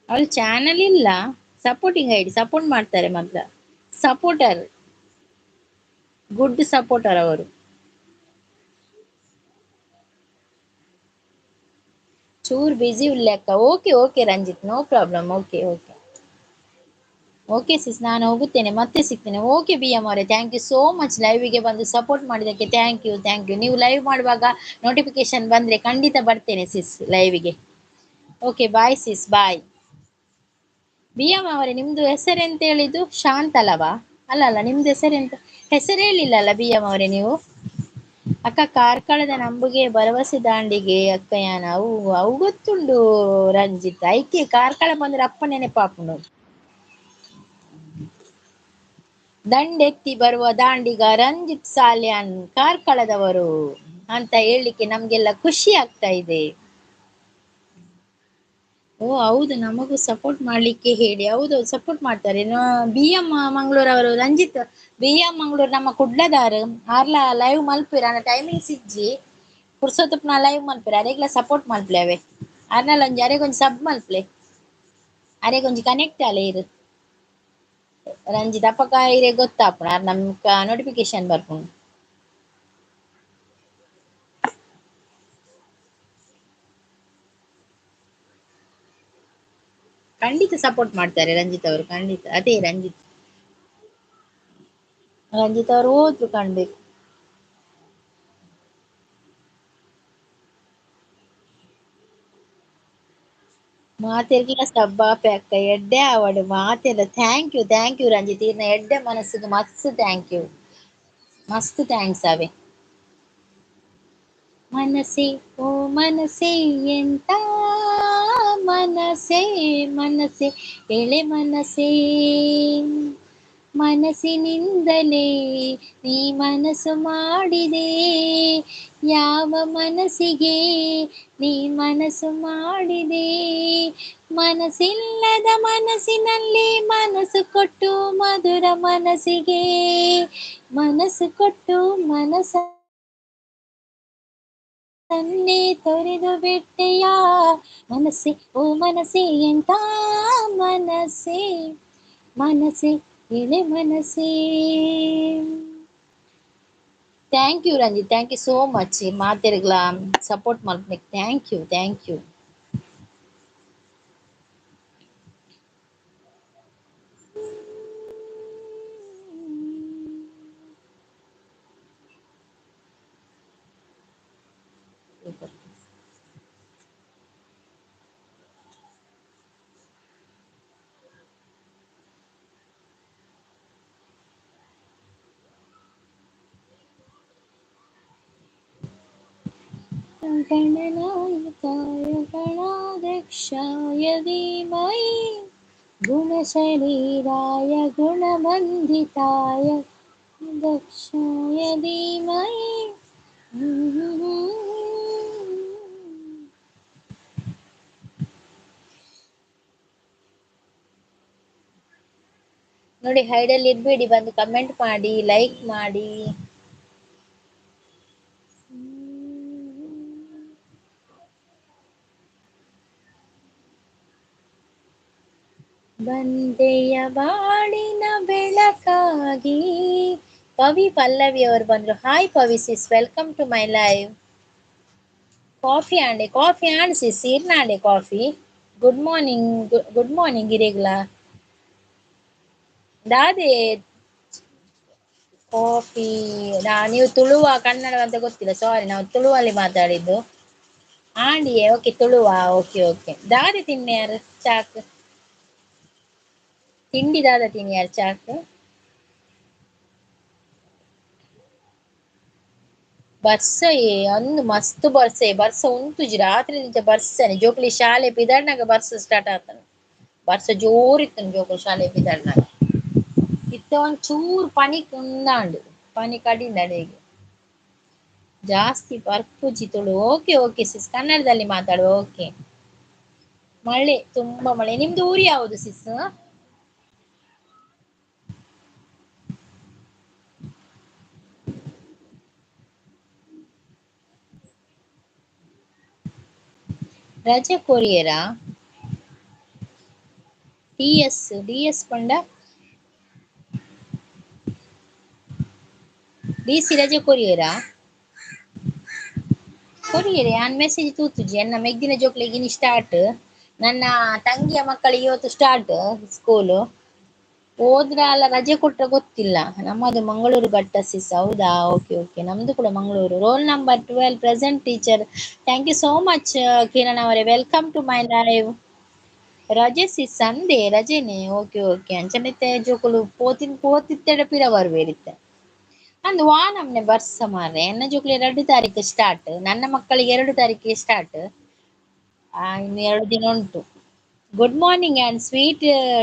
ಅವ್ರ ಚಾನಲ್ ಇಲ್ಲ, ಸಪೋರ್ಟಿಂಗ್ ಐಡಿ, ಸಪೋರ್ಟ್ ಮಾಡ್ತಾರೆ ಮಾತ್ರ. ಸಪೋರ್ಟರ್, ಗುಡ್ ಸಪೋರ್ಟರ್ ಅವರು. ಚೂರ್ busy ಉಲ್ಲೆಕ್ಕ. Okay okay Ranjith, no problem. Okay okay okay sis, ನಾನು ಹೋಗುತ್ತೇನೆ, ಮತ್ತೆ ಸಿಗ್ತೇನೆ. ಓಕೆ ಬಿ ಎಂ ಅವರೇ, thank you so much ಲೈವಿಗೆ ಬಂದು ಸಪೋರ್ಟ್ ಮಾಡಿದ್ದಕ್ಕೆ. Thank you thank you. ನೀವು ಲೈವ್ ಮಾಡುವಾಗ ನೋಟಿಫಿಕೇಶನ್ ಬಂದರೆ ಖಂಡಿತ ಬರ್ತೇನೆ ಸಿಸ್ ಲೈವಿಗೆ. Okay bye sis, bye. B M ಅವರೇ, ನಿಮ್ಮದು ಹೆಸರೆಂತ ಹೇಳಿದ್ದು? ಶಾಂತ್ ಅಲ್ಲವಾ? ಅಲ್ಲ ಅಲ್ಲ, ನಿಮ್ದು ಹೆಸರೆಂತ? ಹೆಸರು ಹೇಳಿಲ್ಲ ಅಲ್ಲ ಬಿ ಎಂ ಅವರೇ ನೀವು. ಅಕ್ಕ ಕಾರ್ಕಳದ ನಂಬುಗೆ ಭರವಸೆ ದಾಂಡಿಗೆ ಅಕ್ಕಯ್ಯನ ಅವು ಅವು ಗೊತ್ತುಂಡು ರಂಜಿತ್. ಐಕೆ ಕಾರ್ಕಳ ಬಂದ್ರೆ ಅಪ್ಪ ನೆನಪಾಪುಂಡು. ದಂಡೆತ್ತಿ ಬರುವ ದಾಂಡಿಗ ರಂಜಿತ್ ಸಾಲ್ಯಾನ್ ಕಾರ್ಕಳದವರು ಅಂತ ಹೇಳಲಿಕ್ಕೆ ನಮ್ಗೆಲ್ಲ ಖುಷಿ ಆಗ್ತಾ ಇದೆ. ಓ ಹೌದು, ನಮಗೂ ಸಪೋರ್ಟ್ ಮಾಡ್ಲಿಕ್ಕೆ ಹೇಳಿ. ಹೌದು ಸಪೋರ್ಟ್ ಮಾಡ್ತಾರೆ. ಬಿ ಎಂ ಮಂಗಳೂರು ಅವರು, ರಂಜಿತ್ ಬಿ ಎಂ ಮಂಗಳೂರು ನಮ್ಮ ಕುಡ್ಲದಾರು. ಆರ್ಲ ಲೈವ್ ಮಲ್ಪಿರ ಟೈಮಿಂಗ್ಸ್ ಇಜ್ಜಿ, ಪುರ್ಸೊತ್ತಪ್ಪ ಲೈವ್ ಮಲ್ಪಿರ, ಅರೆಗ್ಲ ಸಪೋರ್ಟ್ ಮಲ್ಪ್ಲೆ ಅವೇ. ಅರ್ನಲ್ಲ ಒಂಜಿ ಅರೆಗೊಂಜಿ ಸಬ್ ಮಲ್ಪ್ಲೆ, ಅರೆಗೊಂಜಿ ಕನೆಕ್ಟ್ ಅಲೆ ಇರು ರಂಜಿತ್. ಅಪ್ಪಕ ಇರೆ ಗೊತ್ತಾಪುಣ ಅರ್ ನಮ್ಕ ನೋಟಿಫಿಕೇಶನ್ ಬರ್ಪುಂಡು. ಖಂಡಿತ ಸಪೋರ್ಟ್ ಮಾಡ್ತಾರೆ ರಂಜಿತ್ ಅವರು, ಖಂಡಿತ. ಅದೇ ರಂಜಿತ್, ರಂಜಿತ್ ಅವರು ಹೋದ್ರು ಕಾಣ್ಬೇಕು. ಮಾತೆರ್ಗಿನ ಸಬ್ಬಾಪೆ ಅಕ್ಕ ಎಡ್ಡೆ ಆವಡು ಮಾತೆಲ್ಲ. Thank you thank you Ranjith, ಇರ್ನ ಎಡ್ಡೆ ಮನಸ್ಸಿಗೆ ಮಸ್ತ್ thank you, ಮಸ್ತ್ thanks ಅವೇ. ಮನಸ್ಸೇ ಓ ಮನಸ್ಸೇ ಎಂತ ಮನಸ್ಸೇ ಮನಸ್ಸೇ ಎಳೆ ಮನಸ್ಸೇ, ಮನಸ್ಸಿನಿಂದಲೇ ನೀ ಮನಸ್ಸು ಮಾಡಿದೆ, ಯಾವ ಮನಸ್ಸಿಗೆ ನೀ ಮನಸ್ಸು ಮಾಡಿದೆ, ಮನಸ್ಸಿಲ್ಲದ ಮನಸ್ಸಿನಲ್ಲಿ ಮನಸ್ಸು ಕೊಟ್ಟು ಮಧುರ ಮನಸ್ಸಿಗೆ ಮನಸ್ಸು ಕೊಟ್ಟು ಮನಸ್ಸನ್ನೇ ತೊರೆದು ಬಿಟ್ಟೆಯ. ಮನಸ್ಸೇ ಓ ಮನಸ್ಸೇ ಎಂತ ಮನಸ್ಸೇ ಮನಸ್ಸೇ ಎಳೆ ಮನಸ್ಸೇ. Thank you Ranjith, thank you so much. ಮಾತೆರ್ಗ್ಲ support ಮಲ್ಪನೆಗ್ thank you thank you. ಗಣನಾಯಕಾಯ ಗಣಾಧ್ಯಕ್ಷಾಯ ಧೀಮಹಿ ಗುಣಶರೀರಾಯ ಗುಣವಂದಿತಾಯ ದಕ್ಷಾಯ ಧೀಮಹಿ. ನೋಡಿ ಹೈಡಲ್ಲಿ ಇರ್ಬೇಡಿ, ಬಂದು ಕಮೆಂಟ್ ಮಾಡಿ, ಲೈಕ್ ಮಾಡಿ. ಬಂದೆಯ ಬಾಳಿನ ಬೆಳಕಾಗಿ. ಪವಿ ಪಲ್ಲವಿ ಅವರು ಬಂದ್ರು. Hi Pavi sis, welcome to my live. Coffee ಆಂಡೆ, coffee and ಸಿಸ್, ಇರ್ನಾಂಡೆ coffee. Good morning, good morning ಇರೇಗ್ಲ. ದಾದೆ ಕಾಫಿ ನೀವು ತುಳುವ ಕನ್ನಡ ಅಂತ ಗೊತ್ತಿಲ್ಲ, ಸಾರಿ, ನಾವು ತುಳುವಲ್ಲಿ ಮಾತಾಡಿದ್ದು. ಆಂಡಿಯೇ ಓಕೆ, ತುಳುವ ಓಕೆ ಓಕೆ. ದಾದೆ ತಿನ್ನಿಯಾರು ಚಾಕ್ ತಿಂಡಿ ದಾದ ತಿನ್ನಿಯಾರು ಚಾಕ್? ಬರ್ಸಯೇ ಅಂದು ಮಸ್ತ್ ಬರ್ಸೆ, ಬರ್ಸ ಉಂತುಜಿ ರಾತ್ರಿ ನಿಂಚ ಬರ್ಸನೆ. ಜೋಕುಲಿ ಶಾಲೆ ಪಿದಾಡ್ನಾಗ ಬರ್ಸ ಸ್ಟಾರ್ಟ್ ಆತನ, ಬರ್ಸ ಜೋರಿತ್ತನು ಜೋಕುಲು ಶಾಲೆ ಪಿದಾಡ್ನಾಗ. ಇತ್ತ ಒಂದ್ ಚೂರು ಪನಿ ಕುಂದಾಂಡು, ಪನಿ ಕಡಿಂದಡೆಗೆ ಜಾಸ್ತಿ ಬರ್ಪುಜಿ ತುಳು. ಓಕೆ ಓಕೆ ಸಿಸ್, ಕನ್ನಡದಲ್ಲಿ ಮಾತಾಡುವ. ಓಕೆ. ಮಳೆ ತುಂಬಾ ಮಳೆ. ನಿಮ್ದು ಊರು ಯಾವುದು ಸಿಸ್? ರಜೆ ಕೊರಿಯರಾ? ಟಿ ಎಸ್ ಡಿ ಎಸ್ ಪಂಡ ಡಿ ಸಿ ರಜೆ ಕೊರಿಯರಾ? ಕೊರಿಯರೆ ಆನ್ ಮೆಸೇಜ್ ತೂತುಜಿ. ಎನ್ನ ಮೆಗ್ದಿನ ಜೋಕ್ಲೆಗ್ ಇನಿ ಸ್ಟಾರ್ಟ್, ನನ್ನ ತಂಗಿಯ ಮಕ್ಕಳಿಗೆ ಇವತ್ತು ಸ್ಟಾರ್ಟ್ ಸ್ಕೂಲು. ಹೋದ್ರ ಅಲ್ಲ ರಜೆ ಕೊಟ್ರೆ ಗೊತ್ತಿಲ್ಲ. ನಮ್ಮದು ಮಂಗಳೂರು ಘಟ್ಟ ಸಿಸ್. ಹೌದಾ? ಓಕೆ ಓಕೆ, ನಮ್ದು ಕೂಡ Mangaluru. Roll number 12 present teacher. Thank you so much Kiran ಅವರೇ, welcome to my live. ರಜೆ ಸಿಸ್ ಸಂದೇ ರಜೆನೆ. ಓಕೆ ಓಕೆ, ಅಂಚನೆ ಜೋಕುಲು ಪೋತಿನ್ ಪೋತಿತ್ತೆಡ ಪಿರ ಬರ್ಬೇರಿತ್ತೆ ಅಂದ್ ವಾ ನಮ್ನೆ ಬರ್ಸ ಮಾರ್ರೆ. ಎನ್ನ ಜೋಕುಲು 2 ತಾರೀಕು ಸ್ಟಾರ್ಟ್, ನನ್ನ ಮಕ್ಕಳಿಗೆ 2 ತಾರೀಕಿಗೆ ಸ್ಟಾರ್ಟ್. ಇನ್ನು 2 ದಿನ ಉಂಟು. Good morning and sweet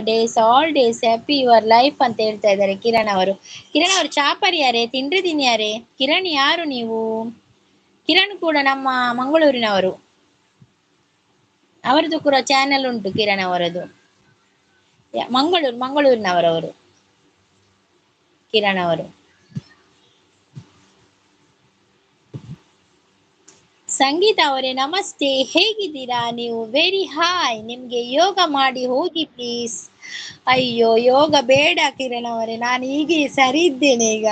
days all days, happy your life ಅಂತ ಹೇಳ್ತಾ ಇದ್ದಾರೆ ಕಿರಣ್ ಅವರು. ಕಿರಣ್ ಅವರು ಚಾಪರಿ ಯಾರೇ, ತಿಂಡ್ರಿ ತಿನ್ಯಾರೆ? ಕಿರಣ್ ಯಾರು ನೀವು? ಕಿರಣ್ ಕೂಡ ನಮ್ಮ ಮಂಗಳೂರಿನವರು, ಅವರದ್ದು ಕೂಡ ಚಾನೆಲ್ ಉಂಟು ಕಿರಣ್ ಅವರದ್ದು. ಮಂಗಳೂರು, ಮಂಗಳೂರಿನವರವರು ಕಿರಣ್ ಅವರು. ಸಂಗೀತ ಅವರೇ ನಮಸ್ತೆ, ಹೇಗಿದ್ದೀರಾ ನೀವು? Very hi. ನಿಮ್ಗೆ ಯೋಗ ಮಾಡಿ ಹೋಗಿ ಪ್ಲೀಸ್. ಅಯ್ಯೋ ಯೋಗ ಬೇಡ ಕಿರಣ್ ಅವರೇ, ನಾನು ಹೀಗೆ ಸರಿ ಇದ್ದೇನೆ ಈಗ.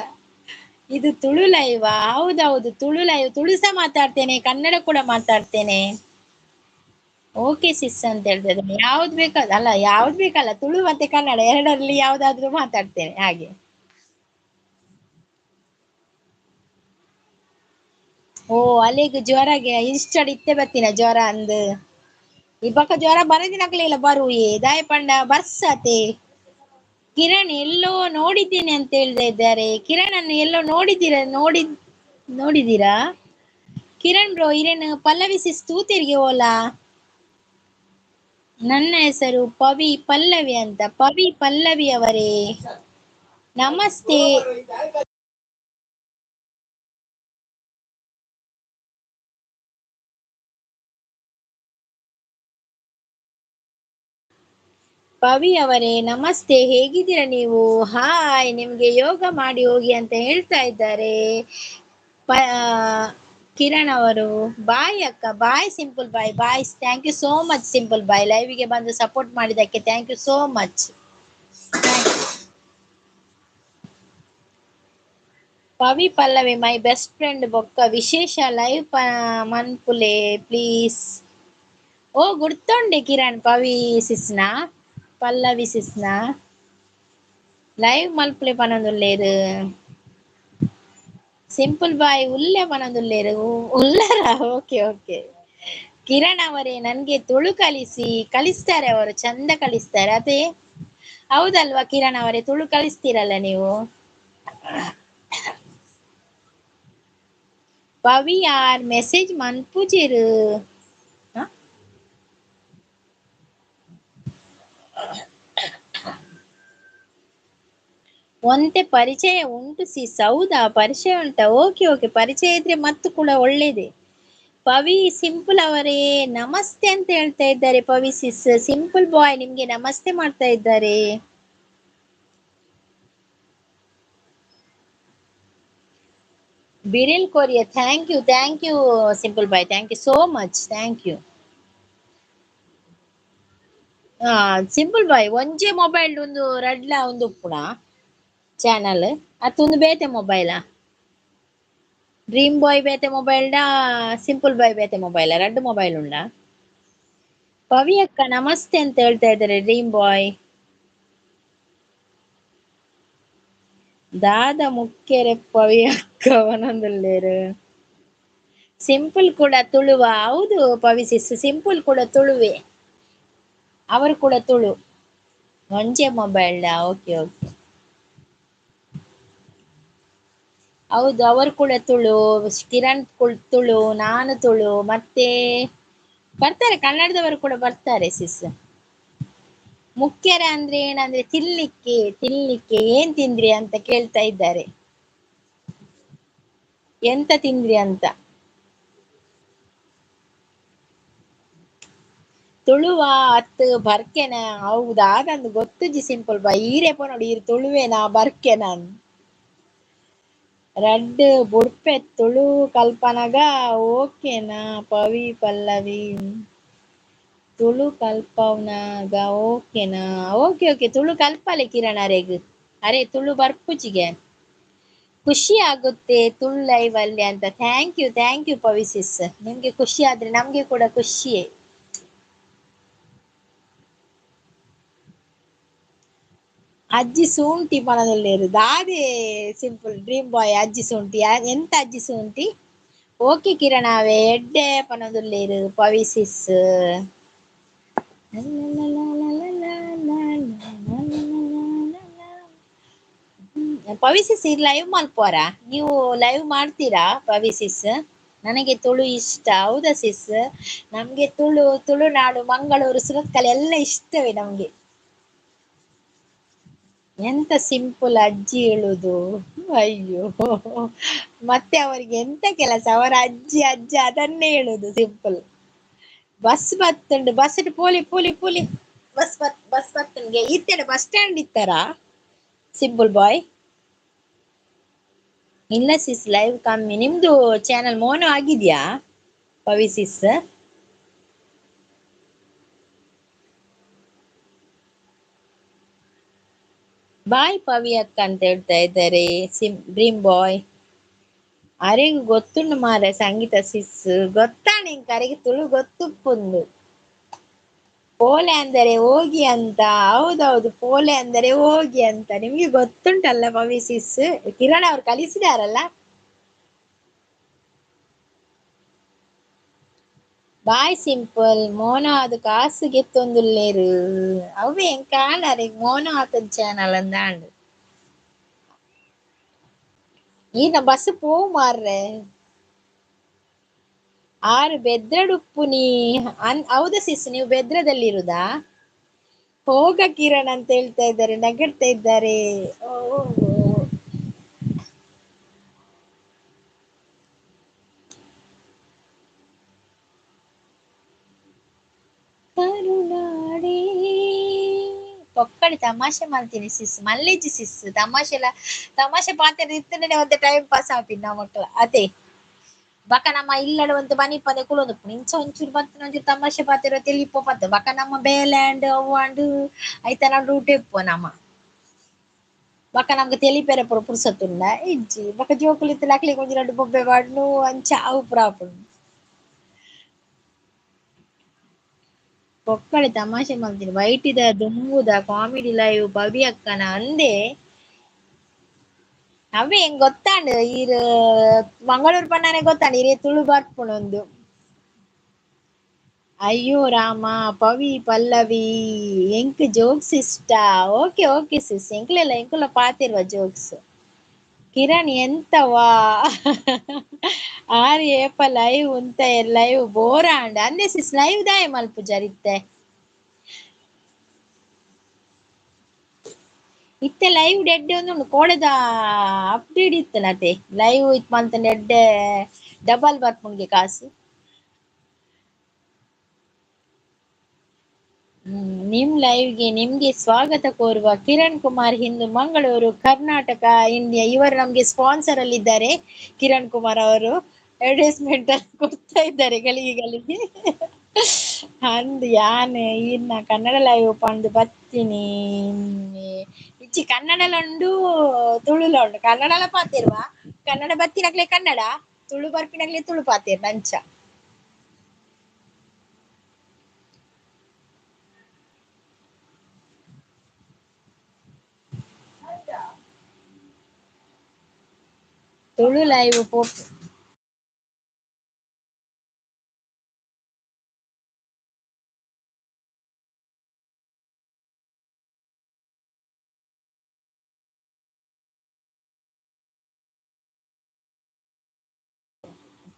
ಇದು ತುಳು ಲೈವಾ? ಹೌದೌದು ತುಳು ಲೈವ್, ತುಳು ಸಹ ಮಾತಾಡ್ತೇನೆ, ಕನ್ನಡ ಕೂಡ ಮಾತಾಡ್ತೇನೆ. ಓಕೆ ಸಿಸ್ ಅಂತ ಹೇಳ್ತಾ ಇದ್ದೇನೆ. ಯಾವ್ದು ಬೇಕಾದ ಅಲ್ಲ, ಯಾವ್ದು ಬೇಕಲ್ಲ, ತುಳು ಮತ್ತೆ ಕನ್ನಡ ಎರಡರಲ್ಲಿ ಯಾವ್ದಾದ್ರೂ ಮಾತಾಡ್ತೇನೆ ಹಾಗೆ. ಓ ಅಲ್ಲಿಗೆ ಜ್ವರಗೆ ಇಷ್ಟಡ್ ಇತ್ತೆ ಬತ್ತಿನ ಜ್ವರ ಅಂದ್ ಈ ಪಕ್ಕ ಜ್ವರ ಬರದಿನಕ್ಲಿಲ್ಲ ಬರುವೆ ದಾಯ ಪಂಡ ಬರ್ಸತೆ. ಕಿರಣ್ ಎಲ್ಲೋ ನೋಡಿದ್ದೇನೆ ಅಂತ ಹೇಳ್ತಾ ಇದ್ದಾರೆ. ಕಿರಣ್ ಅನ್ನು ಎಲ್ಲೋ ನೋಡಿದ್ದೀರಾ? ನೋಡಿದ್ದೀರಾ ಕಿರಣ್ ಬ್ರೋ? ಇರೇನು ಪಲ್ಲವಿ ಸಿಸ್ ತೂತಿರ್ಗೆ ಓಲಾ? ನನ್ನ ಹೆಸರು ಪವಿ ಪಲ್ಲವಿ ಅಂತ. ಪವಿ ಪಲ್ಲವಿ ಅವರೇ ನಮಸ್ತೆ. ಪವಿ ಅವರೇ ನಮಸ್ತೆ, ಹೇಗಿದ್ದೀರಾ ನೀವು? ಹಾಯ್. ನಿಮ್ಗೆ ಯೋಗ ಮಾಡಿ ಹೋಗಿ ಅಂತ ಹೇಳ್ತಾ ಇದ್ದಾರೆ ಕಿರಣ್ ಅವರು. ಬಾಯ್ ಅಕ್ಕ, bye simple boy, bye. Thank you so much simple boy, ಲೈವ್ಗೆ ಬಂದು ಸಪೋರ್ಟ್ ಮಾಡಿದ್ದಕ್ಕೆ thank you so much. Pavi Pallavi my best friend ಬೊಕ್ಕ ವಿಶೇಷ ಲೈವ್ ಮನ್ಪುಲೆ ಪ್ಲೀಸ್. ಓ ಗುರ್ತೊಂಡೆ ಕಿರಣ್ ಪವಿ ಸಿಸ್ನ ಪಲ್ಲವಿ ಸಿಸ್ನ ಲೈವ್ ಮಲ್ಪುಲೆ ಪನೊಂದುಲ್ಲೇರು. ಸಿಂಪಲ್ ಬಾಯ್ ಉಲ್ಲೆ ಪನೊಂದುಲ್ಲೇರು ಉಲ್ಲರ? ಓಕೆ ಓಕೆ ಕಿರಣ್ ಅವರೇ ನನ್ಗೆ ತುಳು ಕಲಿಸಿ. ಕಲಿಸ್ತಾರೆ ಅವರು, ಚಂದ ಕಲಿಸ್ತಾರೆ ಅದೇ. ಹೌದಲ್ವಾ ಕಿರಣ್ ಅವರೇ, ತುಳು ಕಲಿಸ್ತೀರಲ್ಲ ನೀವು? ಪವಿ ಯಾರ್ ಮೆಸೇಜ್ ಮನ್ಪುಜಿರು. ಒಂತೆ ಪರಿಚಯ ಉಂಟು ಸಿಸ್. ಹೌದಾ, ಪರಿಚಯ ಉಂಟಾ? ಓಕೆ ಓಕೆ, ಪರಿಚಯ ಇದ್ರೆ ಮತ್ತು ಕೂಡ ಒಳ್ಳೇದೆ. ಪವಿ ಸಿಂಪಲ್ ಅವರೇ ನಮಸ್ತೆ ಅಂತ ಹೇಳ್ತಾ ಇದ್ದಾರೆ. ಪವಿ ಸಿಸ್ ಸಿಂಪಲ್ ಬಾಯ್ ನಿಮ್ಗೆ ನಮಸ್ತೆ ಮಾಡ್ತಾ ಇದ್ದಾರೆ. ಬಿರಿಲ್ Korea thank you, thank you simple boy, thank you so much, thank you. Simple boy ಒಂಜೆ ಮೊಬೈಲ್ ಒಂದು ರಡ್ಲ ಒಂದು ಉಪ್ಪುಣ ಚಾನಲ್ ಅತ್ತೊಂದು ಬೇತೆ ಮೊಬೈಲ? ಡ್ರೀಮ್ ಬಾಯ್ ಬೇತೆ ಮೊಬೈಲ್ ಸಿಂಪಲ್ ಬಾಯ್ ಬೇತೆ ಮೊಬೈಲ್, ರಡ್ಡು ಮೊಬೈಲ್ ಉಂಡಾ? ಪವಿ ಅಕ್ಕ ನಮಸ್ತೆ ಅಂತ ಹೇಳ್ತಾ ಇದ್ದಾರೆ ಡ್ರೀಮ್ ಬಾಯ್. ದಾದ ಮುಖ್ಯರೆ ಪವಿ ಅಕ್ಕ ವನಂದುಲ್ಲೇರು. ಸಿಂಪಲ್ ಕೂಡ ತುಳುವ? ಹೌದು ಪವಿ ಸಿಸ್, ಸಿಂಪಲ್ ಕೂಡ ತುಳುವೆ, ಅವರು ಕೂಡ ತುಳು. ಒಂಜೆ ಮೊಬೈಲ್? Okay okay. ಹೌದು, ಅವರು ಕೂಡ ತುಳು, ಕಿರಣ್ ತುಳು, ನಾನು ತುಳು, ಮತ್ತೆ ಬರ್ತಾರೆ ಕನ್ನಡದವರು ಕೂಡ ಬರ್ತಾರೆ ಸಿಸ್. ಮುಖ್ಯರ ಅಂದ್ರೆ ಏನಂದ್ರೆ ತಿನ್ಲಿಕ್ಕೆ, ತಿನ್ಲಿಕ್ಕೆ ಏನ್ ತಿಂದ್ರಿ ಅಂತ ಕೇಳ್ತಾ ಇದ್ದಾರೆ, ಎಂತ ತಿಂದ್ರಿ ಅಂತ. ತುಳುವ ಅತ್ತು ಬರ್ಕೆನ? ಹೌದಾ, ನಂದು ಗೊತ್ತುಜಿ ಸಿಂಪಲ್ ಬಾ. ಈರೇಪ ನೋಡಿ, ಈರು ತುಳುವೇನಾ ಬರ್ಕೆನ? ರಡ್ಡ್ ಬುಡ್ಪೆ ತುಳು ಕಲ್ಪನಗ ಓಕೆನಾ ಪವಿ ಪಲ್ಲವಿ? ತುಳು ಕಲ್ಪವನಾಗ ಓಕೆನಾ? ಓಕೆ ಓಕೆ, ತುಳು ಕಲ್ಪಲೆ ಕಿರಣ್ ಅರೆಗ್. ಅರೆ ತುಳು ಬರ್ಪುಜಿಗೆ ಖುಷಿ ಆಗುತ್ತೆ ತುಳು ಲೈವ್ ಅಲ್ಲಿ ಅಂತ. Thank you, thank you Pavi sis. ನಿಮ್ಗೆ ಖುಷಿ ಆದ್ರೆ ನಮ್ಗೆ ಕೂಡ ಖುಷಿಯೇ. ಅಜ್ಜಿ ಸೂಂಟಿ ಪಣದಲ್ಲೇರು ದಾದೆ ಸಿಂಪಲ್ ಡ್ರೀಮ್ ಬಾಯ್ ಅಜ್ಜಿ ಸೂಂಟಿ ಎಂತ ಅಜ್ಜಿ ಸೂಂಟಿ? ಓಕೆ ಕಿರಣ್ ಅವೇ ಎಡ್ಡೆ ಪಣದುಲ್ಲೇರು ಪವಿ ಸಿಸ್. ಪವಿ ಸಿಸ್ ಲೈವ್ ಮಲ್ಪೋರ? ನೀವು ಲೈವ್ ಮಾಡ್ತೀರಾ ಪವಿ ಸಿಸ್? ನನಗೆ ತುಳು ಇಷ್ಟ. ಹೌದಾ ಸಿಸ್? ನಮ್ಗೆ ತುಳು, ತುಳುನಾಡು, ಮಂಗಳೂರು, ಸುರತ್ಕಲ್ ಎಲ್ಲ ಇಷ್ಟವೇ ನಮ್ಗೆ. ಎಂತ ಸಿಂಪಲ್ ಅಜ್ಜಿ ಹೇಳುದು, ಅಯ್ಯೋ ಮತ್ತೆ ಅವರಿಗೆ ಎಂತ ಕೆಲಸ, ಅವರ ಅಜ್ಜಿ ಅಜ್ಜಿ ಅದನ್ನೇ ಹೇಳುದು ಸಿಂಪಲ್. ಬಸ್ ಬತ್ತುಂಡು, ಬಸ್ ಪೋಲಿ ಪೋಲಿ ಪೋಲಿ ಬಸ್ ಬತ್ ಬಸ್ ಬತ್ತುಂಡ್ಗೆ ಇತ್ತೇನೆ ಬಸ್ ಸ್ಟ್ಯಾಂಡ್ ಇತ್ತಾರಾ ಸಿಂಪಲ್ ಬಾಯ್? ಇಲ್ಲ ಸಿಸ್, ಲೈವ್ ಕಮ್ಮಿ. ನಿಮ್ದು ಚಾನಲ್ ಮೋನೋ ಆಗಿದ್ಯಾ ಪವಿ ಸಿಸ್? ಬಾಯ್ ಪವಿ ಅಕ್ಕ ಅಂತ ಹೇಳ್ತಾ ಇದ್ದಾರೆ ಸಿಂ ಡ್ರೀಮ್ ಬಾಯ್. ಅರೆಗ್ ಗೊತ್ತುಂಡು ಮಾರೆ ಸಂಗೀತ ಸಿಸ್, ಗೊತ್ತಾ ನಿಂಗೆ? ಅರೆಗೆ ತುಳು ಗೊತ್ತುಪ್ಪುಂದು. ಪೋಲೆ ಅಂದರೆ ಹೋಗಿ ಅಂತ. ಹೌದೌದು, ಪೋಲೆ ಅಂದರೆ ಹೋಗಿ ಅಂತ ನಿಮ್ಗೆ ಗೊತ್ತುಂಟಲ್ಲ ಪವಿ ಸಿಸ್? ಕಿರಣ್ ಅವ್ರು ಕಲಿಸಿದಾರಲ್ಲ. ಬಾಯ್ ಸಿಂಪಲ್ ಮೋನ ಅದು ಕಾಸು ಗೆತ್ತೊಂದುಲ್ಲೇರು ಅವೇ ಕಾಣರೆ ಮೋನ ಆತನ ಚಾನಲ್ ಅಂದಾಂಡು. ಈನ ಬಸ್ ಪೋ ಮಾರ್ರೆ. ಆರು ಬೆದ್ರಡುಪ್ಪುನಿ ಹೌದಾ ಸಿಸ್? ನೀವು ಬೆದ್ರದಲ್ಲಿರುದಾ? ಹೋಗ ಕಿರಣ್ ಅಂತ ಹೇಳ್ತಾ ಇದ್ದಾರೆ, ನಗಡ್ತಾ ಇದ್ದಾರೆ. ಓ ಕರುನಾಡೇ ಪೊಕ್ಕಡಿ ತಮಾಷೆ ಮಾಡ್ತೀನಿ ಸಿಸ್, ಮಲ್ಲೇಜಿ ಸಿಸ್ ತಮಾಷೆ ಎಲ್ಲ ತಮಾಷೆ ಪಾತ್ರ ಇತ್ತನೇ ಒಂದು ಟೈಮ್ ಪಾಸ್ ಆಪಿನ ನಾವು ಮಕ್ಕಳ ಅದೇ ಬಕ ನಮ್ಮ ಇಲ್ಲಡ ಒಂದು ಮನಿ ಪಂದೆ ಕುಲೊಂದು ಇಂಚ ಒಂಚೂರು ಬತ್ತಿನ ಒಂಚೂರು ತಮಾಷೆ ಪಾತಿರೋ ತಿಳಿಪೋ ಪತ್ತ ಬಕ ನಮ್ಮ ಬೇಲೆ ಅಂಡ್ ಅವ್ವ ಅಂಡ್ ಐತನ ರೂಟ್ ಇಪ್ಪೋ ನಮ್ಮ ಬಕ ನಮ್ಗೆ ತೆಲಿಪೆರೆ ಪುರ ಪುರ್ಸತ್ತುಂಡ ಇಜ್ಜಿ ಬಕ ಜೋಕುಲಿತ್ತು ಲಕ್ಲಿ ಒಂಜಿ ರಡ್ಡ್ ಬೊಬ್ಬೆ ಬಾಡ್ನು ಅಂಚ ಅವು ಪುರ ಆಪುಂಡು. ಪೊಕ್ಕಡೆ ತಮಾಷೆ ಮಾಡ್ತೀನಿ ವೈಟಿದ ದುಂಬುದ ಕಾಮಿಡಿ ಲೈವ್ ಪವಿ ಅಕ್ಕನ ಅಂದೆ. ಅವೇ ಹೆಂಗ್ ಗೊತ್ತಾಂಡ್ ಈರ್ ಮಂಗಳೂರು ಪಣ್ಣಾನೆ ಗೊತ್ತಾಂಡ್ ಇರೇ ತುಳು ಬರ್ಪುಣೊಂದು. ಅಯ್ಯೋ ರಾಮ ಪವಿ ಪಲ್ಲವಿ ಎಂಕ್ ಜೋಕ್ಸ್ ಇಷ್ಟ. ಓಕೆ ಓಕೆ ಸಿಸ್, ಎಂಕ್ಲೆಲ್ಲ ಎಂಕುಲ ಪಾತಿರುವ ಜೋಕ್ಸ್. ಕಿರಣ್ ಎಂತವಾ ಆರ್ ಏಪ ಲೈವ್ ಉಂತ ಲೈವ್ ಬೋರ್ ಆಂಡ್ ಅಂದೆ ಸಿಸ್ ಲೈವ್ ದಾಯ ಮಲ್ಪು ಜರಿತ್ತೆ ಇತ್ತೆ ಲೈವ್ ಡೆಡ್ಡೆ ಒಂದು ಕೋಡೆದ ಅಪ್ಡೇಟ್ ಇತ್ತನತೆ ಲೈವ್ ಇತ್ ಮಂತ ಎಡ್ಡೆ ಡಬಲ್ ಬರ್ಪುಂಗೆ ಕಾಸು. ನಿಮ್ ಲೈವ್ಗೆ ನಿಮ್ಗೆ ಸ್ವಾಗತ ಕೋರುವ ಕಿರಣ್ ಕುಮಾರ್ ಹಿಂದೂ ಮಂಗಳೂರು ಕರ್ನಾಟಕ ಇಂಡಿಯಾ. ಇವರು ನಮ್ಗೆ ಸ್ಪಾನ್ಸರ್ ಅಲ್ಲಿ ಇದ್ದಾರೆ. ಕಿರಣ್ ಕುಮಾರ್ ಅವರು ಅಡ್ವರ್ಟೈಸ್ಮೆಂಟ್ ಅಲ್ಲಿ ಕೊಡ್ತಾ ಇದ್ದಾರೆ ಗಳಿಗೆ ಗಳಿಗೆ. ಅಂದ್ ಯಾನ್ ಇನ್ನ ಕನ್ನಡ ಲೈವ್ ಪಂದು ಬತ್ತೀನಿ ಇಚ್ಚಿ ಕನ್ನಡಲ ಉಂಡು ತುಳುಲ ಉಂಡು. ಕನ್ನಡಲ ಪಾತಿರ್ವಾ ಕನ್ನಡ ಬತ್ತಿನಕ್ಲೆ ಕನ್ನಡ, ತುಳು ಬರ್ಪಿನಕ್ಲೆ ತುಳು ಪಾತಿರ್ ನಂಚ. ತುಳು ಲೈವ್ ಪೋಪ್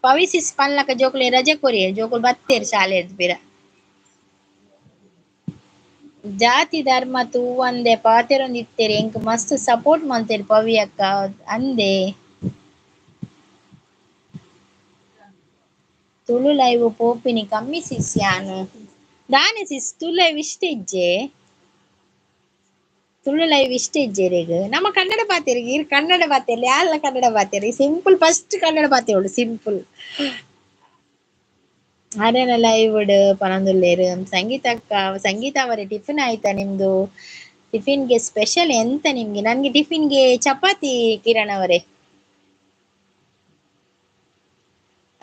ಪವಿಸಿಸ್ ಪನ್ಲಕ ಜೋಕುಲೆ ರಜೆ ಕೊರಿಯೆ ಜೋಕುಲು ಬತ್ತೇರು ಶಾಲೆಡ್ ಪಿರ. ಜಾತಿ ಧರ್ಮ ತೂವಂದೆ ಪಾತೆರೊಂದಿತ್ತೆರ್ ಎಂಕ್ ಮಸ್ತ್ ಸಪೋರ್ಟ್ ಮಲ್ತೆರ್ ಪವಿ ಅಕ್ಕ ಅಂದೆ. ತುಳು ಲೈವ್ ಪೋಪಿನಿ ಕಮ್ಮಿ ಸಿಸ್ ಯಾನ್ ದಾನೆ ಸಿಸ್ ತುಳು ಲೈವ್ ಇಷ್ಟ ಇಜ್ಜೆ? ತುಳು ಲೈವ್ ಇಷ್ಟ ಇಜ್ಜೆರೆಗ್? ನಮ್ಮ ಕನ್ನಡ ಪಾತೆರಿಗೆ ಇರ್ ಕನ್ನಡ ಪಾತೆರ್ಲಿ ಯಾನ್ಲ ಕನ್ನಡ ಪಾತೆರಿ ಸಿಂಪಲ್ ಫಸ್ಟ್ ಕನ್ನಡ ಪಾತೆರೋಡು ಸಿಂಪಲ್. ಅರೆನ ಲೈವ್ ಪನೊಂದುಲ್ಲೆರ್ ಸಂಗೀತ ಅಕ್ಕ. ಸಂಗೀತ ಅವರೇ ಟಿಫಿನ್ ಆಯ್ತಾ ನಿಮ್ದು? ಟಿಫಿನ್ಗೆ ಸ್ಪೆಷಲ್ ಎಂತ ನಿಮ್ಗೆ? ನನ್ಗೆ ಟಿಫಿನ್ಗೆ ಚಪಾತಿ ಕಿರಣ್ ಅವರೇ.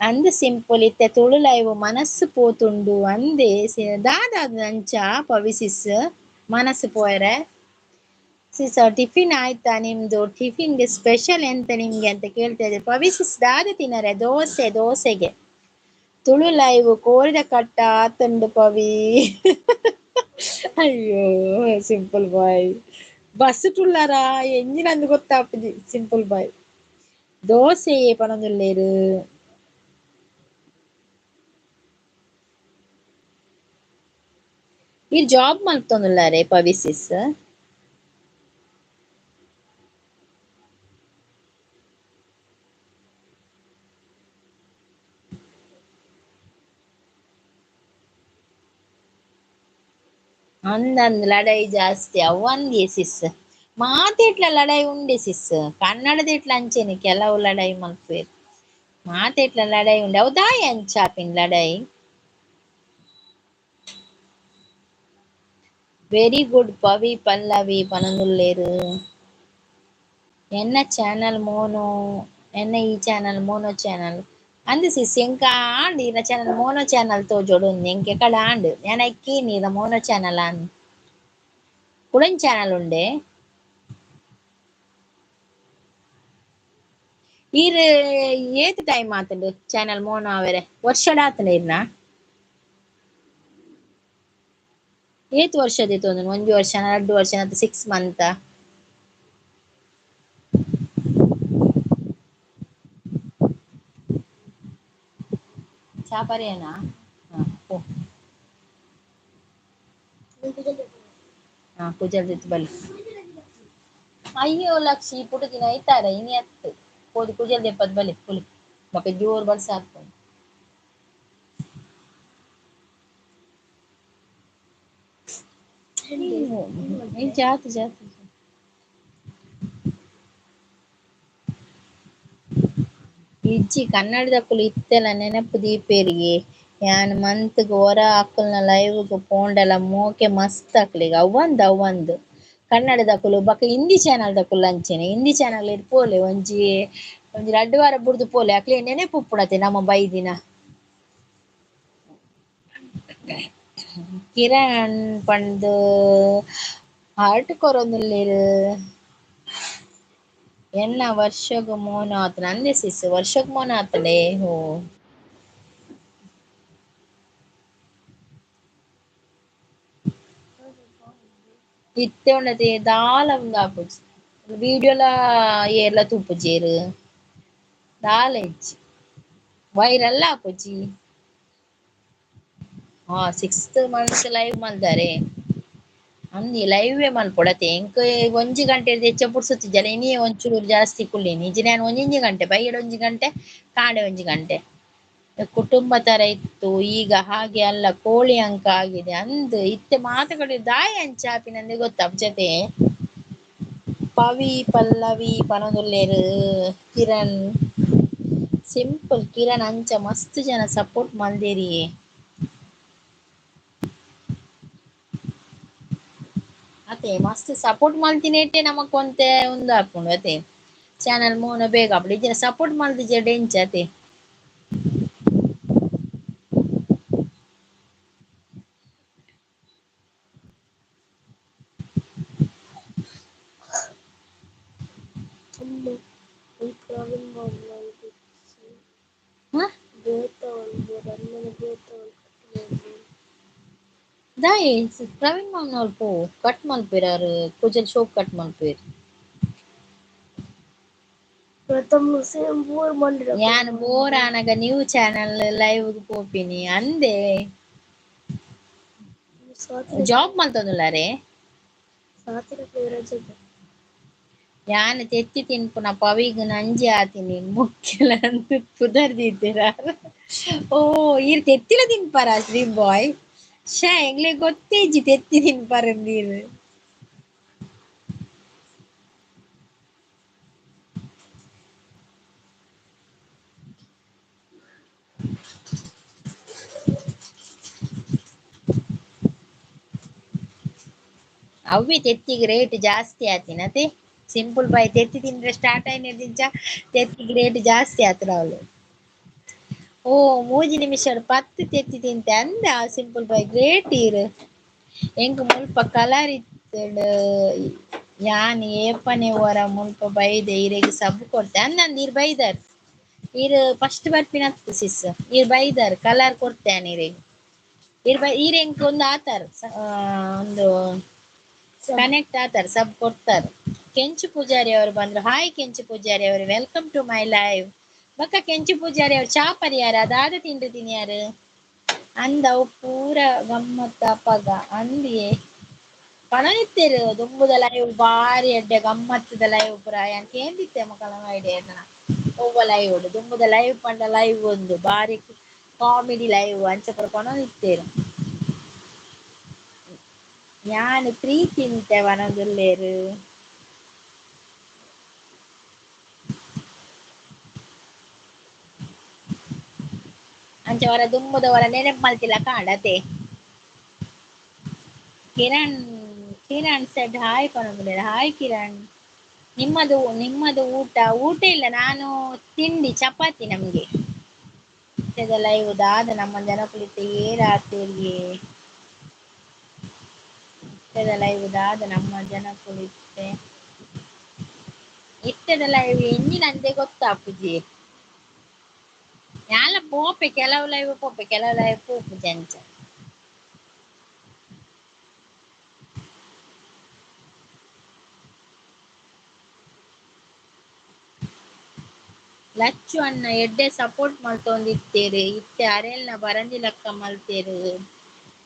ಅಂದ್ ಸಿಂಪಲ್ ಇತ್ತೆ ತುಳು ಲೈವ್ ಮನಸ್ಸು ಪೋತುಂಡು ಅಂದೆ ದಾದ ಅಂಚ ಪವಿಸಿಸ್ ಮನಸ್ಸು ಪೋಯರೆ. ಸಿಸ್ ಟಿಫಿನ್ ಆಯ್ತಾ ನಿಮ್ದು? ಟಿಫಿನ್ಗೆ ಸ್ಪೆಷಲ್ ಎಂತ ನಿಮ್ಗೆ ಅಂತ ಕೇಳ್ತಾ ಇದ್ದಾರೆ ಪವಿಸಿಸ್. ದಾದ ತಿನ್ನರೆ? ದೋಸೆ. ದೋಸೆಗೆ ತುಳು ಲೈವ್ ಕೋರಿದ ಕಟ್ಟ ಆತುಂಡು ಪವಿ. ಅಯ್ಯೋ ಸಿಂಪಲ್ ಬಾಯ್ ಬಸ್ ಟುಲ್ಲಾರ ಎಂಜಿನಂದು ಗೊತ್ತಾಪುಜಿ. ಸಿಂಪಲ್ ಬಾಯ್ ದೋಸೆ ಪನೊಂದುಲ್ಲೆರ್. ಈ ಜಾಬ್ ಮಲ್ತೊಂದುಲ್ಲಾರೆ ಪವಿಸಿಸ್? ಅಂದಂದ್ ಲಡಾಯಿ ಜಾಸ್ತಿ ಅವಂದಿ ಸಿಸ್. ಮಾತೆಟ್ಲ ಲಡಾಯಿ ಉಂಡೆ ಸಿಸ್. ಕನ್ನಡದೆಟ್ಲ ಅಂಚೆನೆ ಕೆಲವು ಲಡಾಯಿ ಮಲ್ಪುವೆರ್. ಮಾತೆಟ್ಲ ಲಡಾಯಿ ಉಂಡೆ. ಅವು ದಾಯಿ ಅಂಚಾಪಿನ್ ಲಡಾಯಿ? ವೆರಿ ಗುಡ್ ಪವಿ ಪಲ್ಲವಿ ಪನೊಂದುಲ್ಲೆರ್. ಎನ್ನ ಚಾನಲ್ ಮೋನೋ ಎನ್ನ ಈ ಚಾನಲ್ ಮೋನೋ ಚಾನಲ್ ಅಂದ್ ಸಿಸ್. ಎಂಕ ಆಂಡ್ ಇನ ಚಾನಲ್ ಮೋನೋ ಚಾನಲ್ ತೋಜೊಡು ಎಂಕ್ ಎಕಡ ಆಂಡ್ ಯಾನ್ ಐಕೇನಿ ಇರ ಮೋನೋ ಚಾನಲ್ ಆಂದ್. ಕುಡೊಂಜಿ ಚಾನಲ್ ಉಂಡೆ. ಈರ್ ಏತ್ ಟೈಮ್ ಆತುಂಡು ಚಾನಲ್ ಮೋನೋ ಆವೆರೆ? ವರ್ಷಡ್ ಆತುಂಡ ಇರ್ನ? ಏತ್ ವರ್ಷ ದೆತೊಂದುಂಡು? ಒಂಜಿ ವರ್ಷ ರಡ್ಡ್ ವರ್ಷ 6 ಮಂತ್? ಚಾ ಪರಿಯನಾ? ಹಾ ಹಾ ಕುಜಲ್ ದೆತ್ತ್ ಬಲ್ಲಿ. ಅಯ್ಯೋ ಲಕ್ಷಿ ಪುಟುದಿನ ಐತಾರ ಇನಿ ಅತ್ತು ಪೋದು ಕುಜಲ್ ದೆಪ್ಪದ್ ಬಲ್ಲಿ ಪುಲಿ ಬೊಕ ಜೋರು ಬರ್ಸ ಆಪುಂಡು. ಜಾತಿ ಜಾತಿ ಇಜ್ಜಿ ಕನ್ನಡದಕುಲು ಇತ್ತೆಲ ನೆನಪು ದೀಪೆರಿಗೆ. ಯಾನ್ ಮಂತ್ಗ್ ಒರ ಅಕಲ್ನ ಲೈವ್ಗ್ ಪೋಂಡಲ ಮೋಕೆ ಮಸ್ತ್ ಅಕ್ಲೆಗ್. ಅವ್ವಂದ್ ಅವ್ವಂದ್ ಕನ್ನಡದಕುಲು ಬೊಕ ಹಿಂದಿ ಚಾನಲ್ ದಕುಲು ಅಂಚೆನೆ. ಹಿಂದಿ ಚಾನಲ್ ಪೋಲೆ ಒಂಜಿ ಒಂಜಿ ರಡ್ಡ್ ವಾರ ಬುಡ್ದು ಪೋಲೆ ಅಕ್ಲೆ ನೆನಪು ಉಪ್ಪುಡತೆ ನಮ್ಮ ಬೈದಿನ. ಕಿರಣ್ ಪಂದ್ ಹಾರ್ಟ್ ಕೊರೊಂದುಲ್ಲೆರ್. ಎನ್ನ ವರ್ಷಗ್ ಮೋನೋ ಆತುಂಡು ಅಂದೆ ಸಿಸ್. ವರ್ಷಗ್ ಮೋನೋ ಆತುಂಡೆ ಹೋ. ಇತ್ತೆ ಉಂಡತೆ ದಾಲ ಉಂದು ಆಪುಜಿ. ವಿಡಿಯೋಲ ಏರ್ಲ ತೂಪುಜೆರ್ ದಾಲ ಇಜ್ಜಿ. ವೈರಲ್ ಆಪುಜಿ. ಹಾ 6th month live ಮಲ್ದಾರೆ ಅಂದಿ ಲೈವೇ ಮಲ್ಪೊಡತೆ. ಎಂಕ್ ಒಂಜಿ ಗಂಟೆ ಹೆಚ್ಚ ಪುರ್ಸೊತ್ತಿಜ್ಜಲ್ಲ ಇನಿಯೇ ಒಂಚೂರು ಜಾಸ್ತಿ ಕುಲ್ಲಿನಿ. ಇಜ್ಜಿ ನಾನು ಒಂಜೊಂಜಿ ಗಂಟೆ ಬಯ್ಯಡ್ ಒಂಜಿ ಗಂಟೆ ಕಾಂಡೆ ಒಂಜಿ ಗಂಟೆ. ಕುಟುಂಬ ತರ ಇತ್ತು ಈಗ ಹಾಗೆ ಅಲ್ಲ ಕೋಳಿ ಅಂಕ ಆಗಿದೆ ಅಂದ್. ಇತ್ತೆ ಮಾತ ಕಡೆ ದಾಯಿ ಅಂಚ ಆಪಿನಂದೆ ಗೊತ್ತಾಪುಜತೆ. ಪವಿ ಪಲ್ಲವಿ ಪನೊಂದುಲ್ಲೆರ್. ಕಿರಣ್ ಸಿಂಪಲ್ ಕಿರಣ್ ಅಂಚ ಮಸ್ತ್ ಜನ ಸಪೋರ್ಟ್ ಮಲ್ದೆರಿಯೇ. ಅತೆ ಮಸ್ತ್ ಸಪೋರ್ಟ್ ಮಲ್ತಿನೇಟೆ ನಮಕ್ ಒಂತೆ ಉಂದು ಆಪುಂಡು ಅತೆ. ಚಾನಲ್ ಮೋನ ಬೇಗ ಆಪುಂಡು ಇಜ್ಜಿಡ ಸಪೋರ್ಟ್ ಮಲ್ದಿಜೆಡ ಎಂಚ ಅತೆ. ಈ ಪ್ರವೀಣ್ ಮಾಮನ ಹ ಬೇತ ಒಂದು ರನ್ನನ ಬೇತ ಒಂದು ಕಟ್ಟ ದಾಯೆ ಪ್ರವೀಣ್ ಮಾಮ್ನವ್ರು ಪೋ ಕಟ್ ಮಲ್ಪೇರಾರು ಕುಜಲ್ ಶೋಪ್ ಕಟ್ ಮಲ್ಪೇರ್. ಪ್ರಥಮ ಸೇಮ್ ಬೋರ್ ಯಾನ್ ಬೋರ್ ಆನಗ ನ್ಯೂ ಚಾನಲ್ ಲೈವ್ ಪೋಪಿನಿ ಅಂದೇ. ಸ್ವಾತಿನ ಜಾಬ್ ಮಲ್ತೊಂದುಲ್ಲಾರೇ. ಸ್ವಾತಿನ ರಜೆ ಯಾನ್ ತೆತ್ತಿ ತಿನ್ಪುನ ಪವಿಗ್ ನಂಜಿ ಆತಿನಿ ಮುಕ್ಕೆಲ ಅಂದ್ ಪುದರ್ ದೀತೆರ. ಓ ಈರ್ ತೆತ್ತಿಲ ತಿನ್ಪಾರ ಶ್ರೀ ಬಾಯ್ ಶೇ ಎಂಗ್ಲೆಗ್ ಗೊತ್ತೇಜ್ಜಿ ತೆತ್ತಿ ತಿನ್ಪಾರಂದೀರ್. ಅವ್ವೆ ತೆತ್ತಿಗ್ ರೇಟ್ ಜಾಸ್ತಿ ಆತಿನತೆ ಸಿಂಪಲ್ ಬಾಯ್ ತೆತ್ತಿ ತಿಂದ್ರೆ ಸ್ಟಾರ್ಟ್ ಆಯ್ನ ತೆತ್ತಿಗ್ ರೇಟ್ ಜಾಸ್ತಿ ಆತ್ರ ಅವಳು. ಓ ಮೂಜಿ ನಿಮಿಷ 10 ತೆತ್ತಿ ತಿಂತೆ ಅಂದ ಸಿಂಪಲ್ ಬಾಯ್ ಗ್ರೇಟ್ ಈರ್. ಎಂಕ್ ಮುಲ್ಪ ಕಲರ್ ಇತ್ತುಂಡು ಯಾನ್ ಏಪನೆ ವರ ಮುಲ್ಪ ಬೈದೆ ಇರೆಗ್ ಸಬ್ ಕೊರ್ತೆ ಅಂದಂದ್ ಈರ್ ಬೈದರ್ ಈರ್ ಫಸ್ಟ್ ಬರ್ಪಿನತ್ ಸಿಸ್ ಈರ್ ಬೈದರ್ ಕಲರ್ ಕೊರ್ತೆ ಇರೆಗ್ ಈರ್ ಬೈ ಈರ್ ಎಂಕ್ ಒಂದು ಆತಾರ್ ಒಂದು ಕನೆಕ್ಟ್ ಆತಾರ ಸಬ್ ಕೊಡ್ತಾರೆ. ಕೆಂಚು ಪೂಜಾರಿ ಅವರು ಬಂದ್ರು. ಹಾಯ್ ಕೆಂಚು ಪೂಜಾರಿ ಅವರು, welcome to my live. ಬಕ್ಕ ಕೆಂಚು ಪೂಜಾರಿ ಅವರು ಚಾ ಪರಿಯಾರ ಅದಾದ ತಿಂಡಿ ತಿನ್ಯಾರು ಅಂದವು ಪೂರ ಗಮ್ಮತ್ತ ಅಪಗ ಅಂದಿಯೇ ಪಣನಿತ್ತೇರು ದುಂಬುದ ಲೈವ್ ಬಾರಿ ಎಡ್ಡೆ ಗಮ್ಮತ್ತದ ಲೈವ್ ಪುರ ಯಾನ್ ಕೇಂದಿತ್ತೆ ಮಕ್ಕಳ ಐಡಿಯಾ ಒವ್ವ ಲೈವ್ ದುಂಬುದ ಲೈವ್ ಪಂಡ ಲೈವ್ ಒಂದು ಬಾರಿ ಕಾಮಿಡಿ ಲೈವ್ ಅಂಚ ಪುರ ಪಣೊಂದಿತ್ತೇರು. ಯಾನ್ ಪ್ರೀ ತಿಂತೆ ವನದುಲ್ಲೇರು. ಅಂಚ ವರ ದುಂಬುದ ವರ ನೆನಪು ಮಲ್ತಿಲ್ಲ ಕಾಂಡತೆ. ಕಿರಣ್ ಕಿರಣ್ ಸೆಡ್ ಹಾಯ್ ಪನೊಂದುಲ್ಲೆರ್. ಹಾಯ್ ಕಿರಣ್. ನಿಮ್ಮದು ನಿಮ್ಮದು ಊಟ ಊಟ ಇಲ್ಲ, ನಾನು ತಿಂಡಿ ಚಪಾತಿ ನಮ್ಗೆ. ಲೈವ್ ದಾದ ನಮ್ಮ ಜನಕುಲಿತ್ತ ಏರಾತೆರ್ಗೆ ಇತ್ತೆದ ಲೈವ್ ದಾದ ನಮ್ಮ ಜನಕುಲಿತ್ತೆ ಇತ್ತೆದ ಲೈವ್ ಎಂಜಿನಂತೆ ಗೊತ್ತಾಪುಜಿ. ಯಾನ್ಲ ಪೋಪೆ ಕೆಲವು ಲೈವ್ ಪೋಪೆ ಕೆಲವು ಲೈವ್ ಪೋಪುಜಿ ಅಂಚ. ಲಚ್ಚು ಅಣ್ಣ ಎಡ್ಡೆ ಸಪೋರ್ಟ್ ಮಲ್ತೊಂದಿತ್ತೇರು ಇತ್ತೆ ಅರೆಲ್ನ ಬರಂದಿಲಕ್ಕ ಮಲ್ತೇರು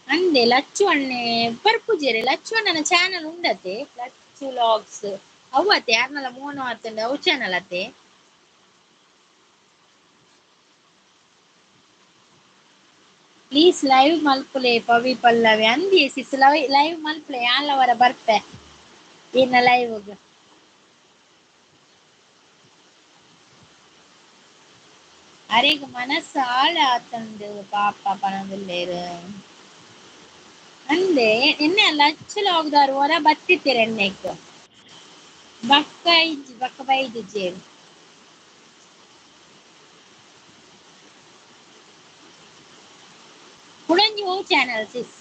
ಅಂದೆ. ಲಚ್ಚು ಅಣ್ಣೆ ಬರ್ಪುಜೆರೆ ಲಚ್ಚು ಅಣ್ಣನ ಚಾನಲ್ ಉಂಡತೆ ಲಚ್ಚು ಲಾಗ್ಸ್ ಅವ್ವತೆ ಯಾರ್ನಲ ಮೋನು ಆತಂಡ ಅವು ಚಾನಲ್ ಅತೆ. ಪ್ಲೀಸ್ ಲೈವ್ ಮಲ್ಪುಲೆ ಪವಿ ಪಲ್ಲವಿ ಅಂದಿ ಸಿಸ್ ಲೈವ್ ಲೈವ್ ಮಲ್ಪುಲೆ ಯಾನ್ಲ ವರ ಬರ್ಪೆ ಇನ್ನ ಲೈವ್. ಅರೆಗ್ ಮನಸ್ಸು ಆಳ ಆತಂದು ಪಾಪ ಪನೊಂದುಲ್ಲೆರ್ ಅಂದೆ. ಎನ್ನೆ ಲಚ್ಚು ಲಾಗ್ದಾರ್ ವರ ಬತ್ತಿತ್ತೆರ್ ಎನ್ನೆಕ್ ಬಕ್ಕ ಇಜ್ಜಿ ಬಕ್ಕ ಬೈದಿಜ್ಜೆರ್. ಕುಡೊಂಜಿ ಒವು ಚಾನಲ್ ಸಿಸ್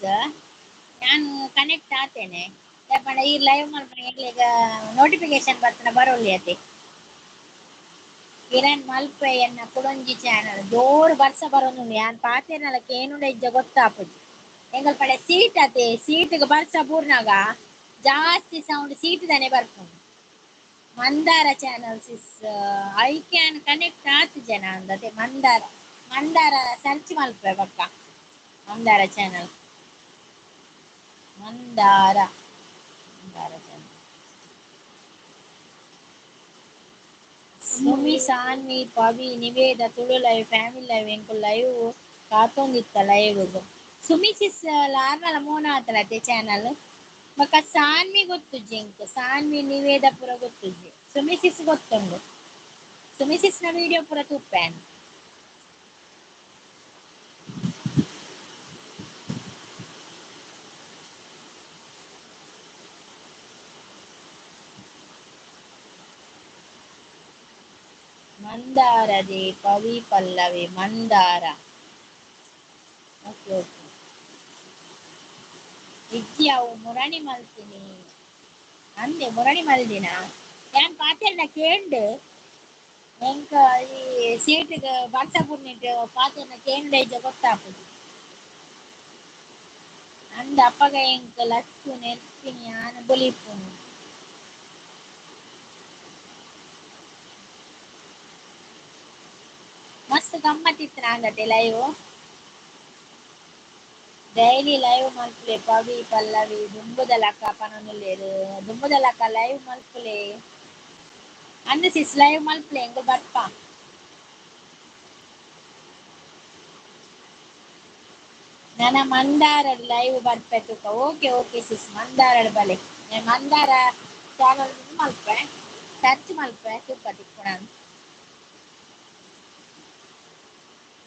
ಯಾನ್ ಕನೆಕ್ಟ್ ಆತೇನೆ ದಾಯೆ ಈ ಲೈವ್ ಮಲ್ಪುನ ಎಂಕ್ಲೆಗ್ ನೋಟಿಫಿಕೇಶನ್ ಬತ್ತನ ಬರೊಲಿ ಅತೆ. ಕಿರಣ್ ಮಲ್ಪೆ ಎನ್ನ ಕುಡೊಂಜಿ ಚಾನಲ್ ಜೋರು ಬರ್ಸ ಬರೊಂದುಂಡು ಯಾನ್ ಪಾತೆರ್ನಲ ಕೇನುಂಡ ಇಜ್ಜ ಗೊತ್ತಾಪುಜಿ. ಎಂಕಲ್ ಪಡೆ ಸೀಟ್ ಅತೆ ಸೀಟ್ಗ್ ಬರ್ಸ ಬೂರ್ನಾಗ ಜಾಸ್ತಿ ಸೌಂಡ್ ಸೀಟ್ ದಾನೆ ಬರ್ಪುಂಡು. Mandara channel sis I can connect ಆತ್ ಜನ ಅಂದತೆ ಮಂದಾರ ಮಂದಾರ ಸರ್ಚ್ ಮಲ್ಪೆ ಬಕ್ಕ Mandara channel Mandara Mandara channel. Sumi Sanvi Pavi Niveda Tulu live family live ಎಂಕುಲು ಲೈವ್ ಕಾತೊಂದಿತ್ತ ಲೈವ್ ಸುಮಿ ಸಿಸ್ ಲಾರ್ನಲ ಮೋನ ಆತಲತೆ ಚಾನಲ್ ಬೊಕ ಸಾನ್ವಿ ಗೊತ್ತುಜ್ಜಿ ಎಂಕ್ ಸಾನ್ವಿ ನಿವೇದ ಪೂರ ಗೊತ್ತುಜ್ಜಿ ಸುಮಿ ಸಿಸ್ ಗೊತ್ತುಂಡು ಸುಮಿ ಸಿಸ್ ನ ವಿಡಿಯೋ ಪೂರ ತೂಪೆ. ಮಂದಾರದೆ ಪವಿ ಪಲ್ಲವಿ ಮಂದಾರ ಓಕೆ ಓಕೆ ಇಜ್ಜಿ ಅವು ಮುರಣಿ ಮಲ್ತಿನಿ ಅಂದೆ ಮುರಣಿ ಮಲ್ದಿನ ಯಾನ್ ಪಾತೆರ್ನ ಕೇಂಡು. ಎಂಕ ಈ ಸೀಟ್ಗ್ ಬರ್ಸ ಬೂರ್ನೆಟ್ ಪಾತೆರ್ನ ಕೇಂಡ ಇಜ್ಜ ಗೊತ್ತಾಪುಜಿ. ಅಂದ್ ಅಪಗ ಎಂಕ್ ಲಚ್ಚು ನೆರ್ಪಿನಿ ಯಾನ್ ಬುಲಿಪುನು. ಮಸ್ತ್ ಗಮ್ಮತ್ ಇತ್ತ್ಂಡ ಲೈವ್. ಡೈಲಿ ಲೈವ್ ಮಲ್ಪುಲೆ ಪವಿ ಪಲ್ಲವಿ ದುಂಬುದ ಲಕ ಪನೊಂದುಲ್ಲೆರ್ ದುಂಬುದ ಲಕ ಲೈವ್ ಮಲ್ಪುಲೆ. ಅಂದ್ ಸಿಸ್ ಲೈವ್ ಮಲ್ಪುಲೆ ಎಂಕುಲು ಬರ್ಪ. ನನ ಮಂದಾರ ಲೈವ್ ಬರ್ಪೆ ತೂಕ. ಓಕೆ ಓಕೆ ಸಿಸ್ ಮಂದಾರಡ್ ಬಲೆ. ಮಂದಾರ ಚಾನಲ್ ಮಲ್ಪೆ ಸರ್ಚ್ ಮಲ್ಪೆ ತೂಕ ತಿಕ್ಕುನ.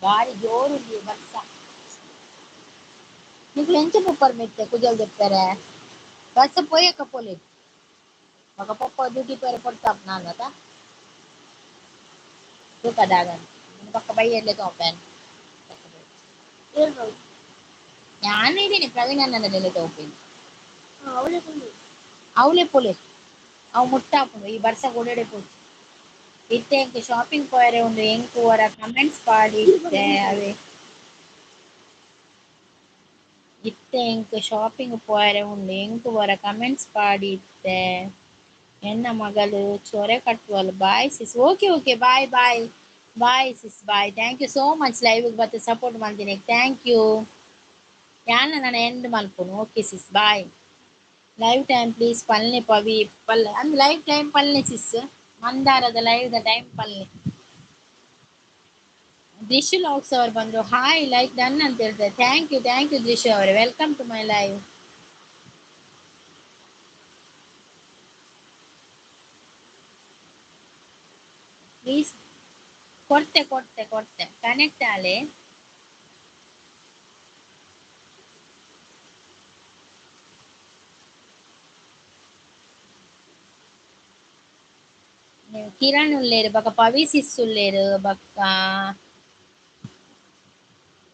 ಬಾರಿ ಜೋರುಂಡು ಬರ್ಸ. ನಿಕುಲು ಎಂಚ ಪೋಪರ್ ಮಿತ್ತೆ ಕುಜಲ್ ದೆಪ್ಪೆರೆ ಬರ್ಸ ಪೋಯಕ ಪೋಲೆ. ಬೊಕ ಪೊಪ್ಪ ಡ್ಯೂಟಿ ಪೋಯೆರೆ ಪೊರ್ತಾಪುಂಡು ಆಂಡತ ತೂಕ ದಾದ ಬೊಕ ಬಯ್ಯಡ್ಲೆ ತೋಪೆ. ಏರ್ ಬರು ಯಾನ್ ಇದ್ದೀನಿ ಪ್ರವೀಣ್ ಅಣ್ಣನ ತೋಪಿನಿ. ಹಾ ಅವಳೇ ಕೊಂಡು. ಅವಲೇ ಪೋಲೆ ಅವು ಮುಟ್ಟಾಪುಂಡು ಈ ಬರ್ಸ ಓಡೆಡೆ ಪೋಚಿ. ಇತ್ತೆ ಎಂಕ್ ಶಾಪಿಂಗ್ ಪೋಯರೆ ಉಂಡು ಎಂಕ್ ಒರ ಕಮೆಂಟ್ಸ್ ಪಾಡಿ ಇತ್ತೆ ಅವೇ. ಇತ್ತೆ ಎಂಕ್ ಶಾಪಿಂಗ್ ಪೋಯರೆ ಉಂಡು ಎಂಕ್ ಒರ ಕಮೆಂಟ್ಸ್ ಪಾಡಿ ಇತ್ತೆ. ಎನ್ನ ಮಗಳು ಚೊರೆ ಕಟ್ಟುವಳು bye sis. Okay okay bye bye bye sis bye. Thank you so much live ಬತ್ತೆ ಸಪೋರ್ಟ್ ಮಲ್ದಿನಿ thank you. ಯಾನ್ ನನ ಎಂಡ್ ಮಲ್ಪುನು. Okay sis bye. Live time please ಪಲ್ನೆ ಪವಿ ಪಲ್ಲೆ ಅಂದ್ ಲೈವ್ ಟೈಮ್ ಪಲ್ನೆ ಸಿಸ್. ಮಂದಾರದ ಲೈವ್ the time ಪಲ್ನೆ. ದಿಶು ಲಾಕ್ಸ್ ಅವರು ಬಂದ್ರು ಹಾಯ್ ಲೈಕ್ ಡನ್ ಅಂತ ಹೇಳ್ತಾರೆ. Thank you thank you Dishu ಅವರೇ. Welcome to my live. Please ಕೊಡ್ತೆ ಕೊಡ್ತೆ ಕೊಡ್ತೆ ಕನೆಕ್ಟ್ ಆಲೆ. ಕಿರಣ್ ಉಲ್ಲೇರು ಬೊಕ ಪವಿ ಸಿಸ್ ಉಲ್ಲೇರು ಬೊಕ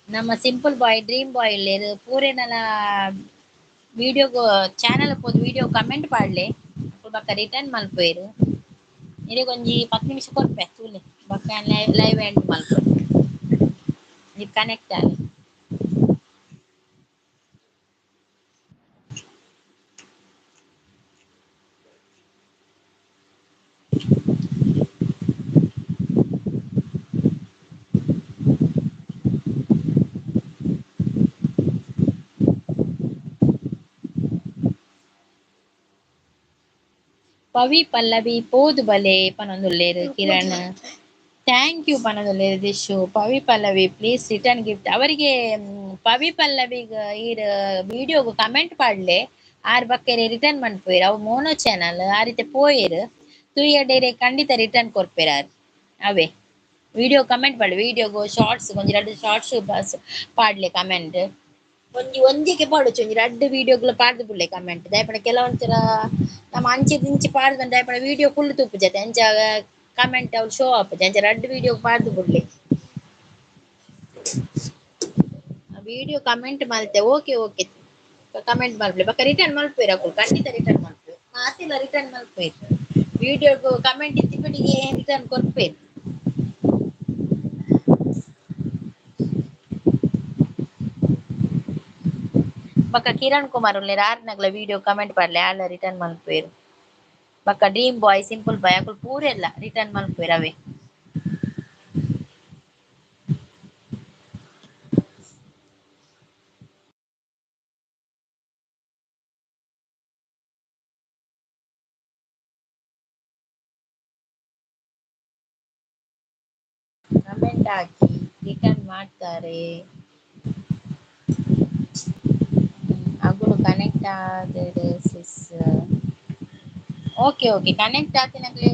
ನಮ್ಮ ಸಿಂಪಲ್ ಬಾಯ್ ಡ್ರೀಮ್ ಬಾಯ್ ಉಲ್ಲೇರು ಪೂರೆನಲ ವಿಡಿಯೋಗ್ ಚಾನಲ್ ಪೋದು ವಿಡಿಯೋ ಕಮೆಂಟ್ ಪಾಡ್ಲೆ ಅಕುಲು ಬೊಕ ರಿಟರ್ನ್ ಮಲ್ಪುವೆರ್. ಇರೆಗ್ ಒಂಜಿ 10 ನಿಮಿಷ ಕೊರ್ಪೆ ತೂಲೆ ಬೊಕ ಲೈವ್ ಎಂಡ್ ಮಲ್ಪುವೆ. ಈರ್ ಕನೆಕ್ಟ್ ಆಲೆ. ಪವಿ ಪಲ್ಲವಿ ಪೋದು ಬಲೆ ಪನೊಂದುಲ್ಲೆರ್ Kiran. Thank you ಪನೊಂದುಲ್ಲೆರ್ Dishu. Pavi Pallavi please return gift ಅವರಿಗೆ. ಪವಿ ಪಲ್ಲವಿಗ್ ಈರ್ ವಿಡಿಯೋಗ್ ಕಮೆಂಟ್ ಪಾಡ್ಲೆ ಆರ್ ಬಕ್ಕೆರೆ ರಿಟರ್ನ್ ಮನ್ಪುವೆರ್. ಅವು ಮೋನೋ ಚಾನಲ್ ಆ ರೀತಿ ಪೋಯೆರ್ ತೂಯಡೇರೆ ಖಂಡಿತ ರಿಟರ್ನ್ ಕೊರ್ಪೆರ್ ಆರ್. ಅವೇ ವಿಡಿಯೋ ಕಮೆಂಟ್ ಪಾಡ್ಲೆ ವಿಡಿಯೋಗು ಶಾರ್ಟ್ಸ್ ಒಂಜಿ ರಡ್ಡ್ ಶಾರ್ಟ್ಸ್ ಬಸ್ ಪಾಡ್ಲೆ ಕಮೆಂಟ್. ಒಂಜಿ ಒಂಜಿಗೆ ಪಾಡೊಚ್ಚಿ ಒಂಜಿ ರಡ್ಡ್ ವಿಡಿಯೋಗ್ಲ ಪಾಡ್ದ್ ಬುಡ್ಲೆ ಕಮೆಂಟ್. ದಾಯೆ ಪಂಡ ಕೆಲವೊಂಚರ ನಮ ಅಂಚಿ ಇಂಚಿ ಪಾಡ್ದ್ ದಾಯೆ ಪಂಡ ವಿಡಿಯೋ ಫುಲ್ ತೂಪುಜತೆ ಅಂಚ ಕಮೆಂಟ್ ಅವು ಶೋ ಆಪುಜಿ ಅಂಚ ರಡ್ಡ್ ವಿಡಿಯೋ ಪಾಡ್ದ್ ಬುಡ್ಲೆ. ವಿಡಿಯೋ ಕಮೆಂಟ್ ಮಲ್ತೆ ಓಕೆ ಓಕೆ ಕಮೆಂಟ್ ಮಲ್ಪುಲೆ ಬೊಕ ರಿಟರ್ನ್ ಮಲ್ಪುವೆರ್ ಅಕುಲು ಖಂಡಿತ ರಿಟರ್ನ್ ಮಲ್ಪುವೆರ್ ಮಾತೆಲ್ಲ ರಿಟರ್ನ್ ಮಲ್ಪುವೆರ್. ವಿಡಿಯೋಗ್ ಕಮೆಂಟ್ ಇತ್ತಿಪಟಿಗೆ ರಿಟರ್ನ್ ಕೊರ್ಪೆರ್. ಬೊಕ ಕಿರಣ್ ಕುಮಾರ್ ಉಲ್ಲೆರ್ ಆರ್ನಗ್ಲ ವಿಡಿಯೋ ಕಮೆಂಟ್ ಪಾಡ್ಲೆ ಆರ್ಲ ರಿಟರ್ನ್ ಮಲ್ಪುವೆರ್. ಬೊಕ ಡ್ರೀಮ್ ಬಾಯ್ ಸಿಂಪಲ್ ಬಾಯ್ ಅಕುಲು ಪೂರೆರ್ಲ ರಿಟರ್ನ್ ಮಲ್ಪುವೆರ್ ಅವೇ. ಕಮೆಂಟ್ ಹಾಕಿ ರಿಟರ್ನ್ ಮಾಡ್ತಾರೆ. ಅಗುಲು ಕನೆಕ್ಟ್ ಆದೆರ್ ಸಿಸ್. ಓಕೆ ಓಕೆ ಕನೆಕ್ಟ್ ಆತಿನಕ್ಲೆ.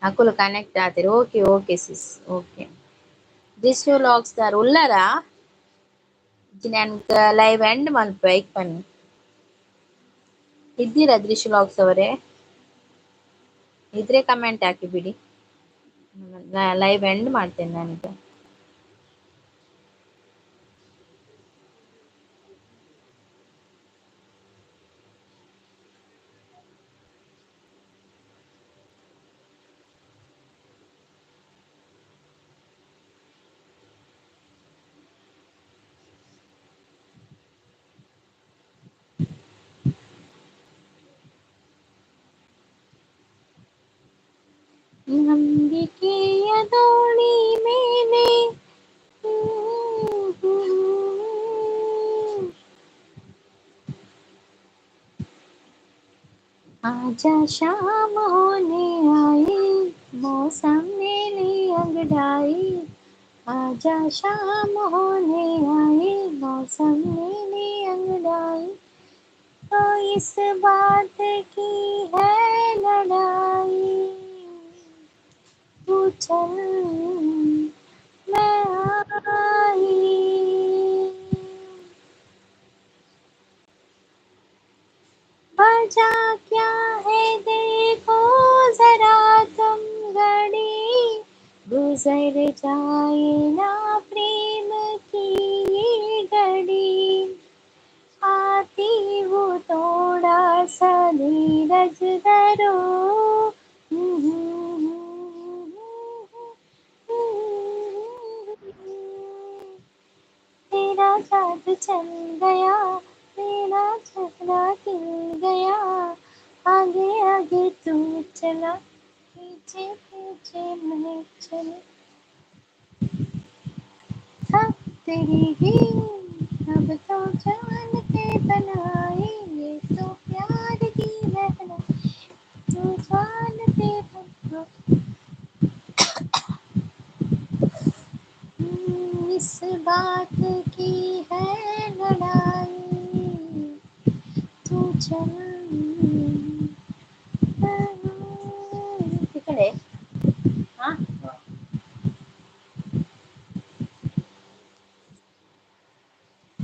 ಅಕುಲು ಕನೆಕ್ಟ್ ಆತೆರ್. Okay okay sis, okay. Dishu logs ದಾರ್ ಉಲ್ಲರಾ? ನನ್ಕ ಲೈವ್ ಎಂಡ್ ಮನ್ಪುವೆ ಐಕ್ ಬನ್ನಿ. ಇದ್ದೀರಾ ದೃಶ್ಯ ಲಾಗ್ಸ್ ಅವರೇ? ಇದ್ರೆ ಕಮೆಂಟ್ ಹಾಕಿ ಬಿಡಿ, ಲೈವ್ ಎಂಡ್ ಮಾಡ್ತೇನೆ ನಾನೀಗ. ನಂಬಿಕೆಯ ದೋಣಿ ಮೇಲೆ आजा शाम होने आई, मौसम ने ली अंगड़ाई। आजा शाम होने आई, मौसम ने ली अंगड़ाई। तो इस बात की है लड़ाई, तू चल मैं आई। वजह क्या है देखो जरा तुम घड़ी, गुजर जाए ना प्रेम की ये घड़ी। आती वो थोड़ा सा धीरज धरो। तेरा जादू चल गया, मेरा चेहरा खिल गया। आगे आगे तू चला, पीछे पीछे मैं चली। हाँ तेरी ही अब तो जान पे बनाए, ये तो प्यार की लहर, तू जान पे बना। इस बात की है लड़ाई, तू चल